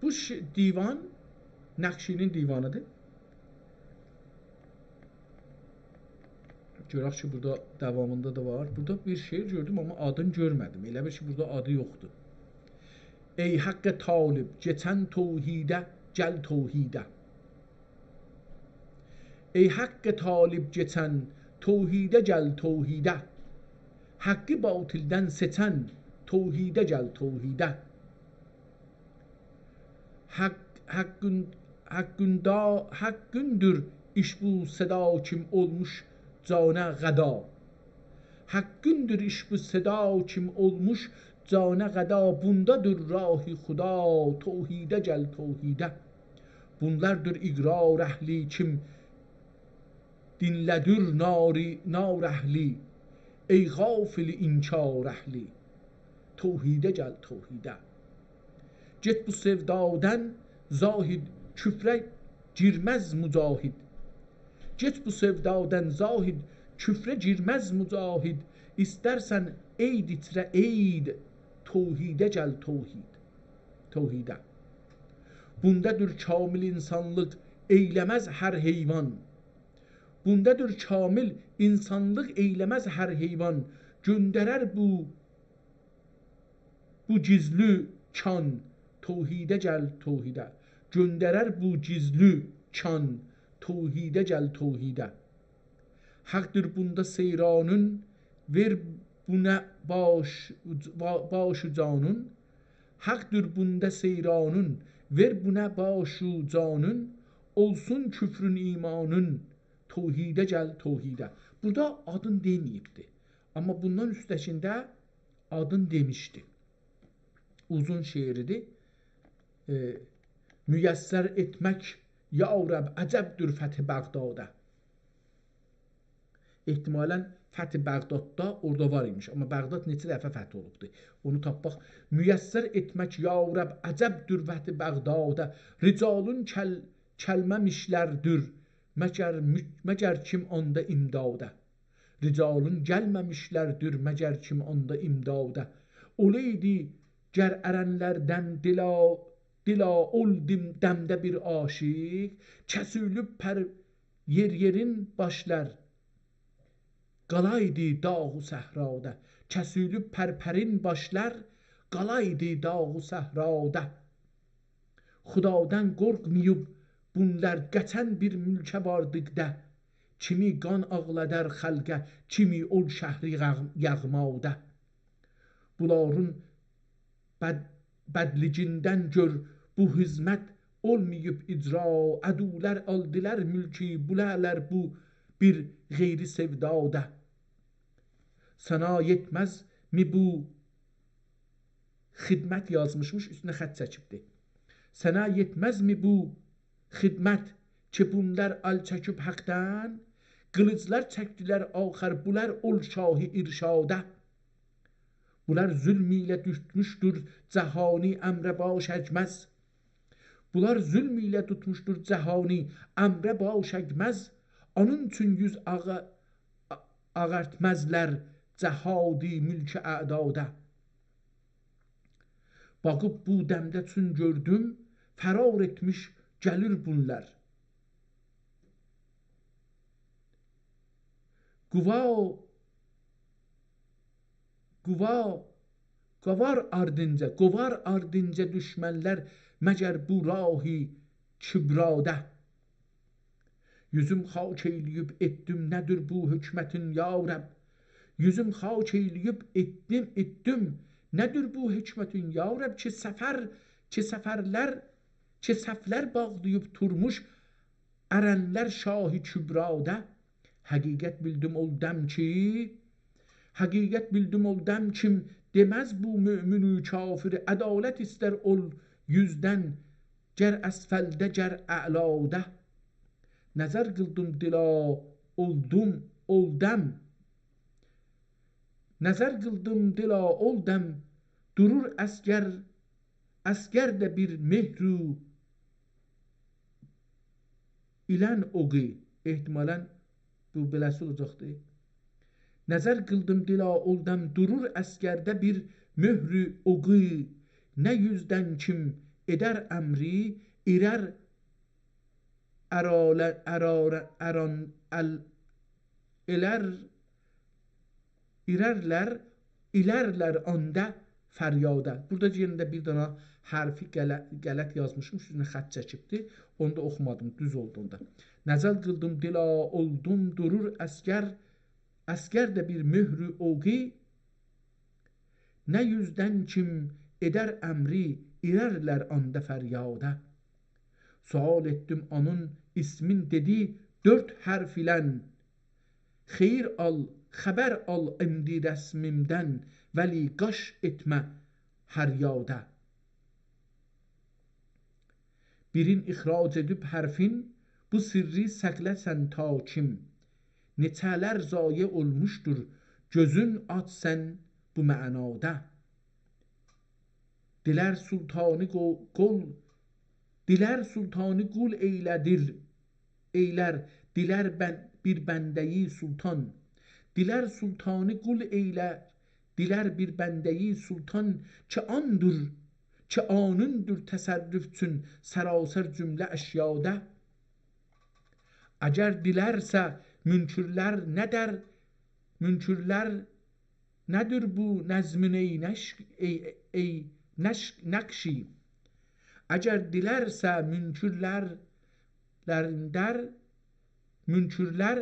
بو ش-، دیوان نقشی‌نین دیوانیدیر. گؤرک کی، بورادا داوامیندا دا وار. بورادا بیر شعر گؤردوم، آمما آدینی گؤرمه‌دیم. ائله بیل کی، بورادا آدی یوخدور. ای حق طالب، کئچن توحیده، گل توحیده. ای حق طالب کئچن، توحیده گل توحیده. حقی باطلدن سئچن، توحیده گل توحیده. حق، حقین، حقیندا، حقیندیر ایش بو صدا کیم اولموش جانه غدا. حقیندیر ایش بو صدا کیم اولموش جانه غدا. بوندادیر راه خدا، توحیده گل توحیده. بونلاردیر اقرار اهلی کیم دینله‌دیر ناری، نار اهلی. ای غافل انکار اهلی، توحیده گل توحیده. گئت بو سئودادان زاهد، کفره گیرمز مجاهد. گئت بو سئودادان زاهد، کفره گیرمز مجاهد. ایسترسن عید ایچره عید، توحیده گل توحید، توحیده. بوندادیر کامل انسانلیق، ائیله‌مز هر حیوان. بوندادیر کامل انسانلیق، ائیله‌مز هر حیوان. گؤندرر بو، بو گیزلی کان، توحیده گل توحیده. گؤندرر بو گیزلی کان، توحیده گل توحیده. حقدیر بوندا سیرانین، وئر بونه باش، با-، باش و جانین. حقدیر بوندا سیرانین، وئر بونه باش و جانین. اولسون کفرون ایمانین، توحیده گل توحیده. بورادا آدین دئمه‌ییبدی. آمما بوندان اوسته‌کینده آدین دئمیشدی. اوزون شعریدیر. ائ، میسر ائتمک یا رب، عجبدیر فتح بغداده. احتمالاً فتح بغداددا اورادا وار ایمیش. آمما بغداد نئچه دفعه فتح اولوبدور؟ اونو تاپماق. میسر ائتمک یا رب، عجبدیر فتح بغداده. رجالین کل-، کلمه‌میشلردیر مگر، مگر کیم آندا امداده. رجالین گلمه‌میشلردیر مگر کیم آندا امداده. اولایدی گر ارنلردن دلا، دلا اول دم-، دمده بیر عاشیق، کسیلیب پر-، یئر-یئرین باشلار، قالایدی داغ و صحرادا. کسیلیب پر-پرین باشلار، قالایدی داغ و صحرادا. خدادان قورخماییب بونلار، قاچان بیر ملکه واردیقدا، کیمی قان آغلادار خلقه، کیمی اول شهری یاغ-، یاغمادا. بونلارین بد-، بدلیگیندن گؤر بو خدمت اولماییب اجرا، عدولر آلدیلار ملکی، بولالار بو بیر غیری سئودادا. سنا یئتمزمی بو خدمت یازمیشمیش، اوستونه خط چکیبدی. سنا یئتمزمی بو خدمت کی، بونلار ال چکیب حقدن، قیلیجلار چکدیلر آخر بونلار اول شاهی ارشاده. بونلار ظلم ایله توتموشدور جهانی، امره باش اگمز. بونلار ظلم ایله توتموشدور جهانی، امره باش اگمز. اونون اوچون یوز آغا-، آ-، آغارتمازلار جهادی ملک اعداده. باخیب بو دمده چون گؤردوم، فرار ائتمیش گلیر بونلار. قووا، قووا، قووار آردینجا، قووار آردینجا دوشمنلر، مگر بو راهی کبراده. یوزوم خاک ائیله‌ییب ائتدیم، نه‌دیر بو حکمتین یا رب؟ یوزوم خاک ائیله‌ییب ائتدیم، ائتدیم، نه‌دیر بو حکمتین یا رب؟ کی سفر، کی سفرلر، کی صفلر باغلاییب تورموش ارنلر شاهی کبراده. حقیقت بیلدیم اول دم کی، حقیقت بیلدیم اول دم کیم دئمز بو مؤمنو کافری، عدالت ایستر اول یوزدن، گر اسفلده، گر اعلاده. نظر قیلدیم دلا اولدوم اول دم، نظر قیلدیم دلا اول دم، دورور عسگر، عسگرده بیر مهر و ایلن اوغو، احتمالاً بو بئله‌سی اولاجاقدی. نظر قیلدیم دلا اول دم، دورور عسگرده بیر مهر و اوغو، نه یوزدن کیم ائدر امری، ایرر اراله-، اراره-، اران-، ال-، ائلر، ایررلر، ایلرلر آندا فریاده. بورادا یئنه ده بیر دانا حرفی غله-، غلط یازمیشیم، اوستونه خط چکیبدی. اونو دا اوخومادیم، دوز اولدو اوندا. نظر قیلدیم دلا اولدوم دورور عسگر، عسگرده بیر مهر و اوغو، نه یوزدن کیم ائدر امری، ایررلر آندا فریاده. سؤال ائتدیم اونون اسمین، دئدی دؤرد حرف ایلن، خئییر آل، خبر آل ایندی رسمیمدن، ولی قاش ائتمه هر یاده. بیرین اخراج ائدیب حرفین، بو سرّی ساخلا سن تا کیم؟ نئچه‌لر ضایع اولموشدور، گؤزون آچ سن بو معنادا. دیلر سلطانی قو-، قول، دیلر سلطانی قول ائیله‌دیر، ائیلر، دیلر بن-، بیر بنده‌یی سلطان. دیلر سلطانی قول ائیلر، دیلر بیر بنده‌یی سلطان، کی آندور، کی آنیندور تصرف چون سراسر جمله اشیاده. اگر دیلرسه منکرلر نه‌در، منکرلر نه‌دیر بو نظمین ای نش-، ای، ای نش-، نقشی؟ اگر دیلرسه منکرلر، لرین در، منکرلر،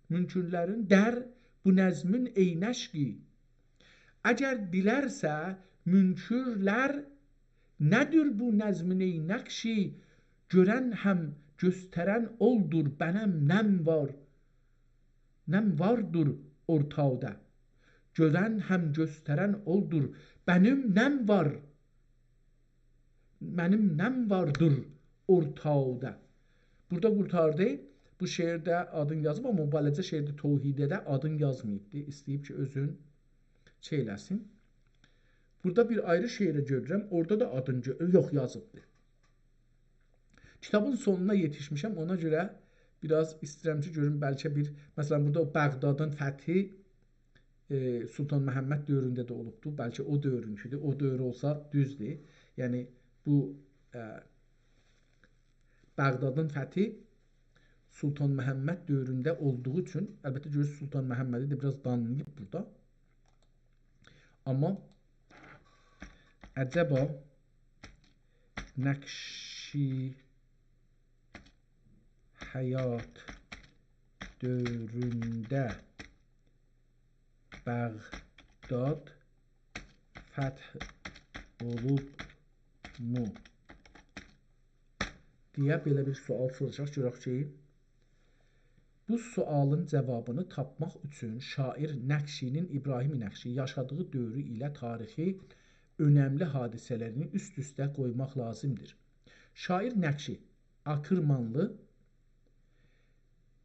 منکرلرین در بو نظمین ای نشکی؟ اگر دیلرسه منکرلر نه‌دیر بو نظمین ای نقشی؟ گؤرن هم گؤسترن اولدور، بنم نم وار، نم واردور اورتادا. گؤرن هم گؤسترن اولدور، بنیم نم وار، منیم نم واردیر اورتادا. بورادا قورتاردی. بو شعرده آدین یازیب، آمما او بالاجا شعرده توحیده‌ده آدین یازماییبدی. ایسته‌ییب کی اؤزون شئی ائله‌سین. بورادا بیر آیری شعره گؤرورم، اورادا دا آدین گؤ-، یوخ، یازیبدی. کیتابین سونونا یئتیشمیشم، اونا گؤره بیر آز ایسته‌ییرم کی گؤروم، بلکه بیر، مثلا، بورادا او بغدادین فتی، ائ، سلطان محمد دؤورونده ده اولوبدو. بلکه او دؤورونکودور. او دؤور اولسا دوزدور. یعنی بو، ائ، بغدادین فتی سلطان محمد دؤورونده اولدوغو اوچون، البته، گؤرورسونوز، سلطان محمدی ده بیر آز دانلاییب بورادا. آمما عجبا نقشی حیات دؤورونده بغداد فتح اولوبمو؟ دئیه بئله بیر سؤال سوراجاق. گؤرک کی، بو سؤالین جاوابینی تاپماق اوچون شاعر نقشی‌نین، ابراهیم نقشی، یاشادیغی دؤورو ایله تاریخی اؤنملی حادثه‌لرینی اوست-اوسته قویماق لازیمدیر. شاعر نقشی، آکیرمانلی،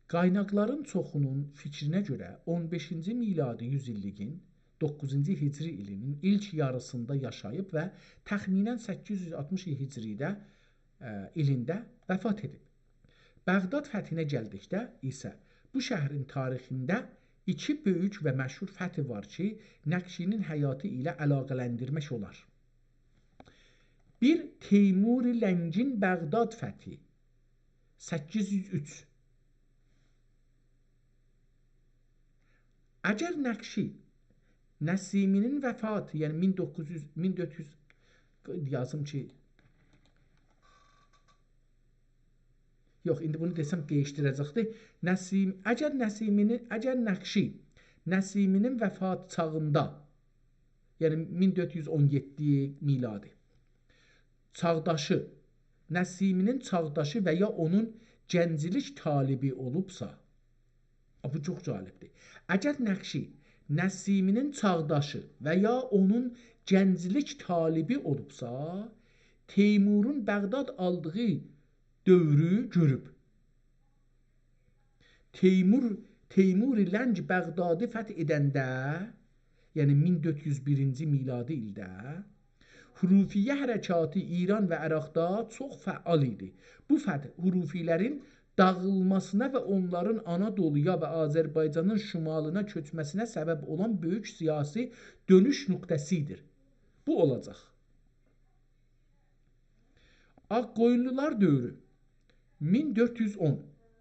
قایناقلارین چوخونون فیکرینه گؤره، اون بئشینجی میلادی یوز ایللیگین، دوققوزونجو هجری ایلینین ایلک یاریسیندا یاشاییب و تخمیناً سککیز یوز آلتمیش هجریده، ائ، ایلینده وفات ائدیب. بغداد فتحینه گلدیکده ایسه، بو شهرین تاریخینده ایکی بؤیوک و مشهور فتح وار کی، نقشی‌نین حیاتی ایله علاقه‌لندیرمک اولار. بیر، تیمور لنگین بغداد فتحی، سککیز یوز اوچ. اگر نقشی نسیمی‌نین وفاتی، یعنی مین دوققوز یوز، مین دؤرد یوز، یازیم کی، یوخ، ایندی بونو دئسم قئییشدیره‌جکدیر. نسیم، اگر نسیمی‌نین، اگر نقشی نسیمی‌نین وفات چاغیندا، یعنی مین دؤرد یوز اون یئددی میلادی، چاغداشی، نسیمی‌نین چاغداشی و یا اونون گنجلیک طالبی اولوبسا، آ، بو چوخ جالبدیر. اگر نقشی نسیمی‌نین چاغداشی و یا اونون گنجلیک طالبی اولوبسا، تیمورون بغداد آلدیغی دؤورو گؤروب. تیمور، تیمور لنگ بغدادی فتح ائدنده، یعنی مین دؤرد یوز بیرینجی میلادی ایلده، حروفیه حرکاتی ایران و عراقدا چوخ فعال ایدی. بو فتح حروفی‌لرین داغیلماسینا و اونلارین آنادولویا و آذربایجانین شمالینا کؤچمه‌سینه سبب اولان بؤیوک سیاسی دؤنوش نقطه‌سی ایدی. بو اولاجاق. آغ‌قویونلولار دؤورو، مین دؤرد یوز اون.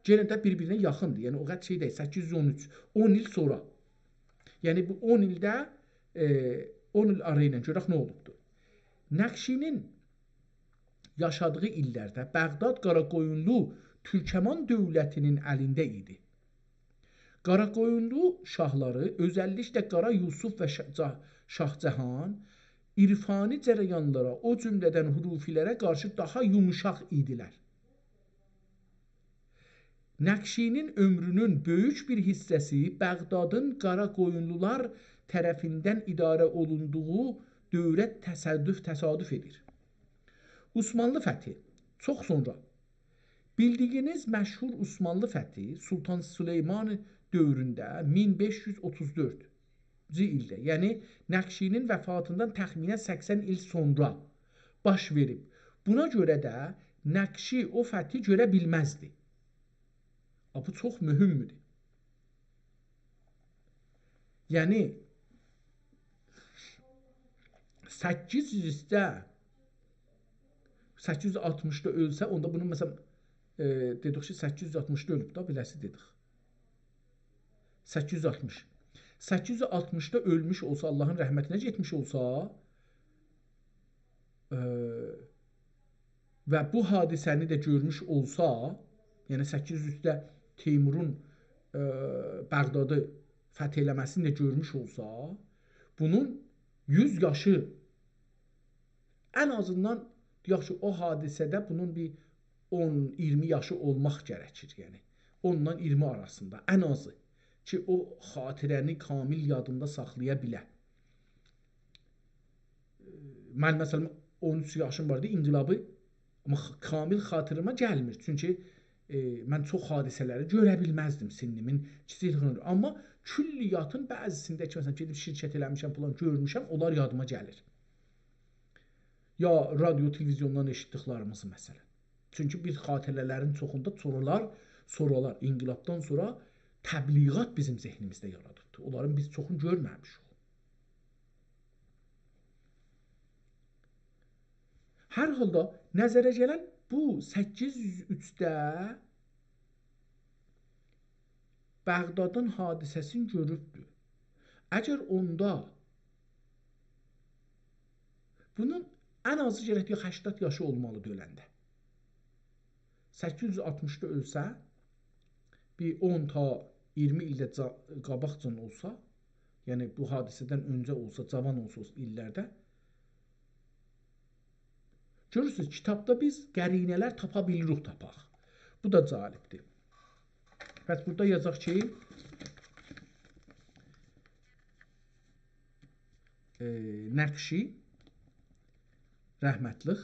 یئنه ده بیر-بیرینه یاخیندیر. یعنی او قدر شئی دئییل، سککیز یوز اون اوچ، اون ایل سونرا. یعنی بو اون ایلده، ائ، اون ایل آرا ایله گؤرک نه اولوبدور. نقشی‌نین یاشادیغی ایللرده بغداد قاراقویونلو تورکمان دؤولتی‌نین الینده ایدی. قاراقویونلو شاهلاری، اؤزللیکله قارا یوسف و شا-، جا-، شاهجهان عرفانی جریانلارا، او جمله‌دن حروفی‌لره قارشی داها یوموشاق ایدیلر. نقشی‌نین عؤمرونون بؤیوک بیر حیصه‌سی بغدادین قاراقویونلولار طرفیندن اداره اولوندوغو دؤوره تصادف، تصادف ائدیر. عثمانلی فتحی، چوخ سونرا. بیلدیگینیز مشهور عثمانلی فتحی سلطان سلیمان دؤورونده، مین بئش یوز اوتوز دؤردونجو ایلده، یعنی نقشی‌نین وفاتیندان تخمیناً سکسن ایل سونرا باش وئریب. بونا گؤره ده نقشی او فتحی گؤره بیلمزدی. آ، بو چوخ مهمدور. یعنی، سککیز یوزده، سککیز یوز آلتمیشدا اؤلسه، اوندا بونون، مثلا، ائ، دئدیک کی، سککیز یوز آلتمیشدا اؤلوب دا، بیله‌سی دئدیک. سککیز یوز آلتمیش. سککیز یوز آلتمیشدا اؤلموش اولسا، آللاهین رحمتینه گئتمیش اولسا، ائ، و بو حادثه‌نی ده گؤرموش اولسا، یعنی سککیز یوز اوچده تیمورون، ائ، بغدادی فتح ائله‌مه‌سینی ده گؤرموش اولسا، بونون یوز یاشی، ان آزیندان، دئیک کی، او حادثه‌ده بونون بیر اون، اییرمی یاشی اولماق گرکیر، یعنی اوندان اییرمی آراسیندا، ان آزی کی، او خاطره‌نی کامل یادیندا ساخلایا بیله. من، مثلا، اون اوچ یاشیم واردی، انقلابی، آمما خ-، کامل خاطیریما گلمیر. چونکی، ائ، من چوخ حادثه‌لری گؤره بیلمزدیم سنّیمین کیچیکلیگینده. آمما کلیاتین بعضی‌سینده کی، مثلا، گئدیب شرکت ائله‌میشم، فلان گؤرموشم، اونلار یادیما گلیر. یا رادیو، تلویزیوندان ائشیتدیکلریمیزی، مثلا. چونکی بیز خاطره‌لرین چوخوندا سونرالار، سونرالار، انقلابدان سونرا تبلیغات بیزیم ذهنیمیزده یارادیبدیر. اونلارین بیز چوخونو گؤرمه‌میشیک. هر حالدا نظره گلن بو سککیز یوز اوچده بغدادین حادثه‌سینی گؤروبدور. اگر اوندا بونون ان آزی گرک بیر هشتاد یاشی اولمالیدیر اؤلنده. سککیز یوز آلتمیشدا اؤلسه، بیر اون تا اییرمی ایل ده جا-، قاباقجان اولسا، یعنی بو حادثه‌دن اؤنجه اولسا، جاوان اولسا او ایللرده، گؤرورسونوز، کیتابدا بیز قرینه‌لر تاپا بیلیریک، تاپاق. بو دا جالبدیر. پس بورادا یازاق کی، ائ، نقشی رحمتلیک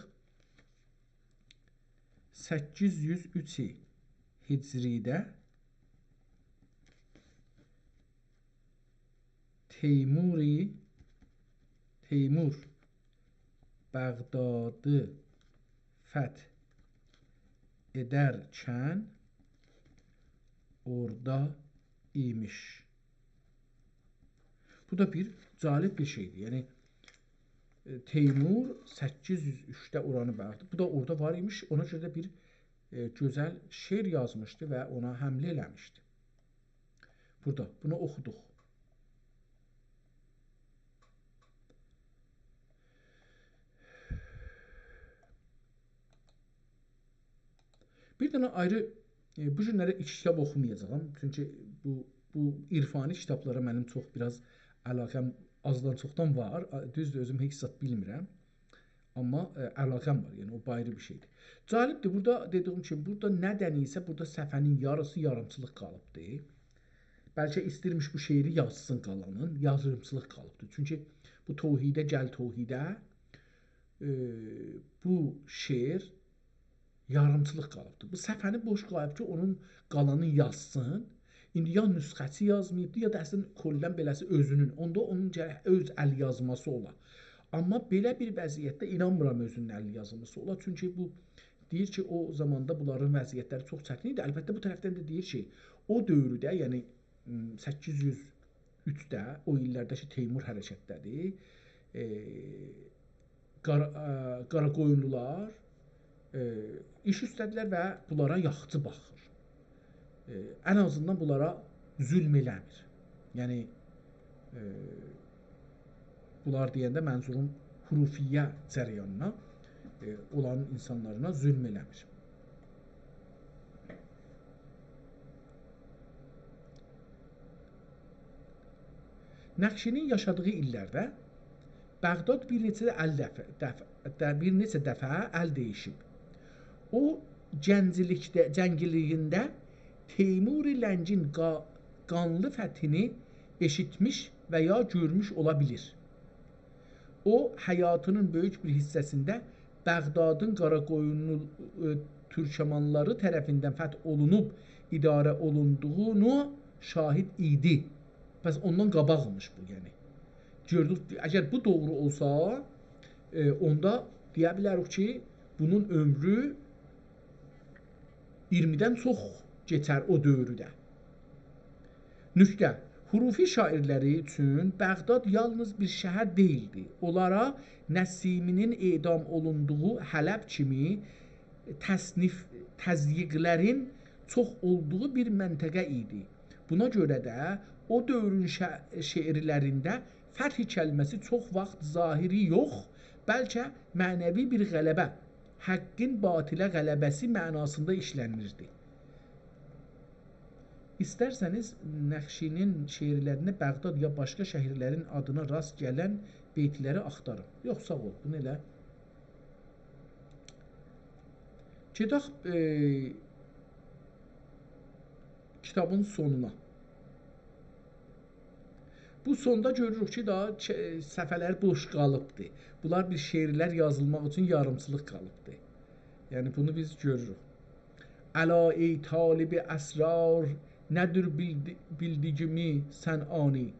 سککیز یوز اوچ هجریده تیموری، تیمور بغدادی فتح ائدرکن اورادا ایمیش. بو دا بیر جالب بیر شئیدیر. یعنی، ائ، تیمور سککیز یوز اوچده اورانی بغداد، بو دا اورادا وار ایمیش. اونا گؤره ده بیر، ائ، گؤزل شعر یازمیشدی و اونا حمله ائله‌میشدی. بورادا، بونو اوخودوق. بیر دنه آیری، ائ، بو گونلری ایکی کیتاب اوخومایاجاغام. چونکی بو، بو عرفانی کیتابلارا منیم چوخ بیر آز علاقه‌م آزدان چوخدان وار. آ، دوزدور، اؤزوم هئچ زاد بیلمیرم. آمما، ائ، علاقه‌م وار. یعنی، او آیری بیر شئیدیر. جالبدیر، بورادا دئدیگیم کیمی، بورادا نه‌دن ایسه بورادا صفحه‌نین یاریسی یاریمچیلیق قالیبدی. بلکه ایستیرمیش بو شعری یازسین قالانین، یاریمچیلیق قالیبدی. چونکی بو توحیده، گل توحیده، ائ، بو شعر یاریمچیلیق قالیبدی. بو صفحه‌نی بوش قویوب کی، اونون قالانین یازسین. ایندی یا نسخه‌سی یازماییبدی، یا دا اصلاً کلاً بئله‌سی اؤزونون. اوندا اونون گرک اؤز ال یازماسی اولا. آمما بئله بیر وضعیتده اینانمیرام اؤزونون ال یازماسی اولا. چونکی بو دئییر کی، او زاماندا بونلارین وضعیتلری چوخ چتین ایدی. البته، بو طرفدن ده دئییر کی، او دؤورده، یعنی، م، سککیز یوز اوچده، او ایللرده کی، تیمور حرکتده‌دیر، ائ، قارا-، ائ، قاراقویونلولار، ائ، ایش اوسته‌دیلر و بونلارا یاخچی باخیر. ائ، ان آزیندان بونلارا ظلم ائله‌میر. یعنی، ائ، بونلار دئینده منظوروم حروفیه جریانینا، ائ، اولارین اینسانلارینا ظلم ائله‌میر. نقشی‌نین یاشادیغی ایللرده بغداد بیر نئچه ال دفعه، دفعه، ده-، بیر نئچه دفعه ال دییشیب. او، گنجلیکده، جنگلیگینده تیمور لنگین قا-، قانلی فتحینی ائشیتمیش و یا گؤرموش اولا بیلیر. او، حیاتی‌نین بؤیوک بیر حیصه‌سینده بغدادین قاراقویونلو، ائ، تورکمانلاری طرفیندن فتح اولونوب اداره اولوندوغونا شاهد ایدی. پس اوندان قاباقمیش بو، یعنی. گؤردوک، اگر بو دوغرو اولسا، ائ، اوندا دئیه بیلریک کی، بونون عؤمرو اییرمیدن چوخ کئچر او دؤورده. نکته: حروفی شاعیرلری اوچون بغداد یالنیز بیر شهر دئییلدی. اونلارا نسیمی‌نین اعدام اولوندوغو حلب کیمی تصنیف، تضییقلرین چوخ اولدوغو بیر منطقه ایدی. بونا گؤره ده او دؤورون شع-، شعرلرینده فتح کلمه‌سی چوخ واخت ظاهری یوخ، بلکه معنوی بیر غلبه، حقین باطله غلبه‌سی معناسیندا ایشله‌نیردی. ایسترسه‌نیز، نقشی‌نین شعرلرینده بغداد یا باشقا شهرلرین آدینا راست گلن بیتلری آختارین. یوخ، ساغ اول، بونو ائله. گئدک، ائ، کیتابین سونونا. بو سوندا گؤروروک کی، داها چ-، صفحه‌لر بوش قالیبدی. بونلار بیر شعرلر یازیلماق اوچون یاریمچیلیق قالیبدی. یعنی، بونو بیز گؤروروک. «الا ای طالب اسرار، ندیر بیلدی-، بیلدیگیمی سن آنی؟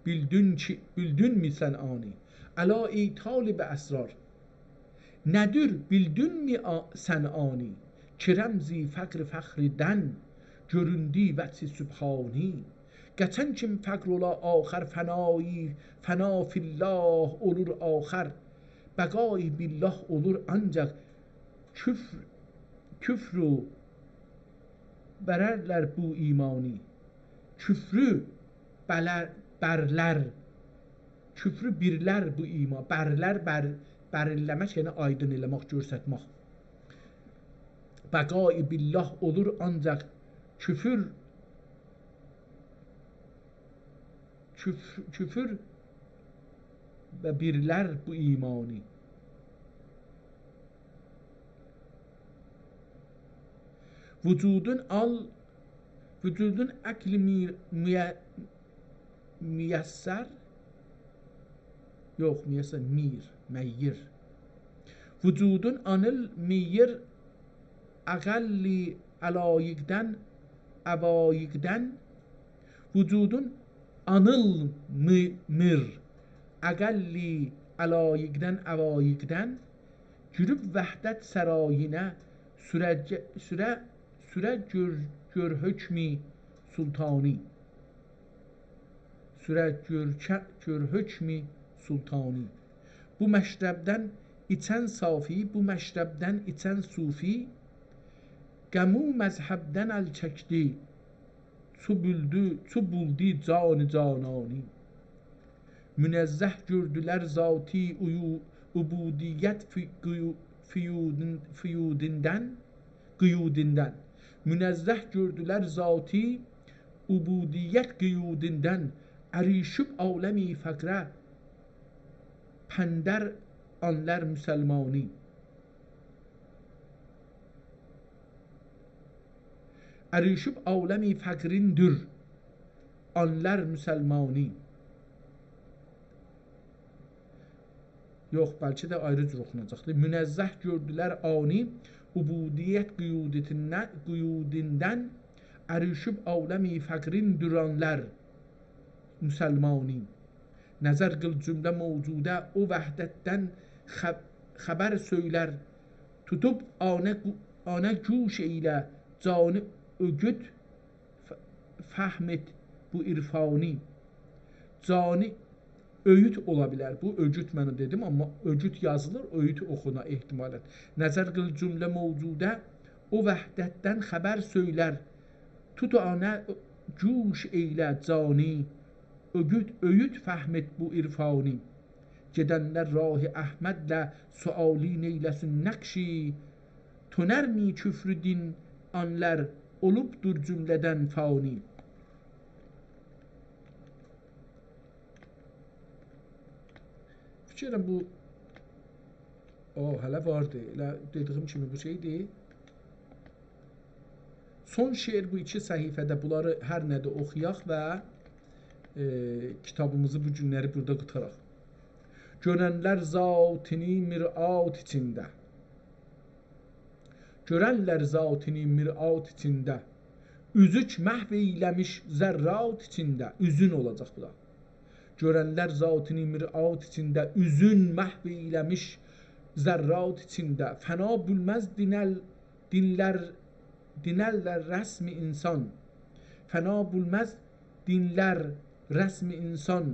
بیلدین کی، بیلدینمی سن آنی؟ الا ای طالب اسرار، ندیر بیلدینمی آ-، سن آنی؟ کی رمزی فقر فخردن گؤروندو وجه سبحانی. قچن کیم فقر اولا آخر فنایی، فنا فی الله اولور آخر. بقایی بالله اولور آنجاق کفر، کفرو بررلر بو ایمانی.» کفرو بلر، برلر. کفرو بیرلر بو ایما-، برلر، بر-، برله‌مک، یعنی آیدین ائله‌مک، گؤرستمک. «بقایی بالله اولور آنجاق کفر، کف-، کفر و بیرلر بو ایمانی.» وجودون آل، وجودون عقل میر، میه-، میسر، یوخ، میسر، میر، میر. وجودون آنیل میر، اقل علایقدن، عوایقدن. وجودون آنیلمیر اقل علایقدن، عوایقدن، گیریب وحدت سرایینه، سوره، سوره، سوره گؤر، گؤر حکم سلطانی. سوره گؤر، گؤر حکم سلطانی. بو مشربدن ایچن صافی، بو مشربدن ایچن صوفی، غم او مذهبدن ال چکدی، چو بولدو، چو بولدو جان جانانی. منزه گؤردولر ذاتی عیو، عبودیت فی، قیو، فیودون، فیودوندن، قیودوندن. منزه گؤردولر ذاتی عبودیت قیودوندن، اریشیب عالمی فقره پندر آنلر مسلمانی. اریشیب عالمی فقیریندیر آنلر مسلمانی. یوخ، بلکه ده آیری جور اوخوناجاقدیر. منزه گؤردولر آنی عبودیت قیودتیندن، قیودوندن، اریشیب عالمی فقیریندیر آنلر مسلمانی. نظر قیل جمله موجوده او وحدتدن خب، خبر سؤیلر، توتوب آنه گو، آنه گوش ائیله، جانی اؤگوت ف، فهم ائت بو عرفانی. جانی اؤیوت اولا بیلر. بو اؤگوت من دئدیم، آمما اؤگوت یازیلیر، اؤیوت اوخونا احتمالاً. نظر قیل جمله موجوده او وحدتدن خبر سؤیلر، توت آنه گوش ائیله جانی، اؤگوت، اؤیوت فهم ائت بو عرفانی. گئدنلر راه احمدله سؤالی نئیله‌سین نقشی، تؤنرمی کفر دین آنلر اولوبدور جمله‌دن فانی. فیکر ائلیرم بو، او، هله واردی. ائله دئدیگیم کیمی بو شئیدی. سون شعر بو ایکی صفحه‌ده، بونلاری هر نه‌دیر اوخویاق و، ائ، کیتابیمیزی بو گونلری بورادا قوتاراق. گؤرنلر ذاتینی مرآت ایچینده. گؤرنلر ذاتینی مرآت ایچینده، اوزوک محو ائیله‌میش ذرات ایچینده. اوزون اولاجاق بو دا. گؤرنلر ذاتینی مرآت ایچینده، اوزون محو ائیله‌میش ذرات ایچینده. فنا بیلمز دینل، دینلر، دینلر رسم انسان. فنا بیلمز دینلر رسم انسان،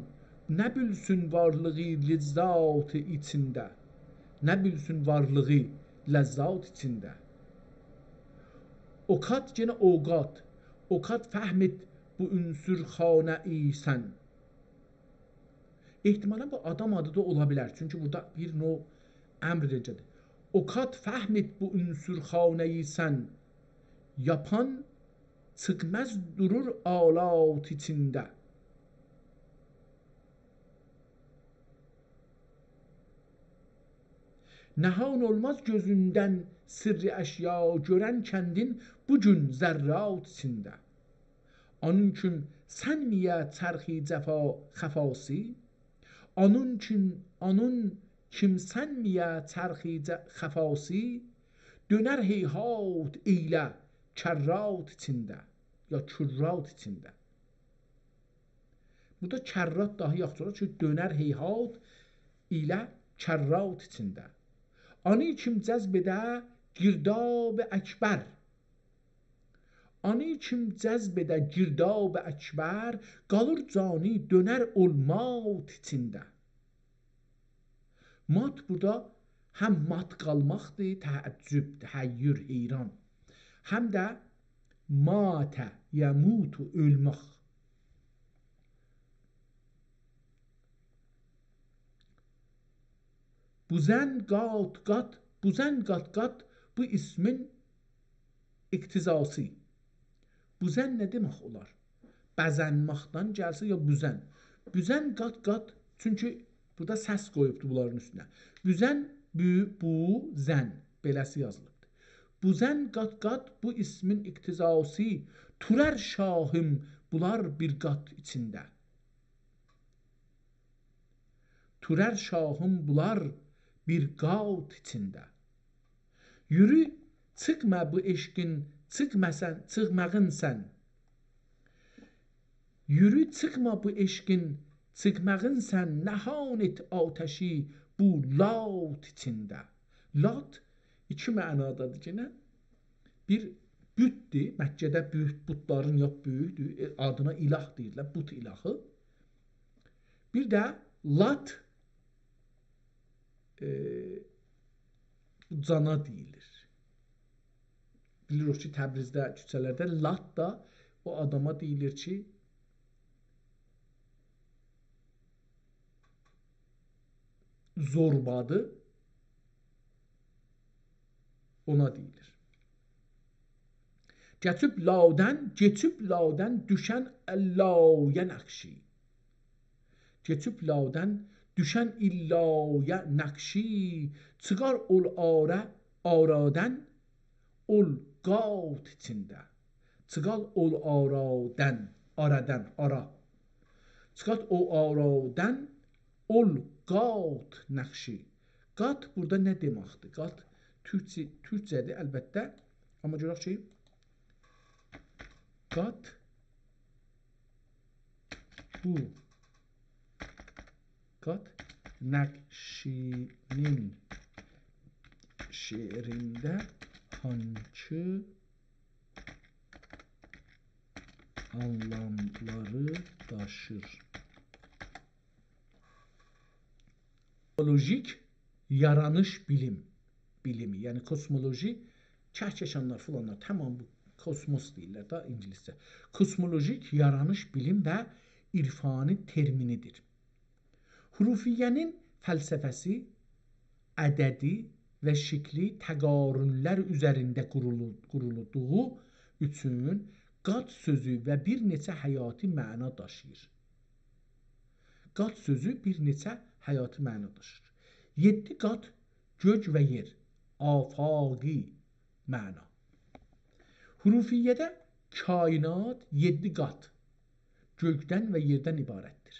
نه بیلسین وارلیغی لذات ایچینده. نه بیلسین وارلیغی لذات ایچینده. اوقات، یئنه اوقات. اوقات فهم ائت بو عنصرخانه ایسن. احتمالاً بو آدام آدی دا اولا بیلر. چونکی بورادا بیر نوع امر دئیه‌جکدیر. اوقات فهم ائت بو عنصرخانه ایسن، یاپان چیخماز دورور آلات ایچینده. نهان اولماز گؤزوندن سرّ اشیا، گؤرن کندین بو گون ذرّات ایچینده. آنین کیم سنمیه چرخی جفا خفاسی، آنین کیم، آنین کیم سنمیه چرخی ج، خفاسی، دؤنر هیهات ائیله کرّات ایچینده، یا کرّات ایچینده. بورادا کرّات داها یاخشی اولار، چونکی دؤنر هیهات ائیله کرّات ایچینده. آنی کیم جذب ائده گرداب اکبر، آنی کیم جذب ائده گرداب اکبر، قالیر جانی دؤنر اولمات ایچینده. مات بورادا هم مات قالماقدیر، تعجب، تحیّر، حیران. هم ده مات، یموت، اؤلمک. بوزن قات قات، بوزن قات قات، بو اسمین اقتضاسی. بوزن نه دئمک اولار؟ بزنمکدن گلسه یا بوزن. بوزن قات قات، چونکی بورادا سس قویوبدو بونلارین اوستونه. بوزن، بو، بو، زن، بئله‌سی یازیلیبدیر. بوزن قات قات، بو اسمین اقتضاسی، تورر شاهیم بولار بیر قات ایچینده. تورر شاهیم بولار بیر قات ایچینده. یورو، چیخما بو عشقین، چیخما سن، چیخماغین سن. یورو، چیخما بو عشقین، چیخماغین سن، نهان ائت آتشی بو لات ایچینده. لات ایکی معنادادیر یئنه. بیر بوتدور، مکه‌ده بوت، بوتلارین یوخ بوتودور، ائ، آدینا اله دئییرلر، بوت الهی. بیر ده لات، ائ، جانا دئییلیر. بیلیریک کی، تبریزده کوچه‌لرده لات دا او آداما دئییلیر کی، زوربادیر، اونا دئییلیر. کئچیب لادن، کئچیب لادن دوشن الله‌یه نقشی. کئچیب لادن دوشن الله‌یه نقشی، چیخار اول آرا، آرادن، اول قات ایچینده. چیخار اول آرادن، آرادن، آرا. چیخار او آرادن، اول قات نقشی. قات بورادا نه دئمکدیر؟ قات تورکجه، تورکجه‌دیر البته. آمما گؤرک کی، قات بو قات نقشی‌نین شعرینده هانسی آنلاملاری داشیر؟ کسمولوژیک یارانیش بیلیم، بیلیمی، یعنی کسمولوژی، کهکشانلار فلانلار، تمام بو کسموس دئییرلر ده اینگیلیسجه. کسمولوژیک یارانیش بیلیم و عرفانی ترمینی‌دیر. حروفیه‌نین فلسفه‌سی عددی و شکلی تقارن‌لر اوزرینده قورولو-، قورولدوغو اوچون قات سؤزو و بیر نئچه حیاتی معنا داشیییر. قات سؤزو بیر نئچه حیاتی معنا داشیر. یئددی قات، گؤک و یئر، آفاقی معنا. حروفیه‌ده کائنات یئددی قات، گؤکدن و یئردن عبارتدیر.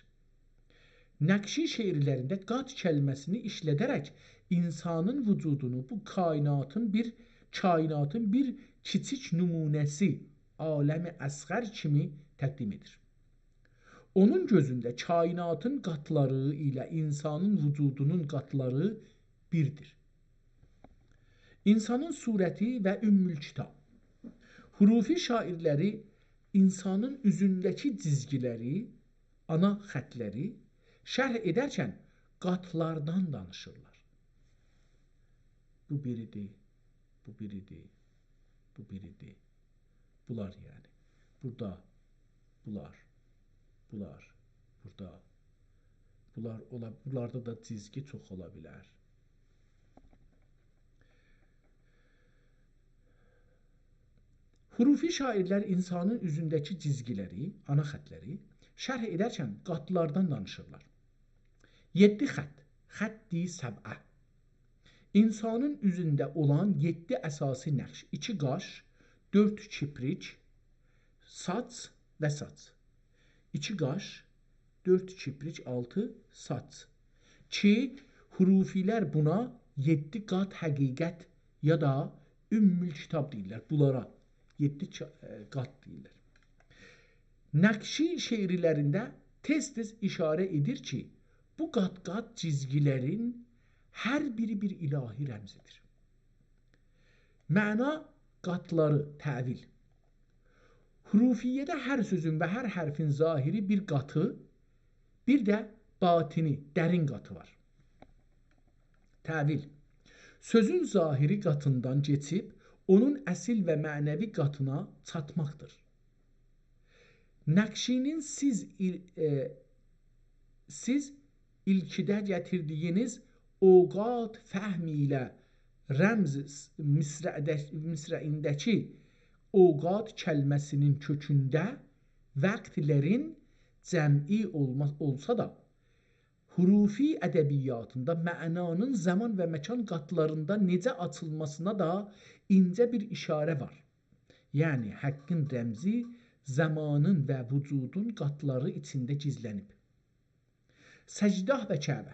نقشی شعرلرینده قات کلمه‌سینی ایشله‌ده‌رک اینسانین وجودونو بو کائناتین بیر، کائناتین بیر کیچیک نمونه‌سی، عالم اصغر کیمی تقدیم ائدیر. اونون گؤزونده کائناتین قاتلاری ایله اینسانین وجودونون قاتلاری بیردیر. اینسانین صورتی و ام‌الکتاب. حروفی شاعرلری اینسانین اوزونده‌کی جیزگیلری، آنا خطلری شرح ائدرکن قاتلاردان دانیشیرلار. بو بیری‌دیر، بو بیری‌دیر، بو بیری‌دیر. بونلار یعنی. بورادا، بونلار، بونلار، بورادا. بونلار اولا، بونلاردا دا جیزگی چوخ اولا بیلر. حروفی شاعرلر اینسانین اوزونده‌کی جیزگیلری، آنا خطلری شرح ائدرکن قاتلاردان دانیشیرلار. یئددی خط، خط سبعه. اینسانین اوزونده اولان یئددی اساسی نقش: ایکی قاش، دؤرد کیپریک، ساچ و ساچ. ایکی قاش، دؤرد کیپریک، آلتی ساچ. کی، حروفی‌لر بونا یئددی قات حقیقت یا دا ام‌الکتاب دئییرلر. بونلارا یئددی کا-، ائ، قات دئییرلر. نقشی شعرلرینده تئز-تئز ایشاره ائدیر کی، بو قات-قات جیزگیلرین هر بیری بیر الهی رمزی‌دیر. معنا قاتلاری، تأویل. حروفیه‌ده هر سؤزون و هر حرفین ظاهری بیر قاتی، بیر ده باطنی، درین قاتی وار. تأویل. سؤزون ظاهری قاتیندان کئچیب، اونون اصیل و معنوی قاتینا چاتماقدیر. نقشی‌نین سیز ایل-، ائ، سیز ایلکیده گتیردیگینیز اوقات فهمی ایله رمز مصرعده-، مصرعینده‌کی اوقات کلمه‌سینین کؤکونده وقتلرین جمعی اولما-، اولسا دا، حروفی ادبیاتیندا معنانین زامان و مکان قاتلاریندا نئجه آچیلماسینا دا اینجه بیر ایشاره وار. یعنی، حقین رمزی زامانین و وجودون قاتلاری ایچینده گیزلنیب. سجده‌گاه و کعبه.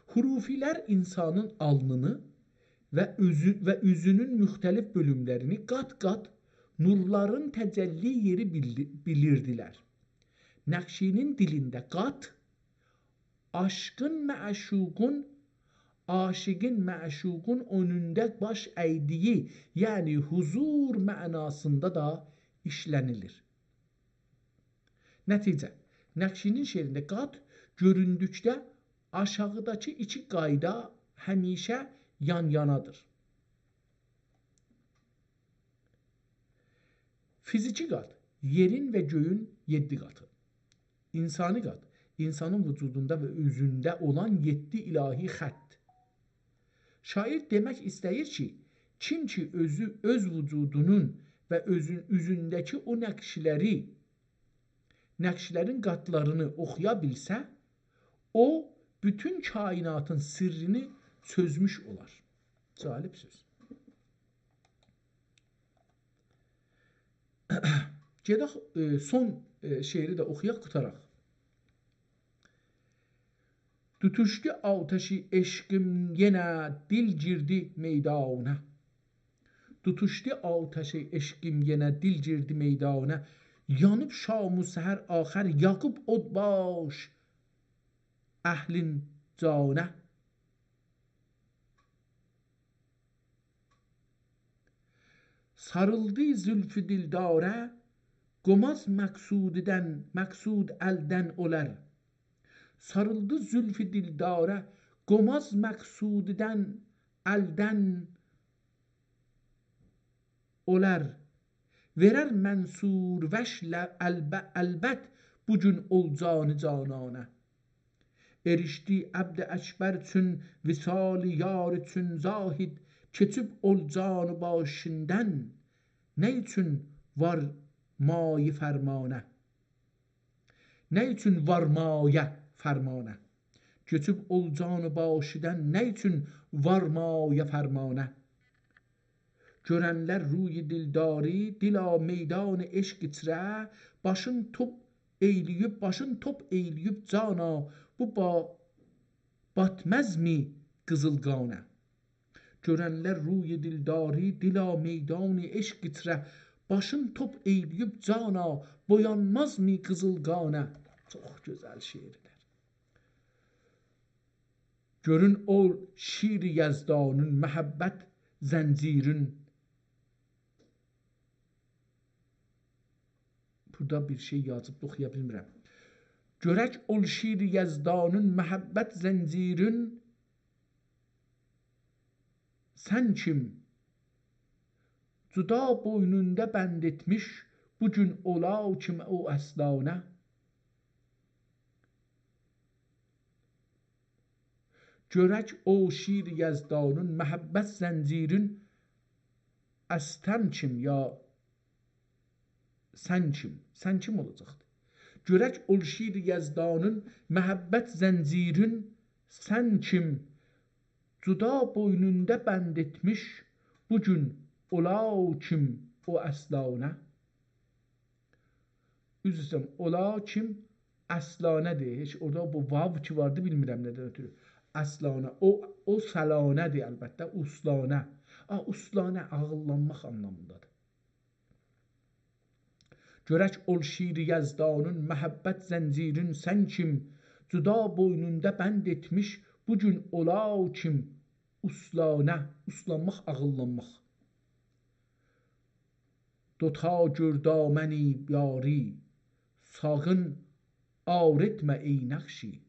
حروفی‌لر اینسانین آلنینی و اوزو-، و اوزونون مختلف بؤلوملرینی قات-قات نورلارین تجلی یئری بیلدی-، بیلیردیلر. نقشی‌نین دیلینده قات، عاشقین معشوقون، عاشقین معشوقون اؤنونده باش اَیدیگی، یعنی حضور معناسیندا دا ایشله‌نیلیر. نتیجه، نقشی‌نین شعرینده قات گؤروندوکده آشاغیداکی ایکی قایدا همیشه یان‌یانادیر. فیزیکی قات، یئرین و گؤیون یئددی قاتی. انسانی قات، انسانین وجودوندا و اؤزونده اولان یئددی الهی خط. شاعیر دئمک ایسته‌ییر کی، کیم کی اؤزو، اؤز وجودونون و اؤزون، اوزونده‌کی او نقشلری، نقشلرین قاتلارینی اوخویا بیلسه، او، بوتون کائناتین سرّینی چؤزموش اولار. جالب سؤز. گئدک، ائ، سون، ائ، شعری ده اوخویاق، قوتاراق. توتوشدو آتشی عشقیم یئنه، دل گیردی میدانا. توتوشدو آتشی عشقیم یئنه، دل گیردی میدانا. یانیب شام و سحر آخر، یاغیب اود باش اهلین جانا. ساریلدی زلف دلداره، قوماز مقصوددن، مقصود الدن اولار. ساریلدی زلف دلداره، قوماز مقصوددن، الدن اولار. وئرر منصور وش ل-، الب-، البت بو گون اول جان جانانا. ائریشدی عبد اکبر چون، وصال یار چون زاهد، کئچیب اول جان باشیندان، نه اوچون وار مایه فرمانا؟ نه اوچون وار مایه فرمانا؟ کئچیب اول جان باشیندان، نه اوچون وار مایه فرمانا؟ گؤرنلر روی دلداری، دلا میدان عشق ایچره، باشین توپ ائیله‌ییب، باشین توپ ائیله‌ییب جانا، بو با-، باتمازمی قیزیل قانا؟ گؤرنلر روی دلداری، دلا میدان عشق ایچره، باشین توپ ائیله‌ییب جانا، بویانمازمی قیزیل قانا؟ چوخ گؤزل شعرلر. گؤرون او شیر یزدانین، محبت زنجیرین. بورادا بیر شئی یازیب، اوخویا بیلمیرم. گؤرک اول شیر یزدانین، محبت زنجیرین، سن کیم جدا بوینوندا بند ائتمیش، بو گون اولا کیم او اصلانه؟ گؤرک او شیر یزدانین، محبت زنجیرین، استن کیم یا سن کیم؟ سن کیم اولاجاقدی؟ گؤرک اول شیر یزدانین، محبت زنجیرین، سن کیم جدا بوینوندا بند ائتمیش، بو گون اولا کیم او اصلانه؟ عذر ایسته‌ییرم، اولا کیم اصلانه‌دیر. هئچ اورادا بو واو کی واردی، بیلمیرم ندن اؤتورو. اصلانه، او، او سلانه‌دیر البته، اوصلانه. آ، اوصلانه، عاغیللانماق آنلامیندادیر. گؤرک اول شیر یزدانین، محبت زنجیرین، سن کیم جدا بوینوندا بند ائتمیش، بو گون اولا کیم اوصلانه، اوصلانماق، عاغیللانماق. دو تا گؤر دامنی یاری، ساغین عار ائتمه ای نقشی.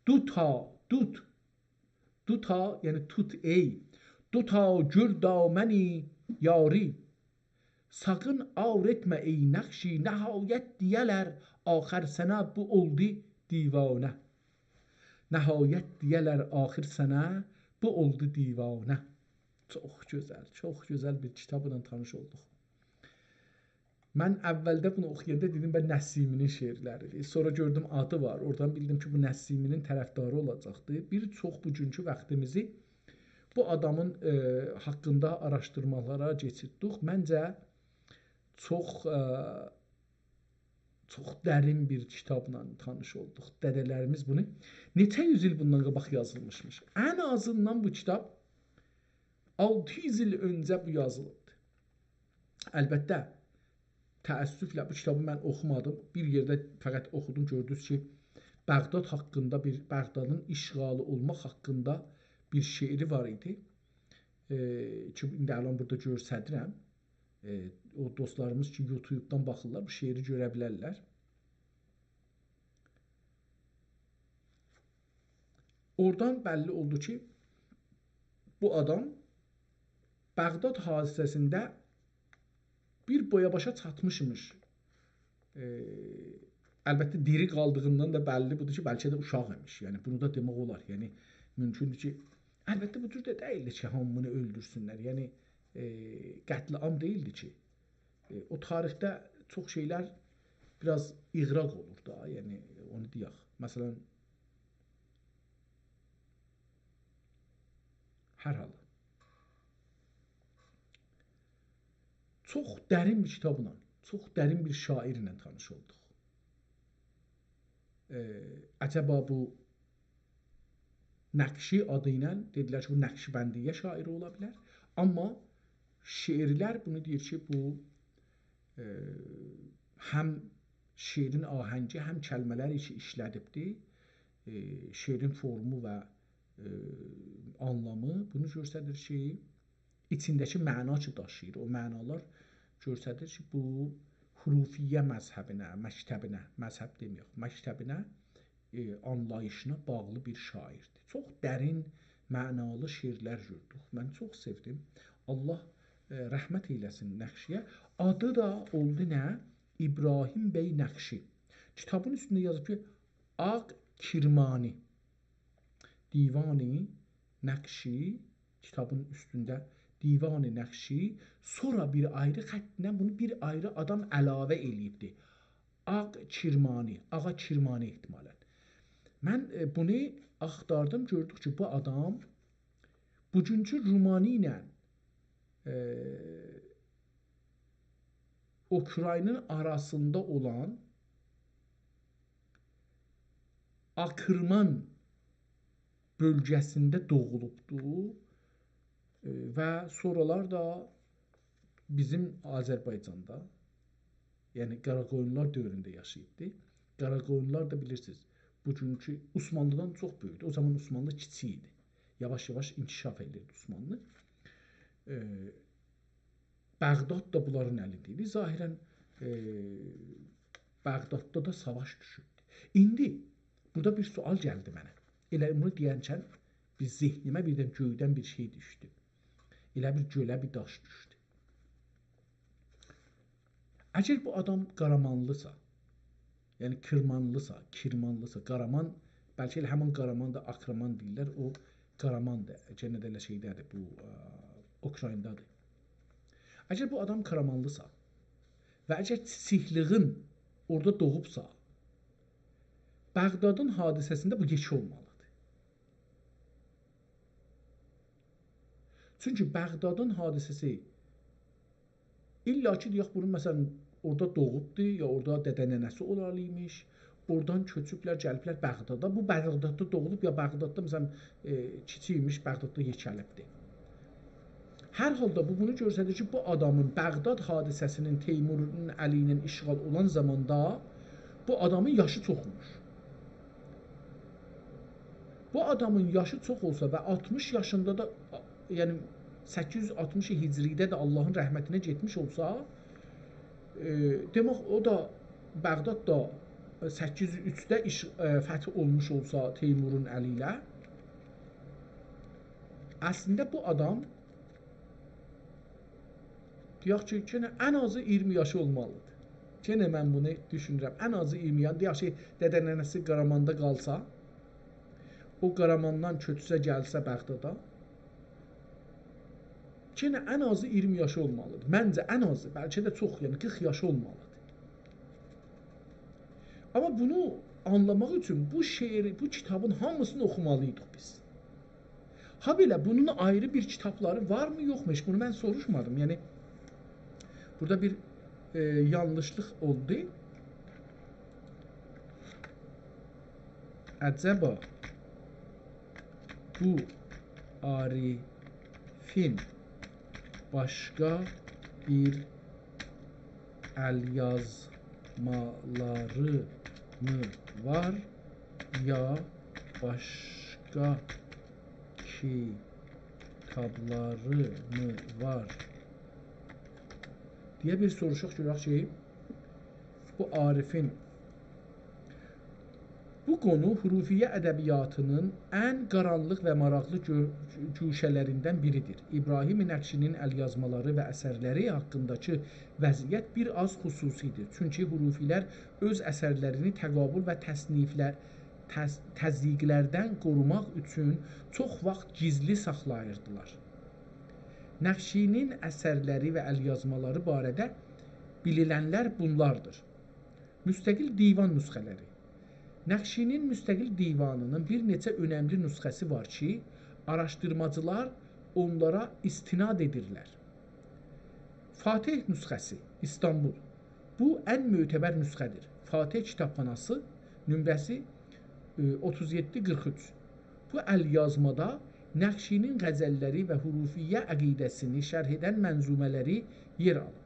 دو تا، دوت، دو تا، یعنی توت ای. دو تا گؤر دامنی یاری، ساغین عار ائتمه ای نقشی. نهایت دئیه‌لر آخر سنه، بو اولدو دیوانه. نهایت دئیه‌لر آخر سنه، بو اولدو دیوانه. چوخ گؤزل، چوخ گؤزل بیر کیتابلا تانیش اولدوق. من اولده بونو اوخویاندا دئدیم، به، نسیمی‌نین شعرلریدیر. سونرا گؤردوم آدی وار. اورادان بیلدیم کی، بو نسیمی‌نین طرفداری اولاجاقدی. بیر چوخ بوگونکو واختیمیزی بو آدامین، ائ، حاقیندا آراشدیرمالارا کئچیردیک. منجه، چوخ، ائ، چوخ درین بیر کیتابلا تانیش اولدوق. دده‌لریمیز بونو، نئچه یوز ایل بوندان قاباق یازیلمیشمیش. ان آزیندان بو کیتاب آلتی یوز ایل اؤنجه بو یازیلیبدی. البته، تأسفله بو کیتابی من اوخومادیم. بیر یئرده فقط اوخودوم، گؤردونوز کی، بغداد حاقیندا بیر، بغدادین اشغالی اولماق حاقیندا بیر شعری وار ایدی. ائ، کی، ایندی الان بورادا گؤستریرم. ائ، او دوستلاریمیز کی، یوتیوبدان باخیرلار، بو شعری گؤره بیلرلر. اورادان بللی اولدو کی، بو آدام بغداد حادثه‌سینده بیر بویا باشا چاتمیشمیش. ائ، البته، دیری قالدیغیندان دا بللی بودور کی، بلکه ده اوشاق ایمیش. یعنی، بونو دا دئمک اولار. یعنی، مومکوندور کی، البته، بو جور ده دئییلدی کی، هامینی اؤلدورسونلر. یعنی، ائ، قتل‌عام دئییلدی کی. ائ، او تاریخده چوخ شئیلر بیر آز اغراق اولور دا، یعنی، اونو دئیک. مثلا، هر حالدا. چوخ درین بیر کیتابلا، چوخ درین بیر شاعرله تانیش اولدوق. ائ، عجبا بو نقشی آدی ایله، دئدیلر کی، بو نقشبندیه شاعری اولا بیلر. آمما شعرلر بونو دئییر کی، بو، ائ، هم شعرین آهنگی، هم کلمه‌لری کی ایشله‌دیبدی، ائ، شعرین فورمو و، ائ، آنلامی بونو گؤستریر کی، ایچینده‌کی معنا کی داشیییر، او معنالار گؤستریر کی، بو حروفیه مذهبینه، مکتبینه، مذهب دئمه‌یک، مکتبینه، ائ، آنلاییشینا باغلی بیر شاعردیر. چوخ درین، معنالی شعرلر گؤردوک. من چوخ سئودیم. الله، ائ، رحمت ائیله‌سین نقشی‌یه. آدی دا اولدو نه؟ ابراهیم بی نقشی. کیتابین اوستونده یازیب کی، آغ کرمانی. دیوان نقشی، کیتابین اوستونده دیوان نقشی، سونرا بیر آیری خطله بونو بیر آیری آدام علاوه ائله‌ییبدی. آغ کرمانی، آغا کرمانی احتمالا. من، ائ، بونو آختاردیم، گؤردوک کی، بو آدام بوگونکو رومانی ایله، ائ، اوکراینین آراسیندا اولان آکرمان بؤلگه‌سینده دوغولوبدو، ائ، و سونرالار دا بیزیم آذربایجاندا، یعنی قاراقویونلولار دؤورونده یاشاییبدی. قاراقویونلولار دا بیلیرسینیز، بوگونکو عثمانلی‌دان چوخ بؤیوکدور. او زامان عثمانلی کیچیک ایدی. یاواش-یاواش انکشاف ائدیردی عثمانلی. ائ، بغداد دا بونلارین الینده ایدی. ظاهرا، ائ، بغداددا دا ساواش دوشوبدو. ایندی بورادا بیر سؤال گلدی منه. ائله بونو دئینجه بیر ذهنیمه بیردن گؤیدن بیر شئی دوشدو. ائله بیر گؤله بیر داش دوشدو. اگر بو آدام قارامانلیسا، یعنی کرمانلیسا، کرمانلیسا، قارامان، بلکه ائله همین قارامان دا، آکرمان دئییرلر، او قاراماندیر. یئنه ده ائله شئیده‌دیر، بو، ا، اوکراینادادیر. اگر بو آدام قارامانلیسا و اگر کیچیکلیگین اورادا دوغوبسا، بغدادین حادثه‌سینده بو یئکه اولمالیدیر. چونکی بغدادین حادثه‌سی، الا کی، دئیک، بونون، مثلا، اورادا دوغوبدو، یا اورادا دده ننه‌سی اورالی ایمیش، اورادان کؤچوبلر، گلیبلر بغدادا. بو بغداددا دوغولوب، یا بغداددا، مثلا، ائ، کیچیک ایمیش، بغداددا یئکه‌لیبدی. هر حالدا بو بونو گؤستریر کی، بو آدامین بغداد حادثه‌سینین تیمورون الی ایله اشغال اولان زاماندا بو آدامین یاشی چوخ اولموش. بو آدامین یاشی چوخ اولسا و آلتمیش یاشیندا دا، یعنی سککیز یوز آلتمیش هجری‌ده ده اللهین رحمتینه گئتمیش اولسا، ائ، دئمک، او دا بغداد دا سککیز یوز اوچده ایش، ائ، فتح اولموش اولسا تیمورون الی ایله، اصلینده بو آدام، دئیک کی، یئنه ان آزی اییرمی یاشی اولمالیدیر. یئنه من بونو دوشونورم. ان آزی اییرمی، یعنی، دئیک کی، دده ننه‌سی قاراماندا قالسا، او قاراماندان کؤچسه، گلسه بغدادا، یئنه ان آزی اییرمی یاشی اولمالیدیر. منجه، ان آزی، بلکه ده چوخ، یعنی قیرخ یاشی اولمالیدیر. آمما بونو آنلاماق اوچون بو شعری، بو کیتابین هامیسینی اوخومالییدیق بیز. هابئله بونون آیری بیر کیتابلاری وارمی، یوخمو؟ هئچ بونو من سوروشمادیم. یعنی، بورادا بیر، ائ، یانلیشلیق اولدو. عجبا بو عارفین باشقا بیر ال‌یازمالاری می وار، یا باشقا کیتابلاری می وار؟ دئیه بیر سوروشاق گؤرک کی، بو عارفین بو قونو حروفیه ادبیاتینین ان قارانلیق و ماراقلی گؤ-، گوشه‌لریندن بیریدیر. ابراهیم نقشی‌نین ال‌یازمالاری و اثرلری حاقینداکی وضعیت بیر آز خصوصی‌دیر. چونکی حروفی‌لر اؤز اثرلرینی تقابل و تصنیفله-، تز-، تضییقلردن قوروماق اوچون چوخ واخت گیزلی ساخلاییردیلار. نقشی‌نین اثرلری و ال‌یازمالاری باره‌ده بیلیلنلر بونلاردیر. مستقل دیوان نسخه‌لری. نقشی‌نین مستقل دیوانی‌نین بیر نئچه اؤنملی نسخه‌سی وار کی، آراشدیرماجیلار اونلارا استناد ائدیرلر. فاتح نسخه‌سی، ایستانبول. بو ان معتبر نسخه‌دیر. فاتح کیتابخاناسی، نمره‌سی، ائ، اوتوز یئددی قیرخ اوچ. بو ال‌یازمادا نقشی‌نین غزللری و حروفیه عقیده‌سینی شرح ائدن منظومه‌لری یئر آلیب.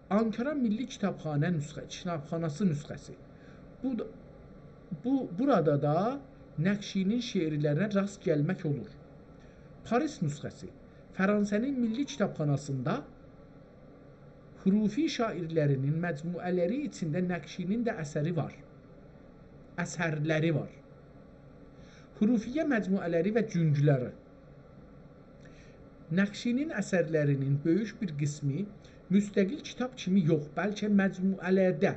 آنکارا میللی کیتابخانا نسخه-، کیتابخاناسی نسخه‌سی. بو دا، بو، بورادا دا نقشی‌نین شعرلرینه راست گلمک اولور. پاریس نسخه‌سی. فرانسه‌نین میللی کیتابخاناسیندا حروفی شاعرلری‌نین مجموعه‌لری ایچینده نقشی‌نین ده اثری وار. اثرلری وار. حروفیه مجموعه‌لری و جونگلری. نقشی‌نین اثرلری‌نین بؤیوک بیر قیسمی مستقل کیتاب کیمی یوخ، بلکه مجموعه‌لرده،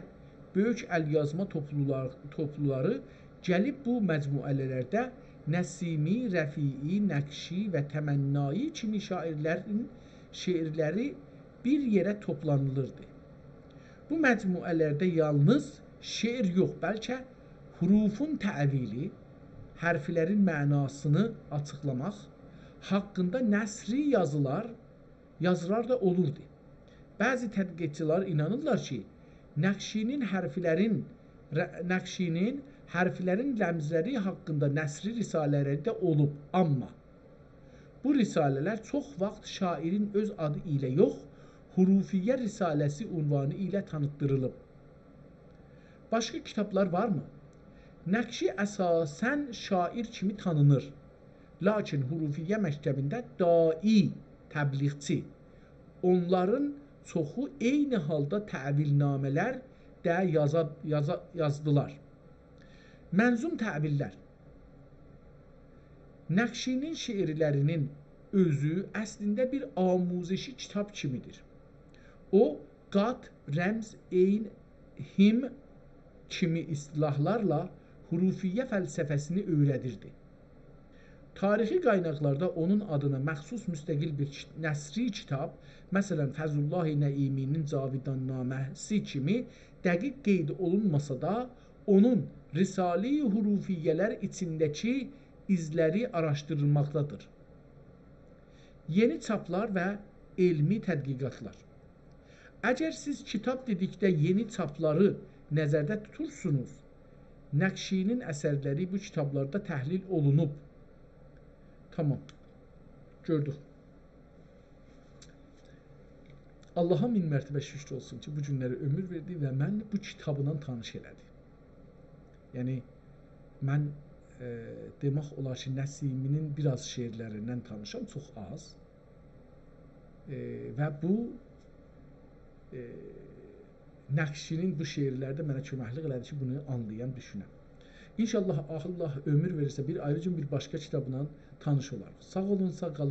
بؤیوک ال‌یازما توپلولار-، توپلولاری گلیب بو مجموعه‌لرده نسیمی، رفیعی، نقشی و تمنایی کیمی شاعرلرین شعرلری بیر یئره توپلانیلیردی. بو مجموعه‌لرده یالنیز شعر یوخ، بلکه حروفون تأویلی، حرفلرین معناسینی آچیقلاماق حاقیندا نثری یازیلار، یازیلار دا اولوردو. بعضی تحقیقاتچیلار اینانیرلار کی، نقشی‌نین حرفلرین، ر-، نقشی‌نین حرفلرین رمزلری حاقیندا نثری رساله‌لری ده اولوب، آمما بو رساله‌لر چوخ واخت شاعرین اؤز آدی ایله یوخ، حروفیه رساله‌سی عنوانی ایله تانیتدیریلیب. باشقا کیتابلار وارمی؟ نقشی اساساً شاعر کیمی تانینیر. لاکین حروفیه مکتبینده داعی، تبلیغچی. اونلارین چوخو عینی حالدا تأویل‌نامه‌لر ده یازا-، یازا-، یازدیلار. منظوم تأویل‌لر. نقشی‌نین شعرلری‌نین اؤزو اصلینده بیر آموزشی کیتاب کیمی‌دیر. او، قاط، رمز، عین، هیم کیمی اصطلاحلارلا حروفیه فلسفه‌سینی اؤیره‌دیردی. تاریخی قایناقلاردا اونون آدینا مخصوص مستقل بیر کی-، نثری کیتاب، مثلاً، فضل‌الله نعیمی‌نین جاویدان‌نامه‌سی کیمی دقیق قید اولونماسا دا، اونون رساله‌ی حروفیه‌لر ایچینده‌کی ایزلری آراشدیریلماقدادیر. یئنی چاپلار و علمی تحقیقاتلار. اگر سیز کیتاب دئدیکده یئنی چاپلاری نظرده توتورسونوز، نقشی‌نین اثرلری بو کیتابلاردا تحلیل اولونوب. تامام. گؤردوک. آللاها مین مرتبه شکر اولسون کی، بو گونلری عؤمور وئردی و منی بو کیتابلا تانیش ائله‌دی. یعنی، من، ائ، دئمک اولار کی، نسیمی‌نین بیر آز شعرلریندن تانیشام، چوخ آز. ائ، و بو، ائ، نقشی‌نین بو شعرلری ده منه کؤمکلیک ائله‌دی کی، بونو آنلایام، دوشونم. ان‌شاءالله، آللاه عؤمور وئریرسه، بیر آیری گون بیر باشقا کیتابلا تانیش اولاریق. ساغ اولون، ساغ قالین.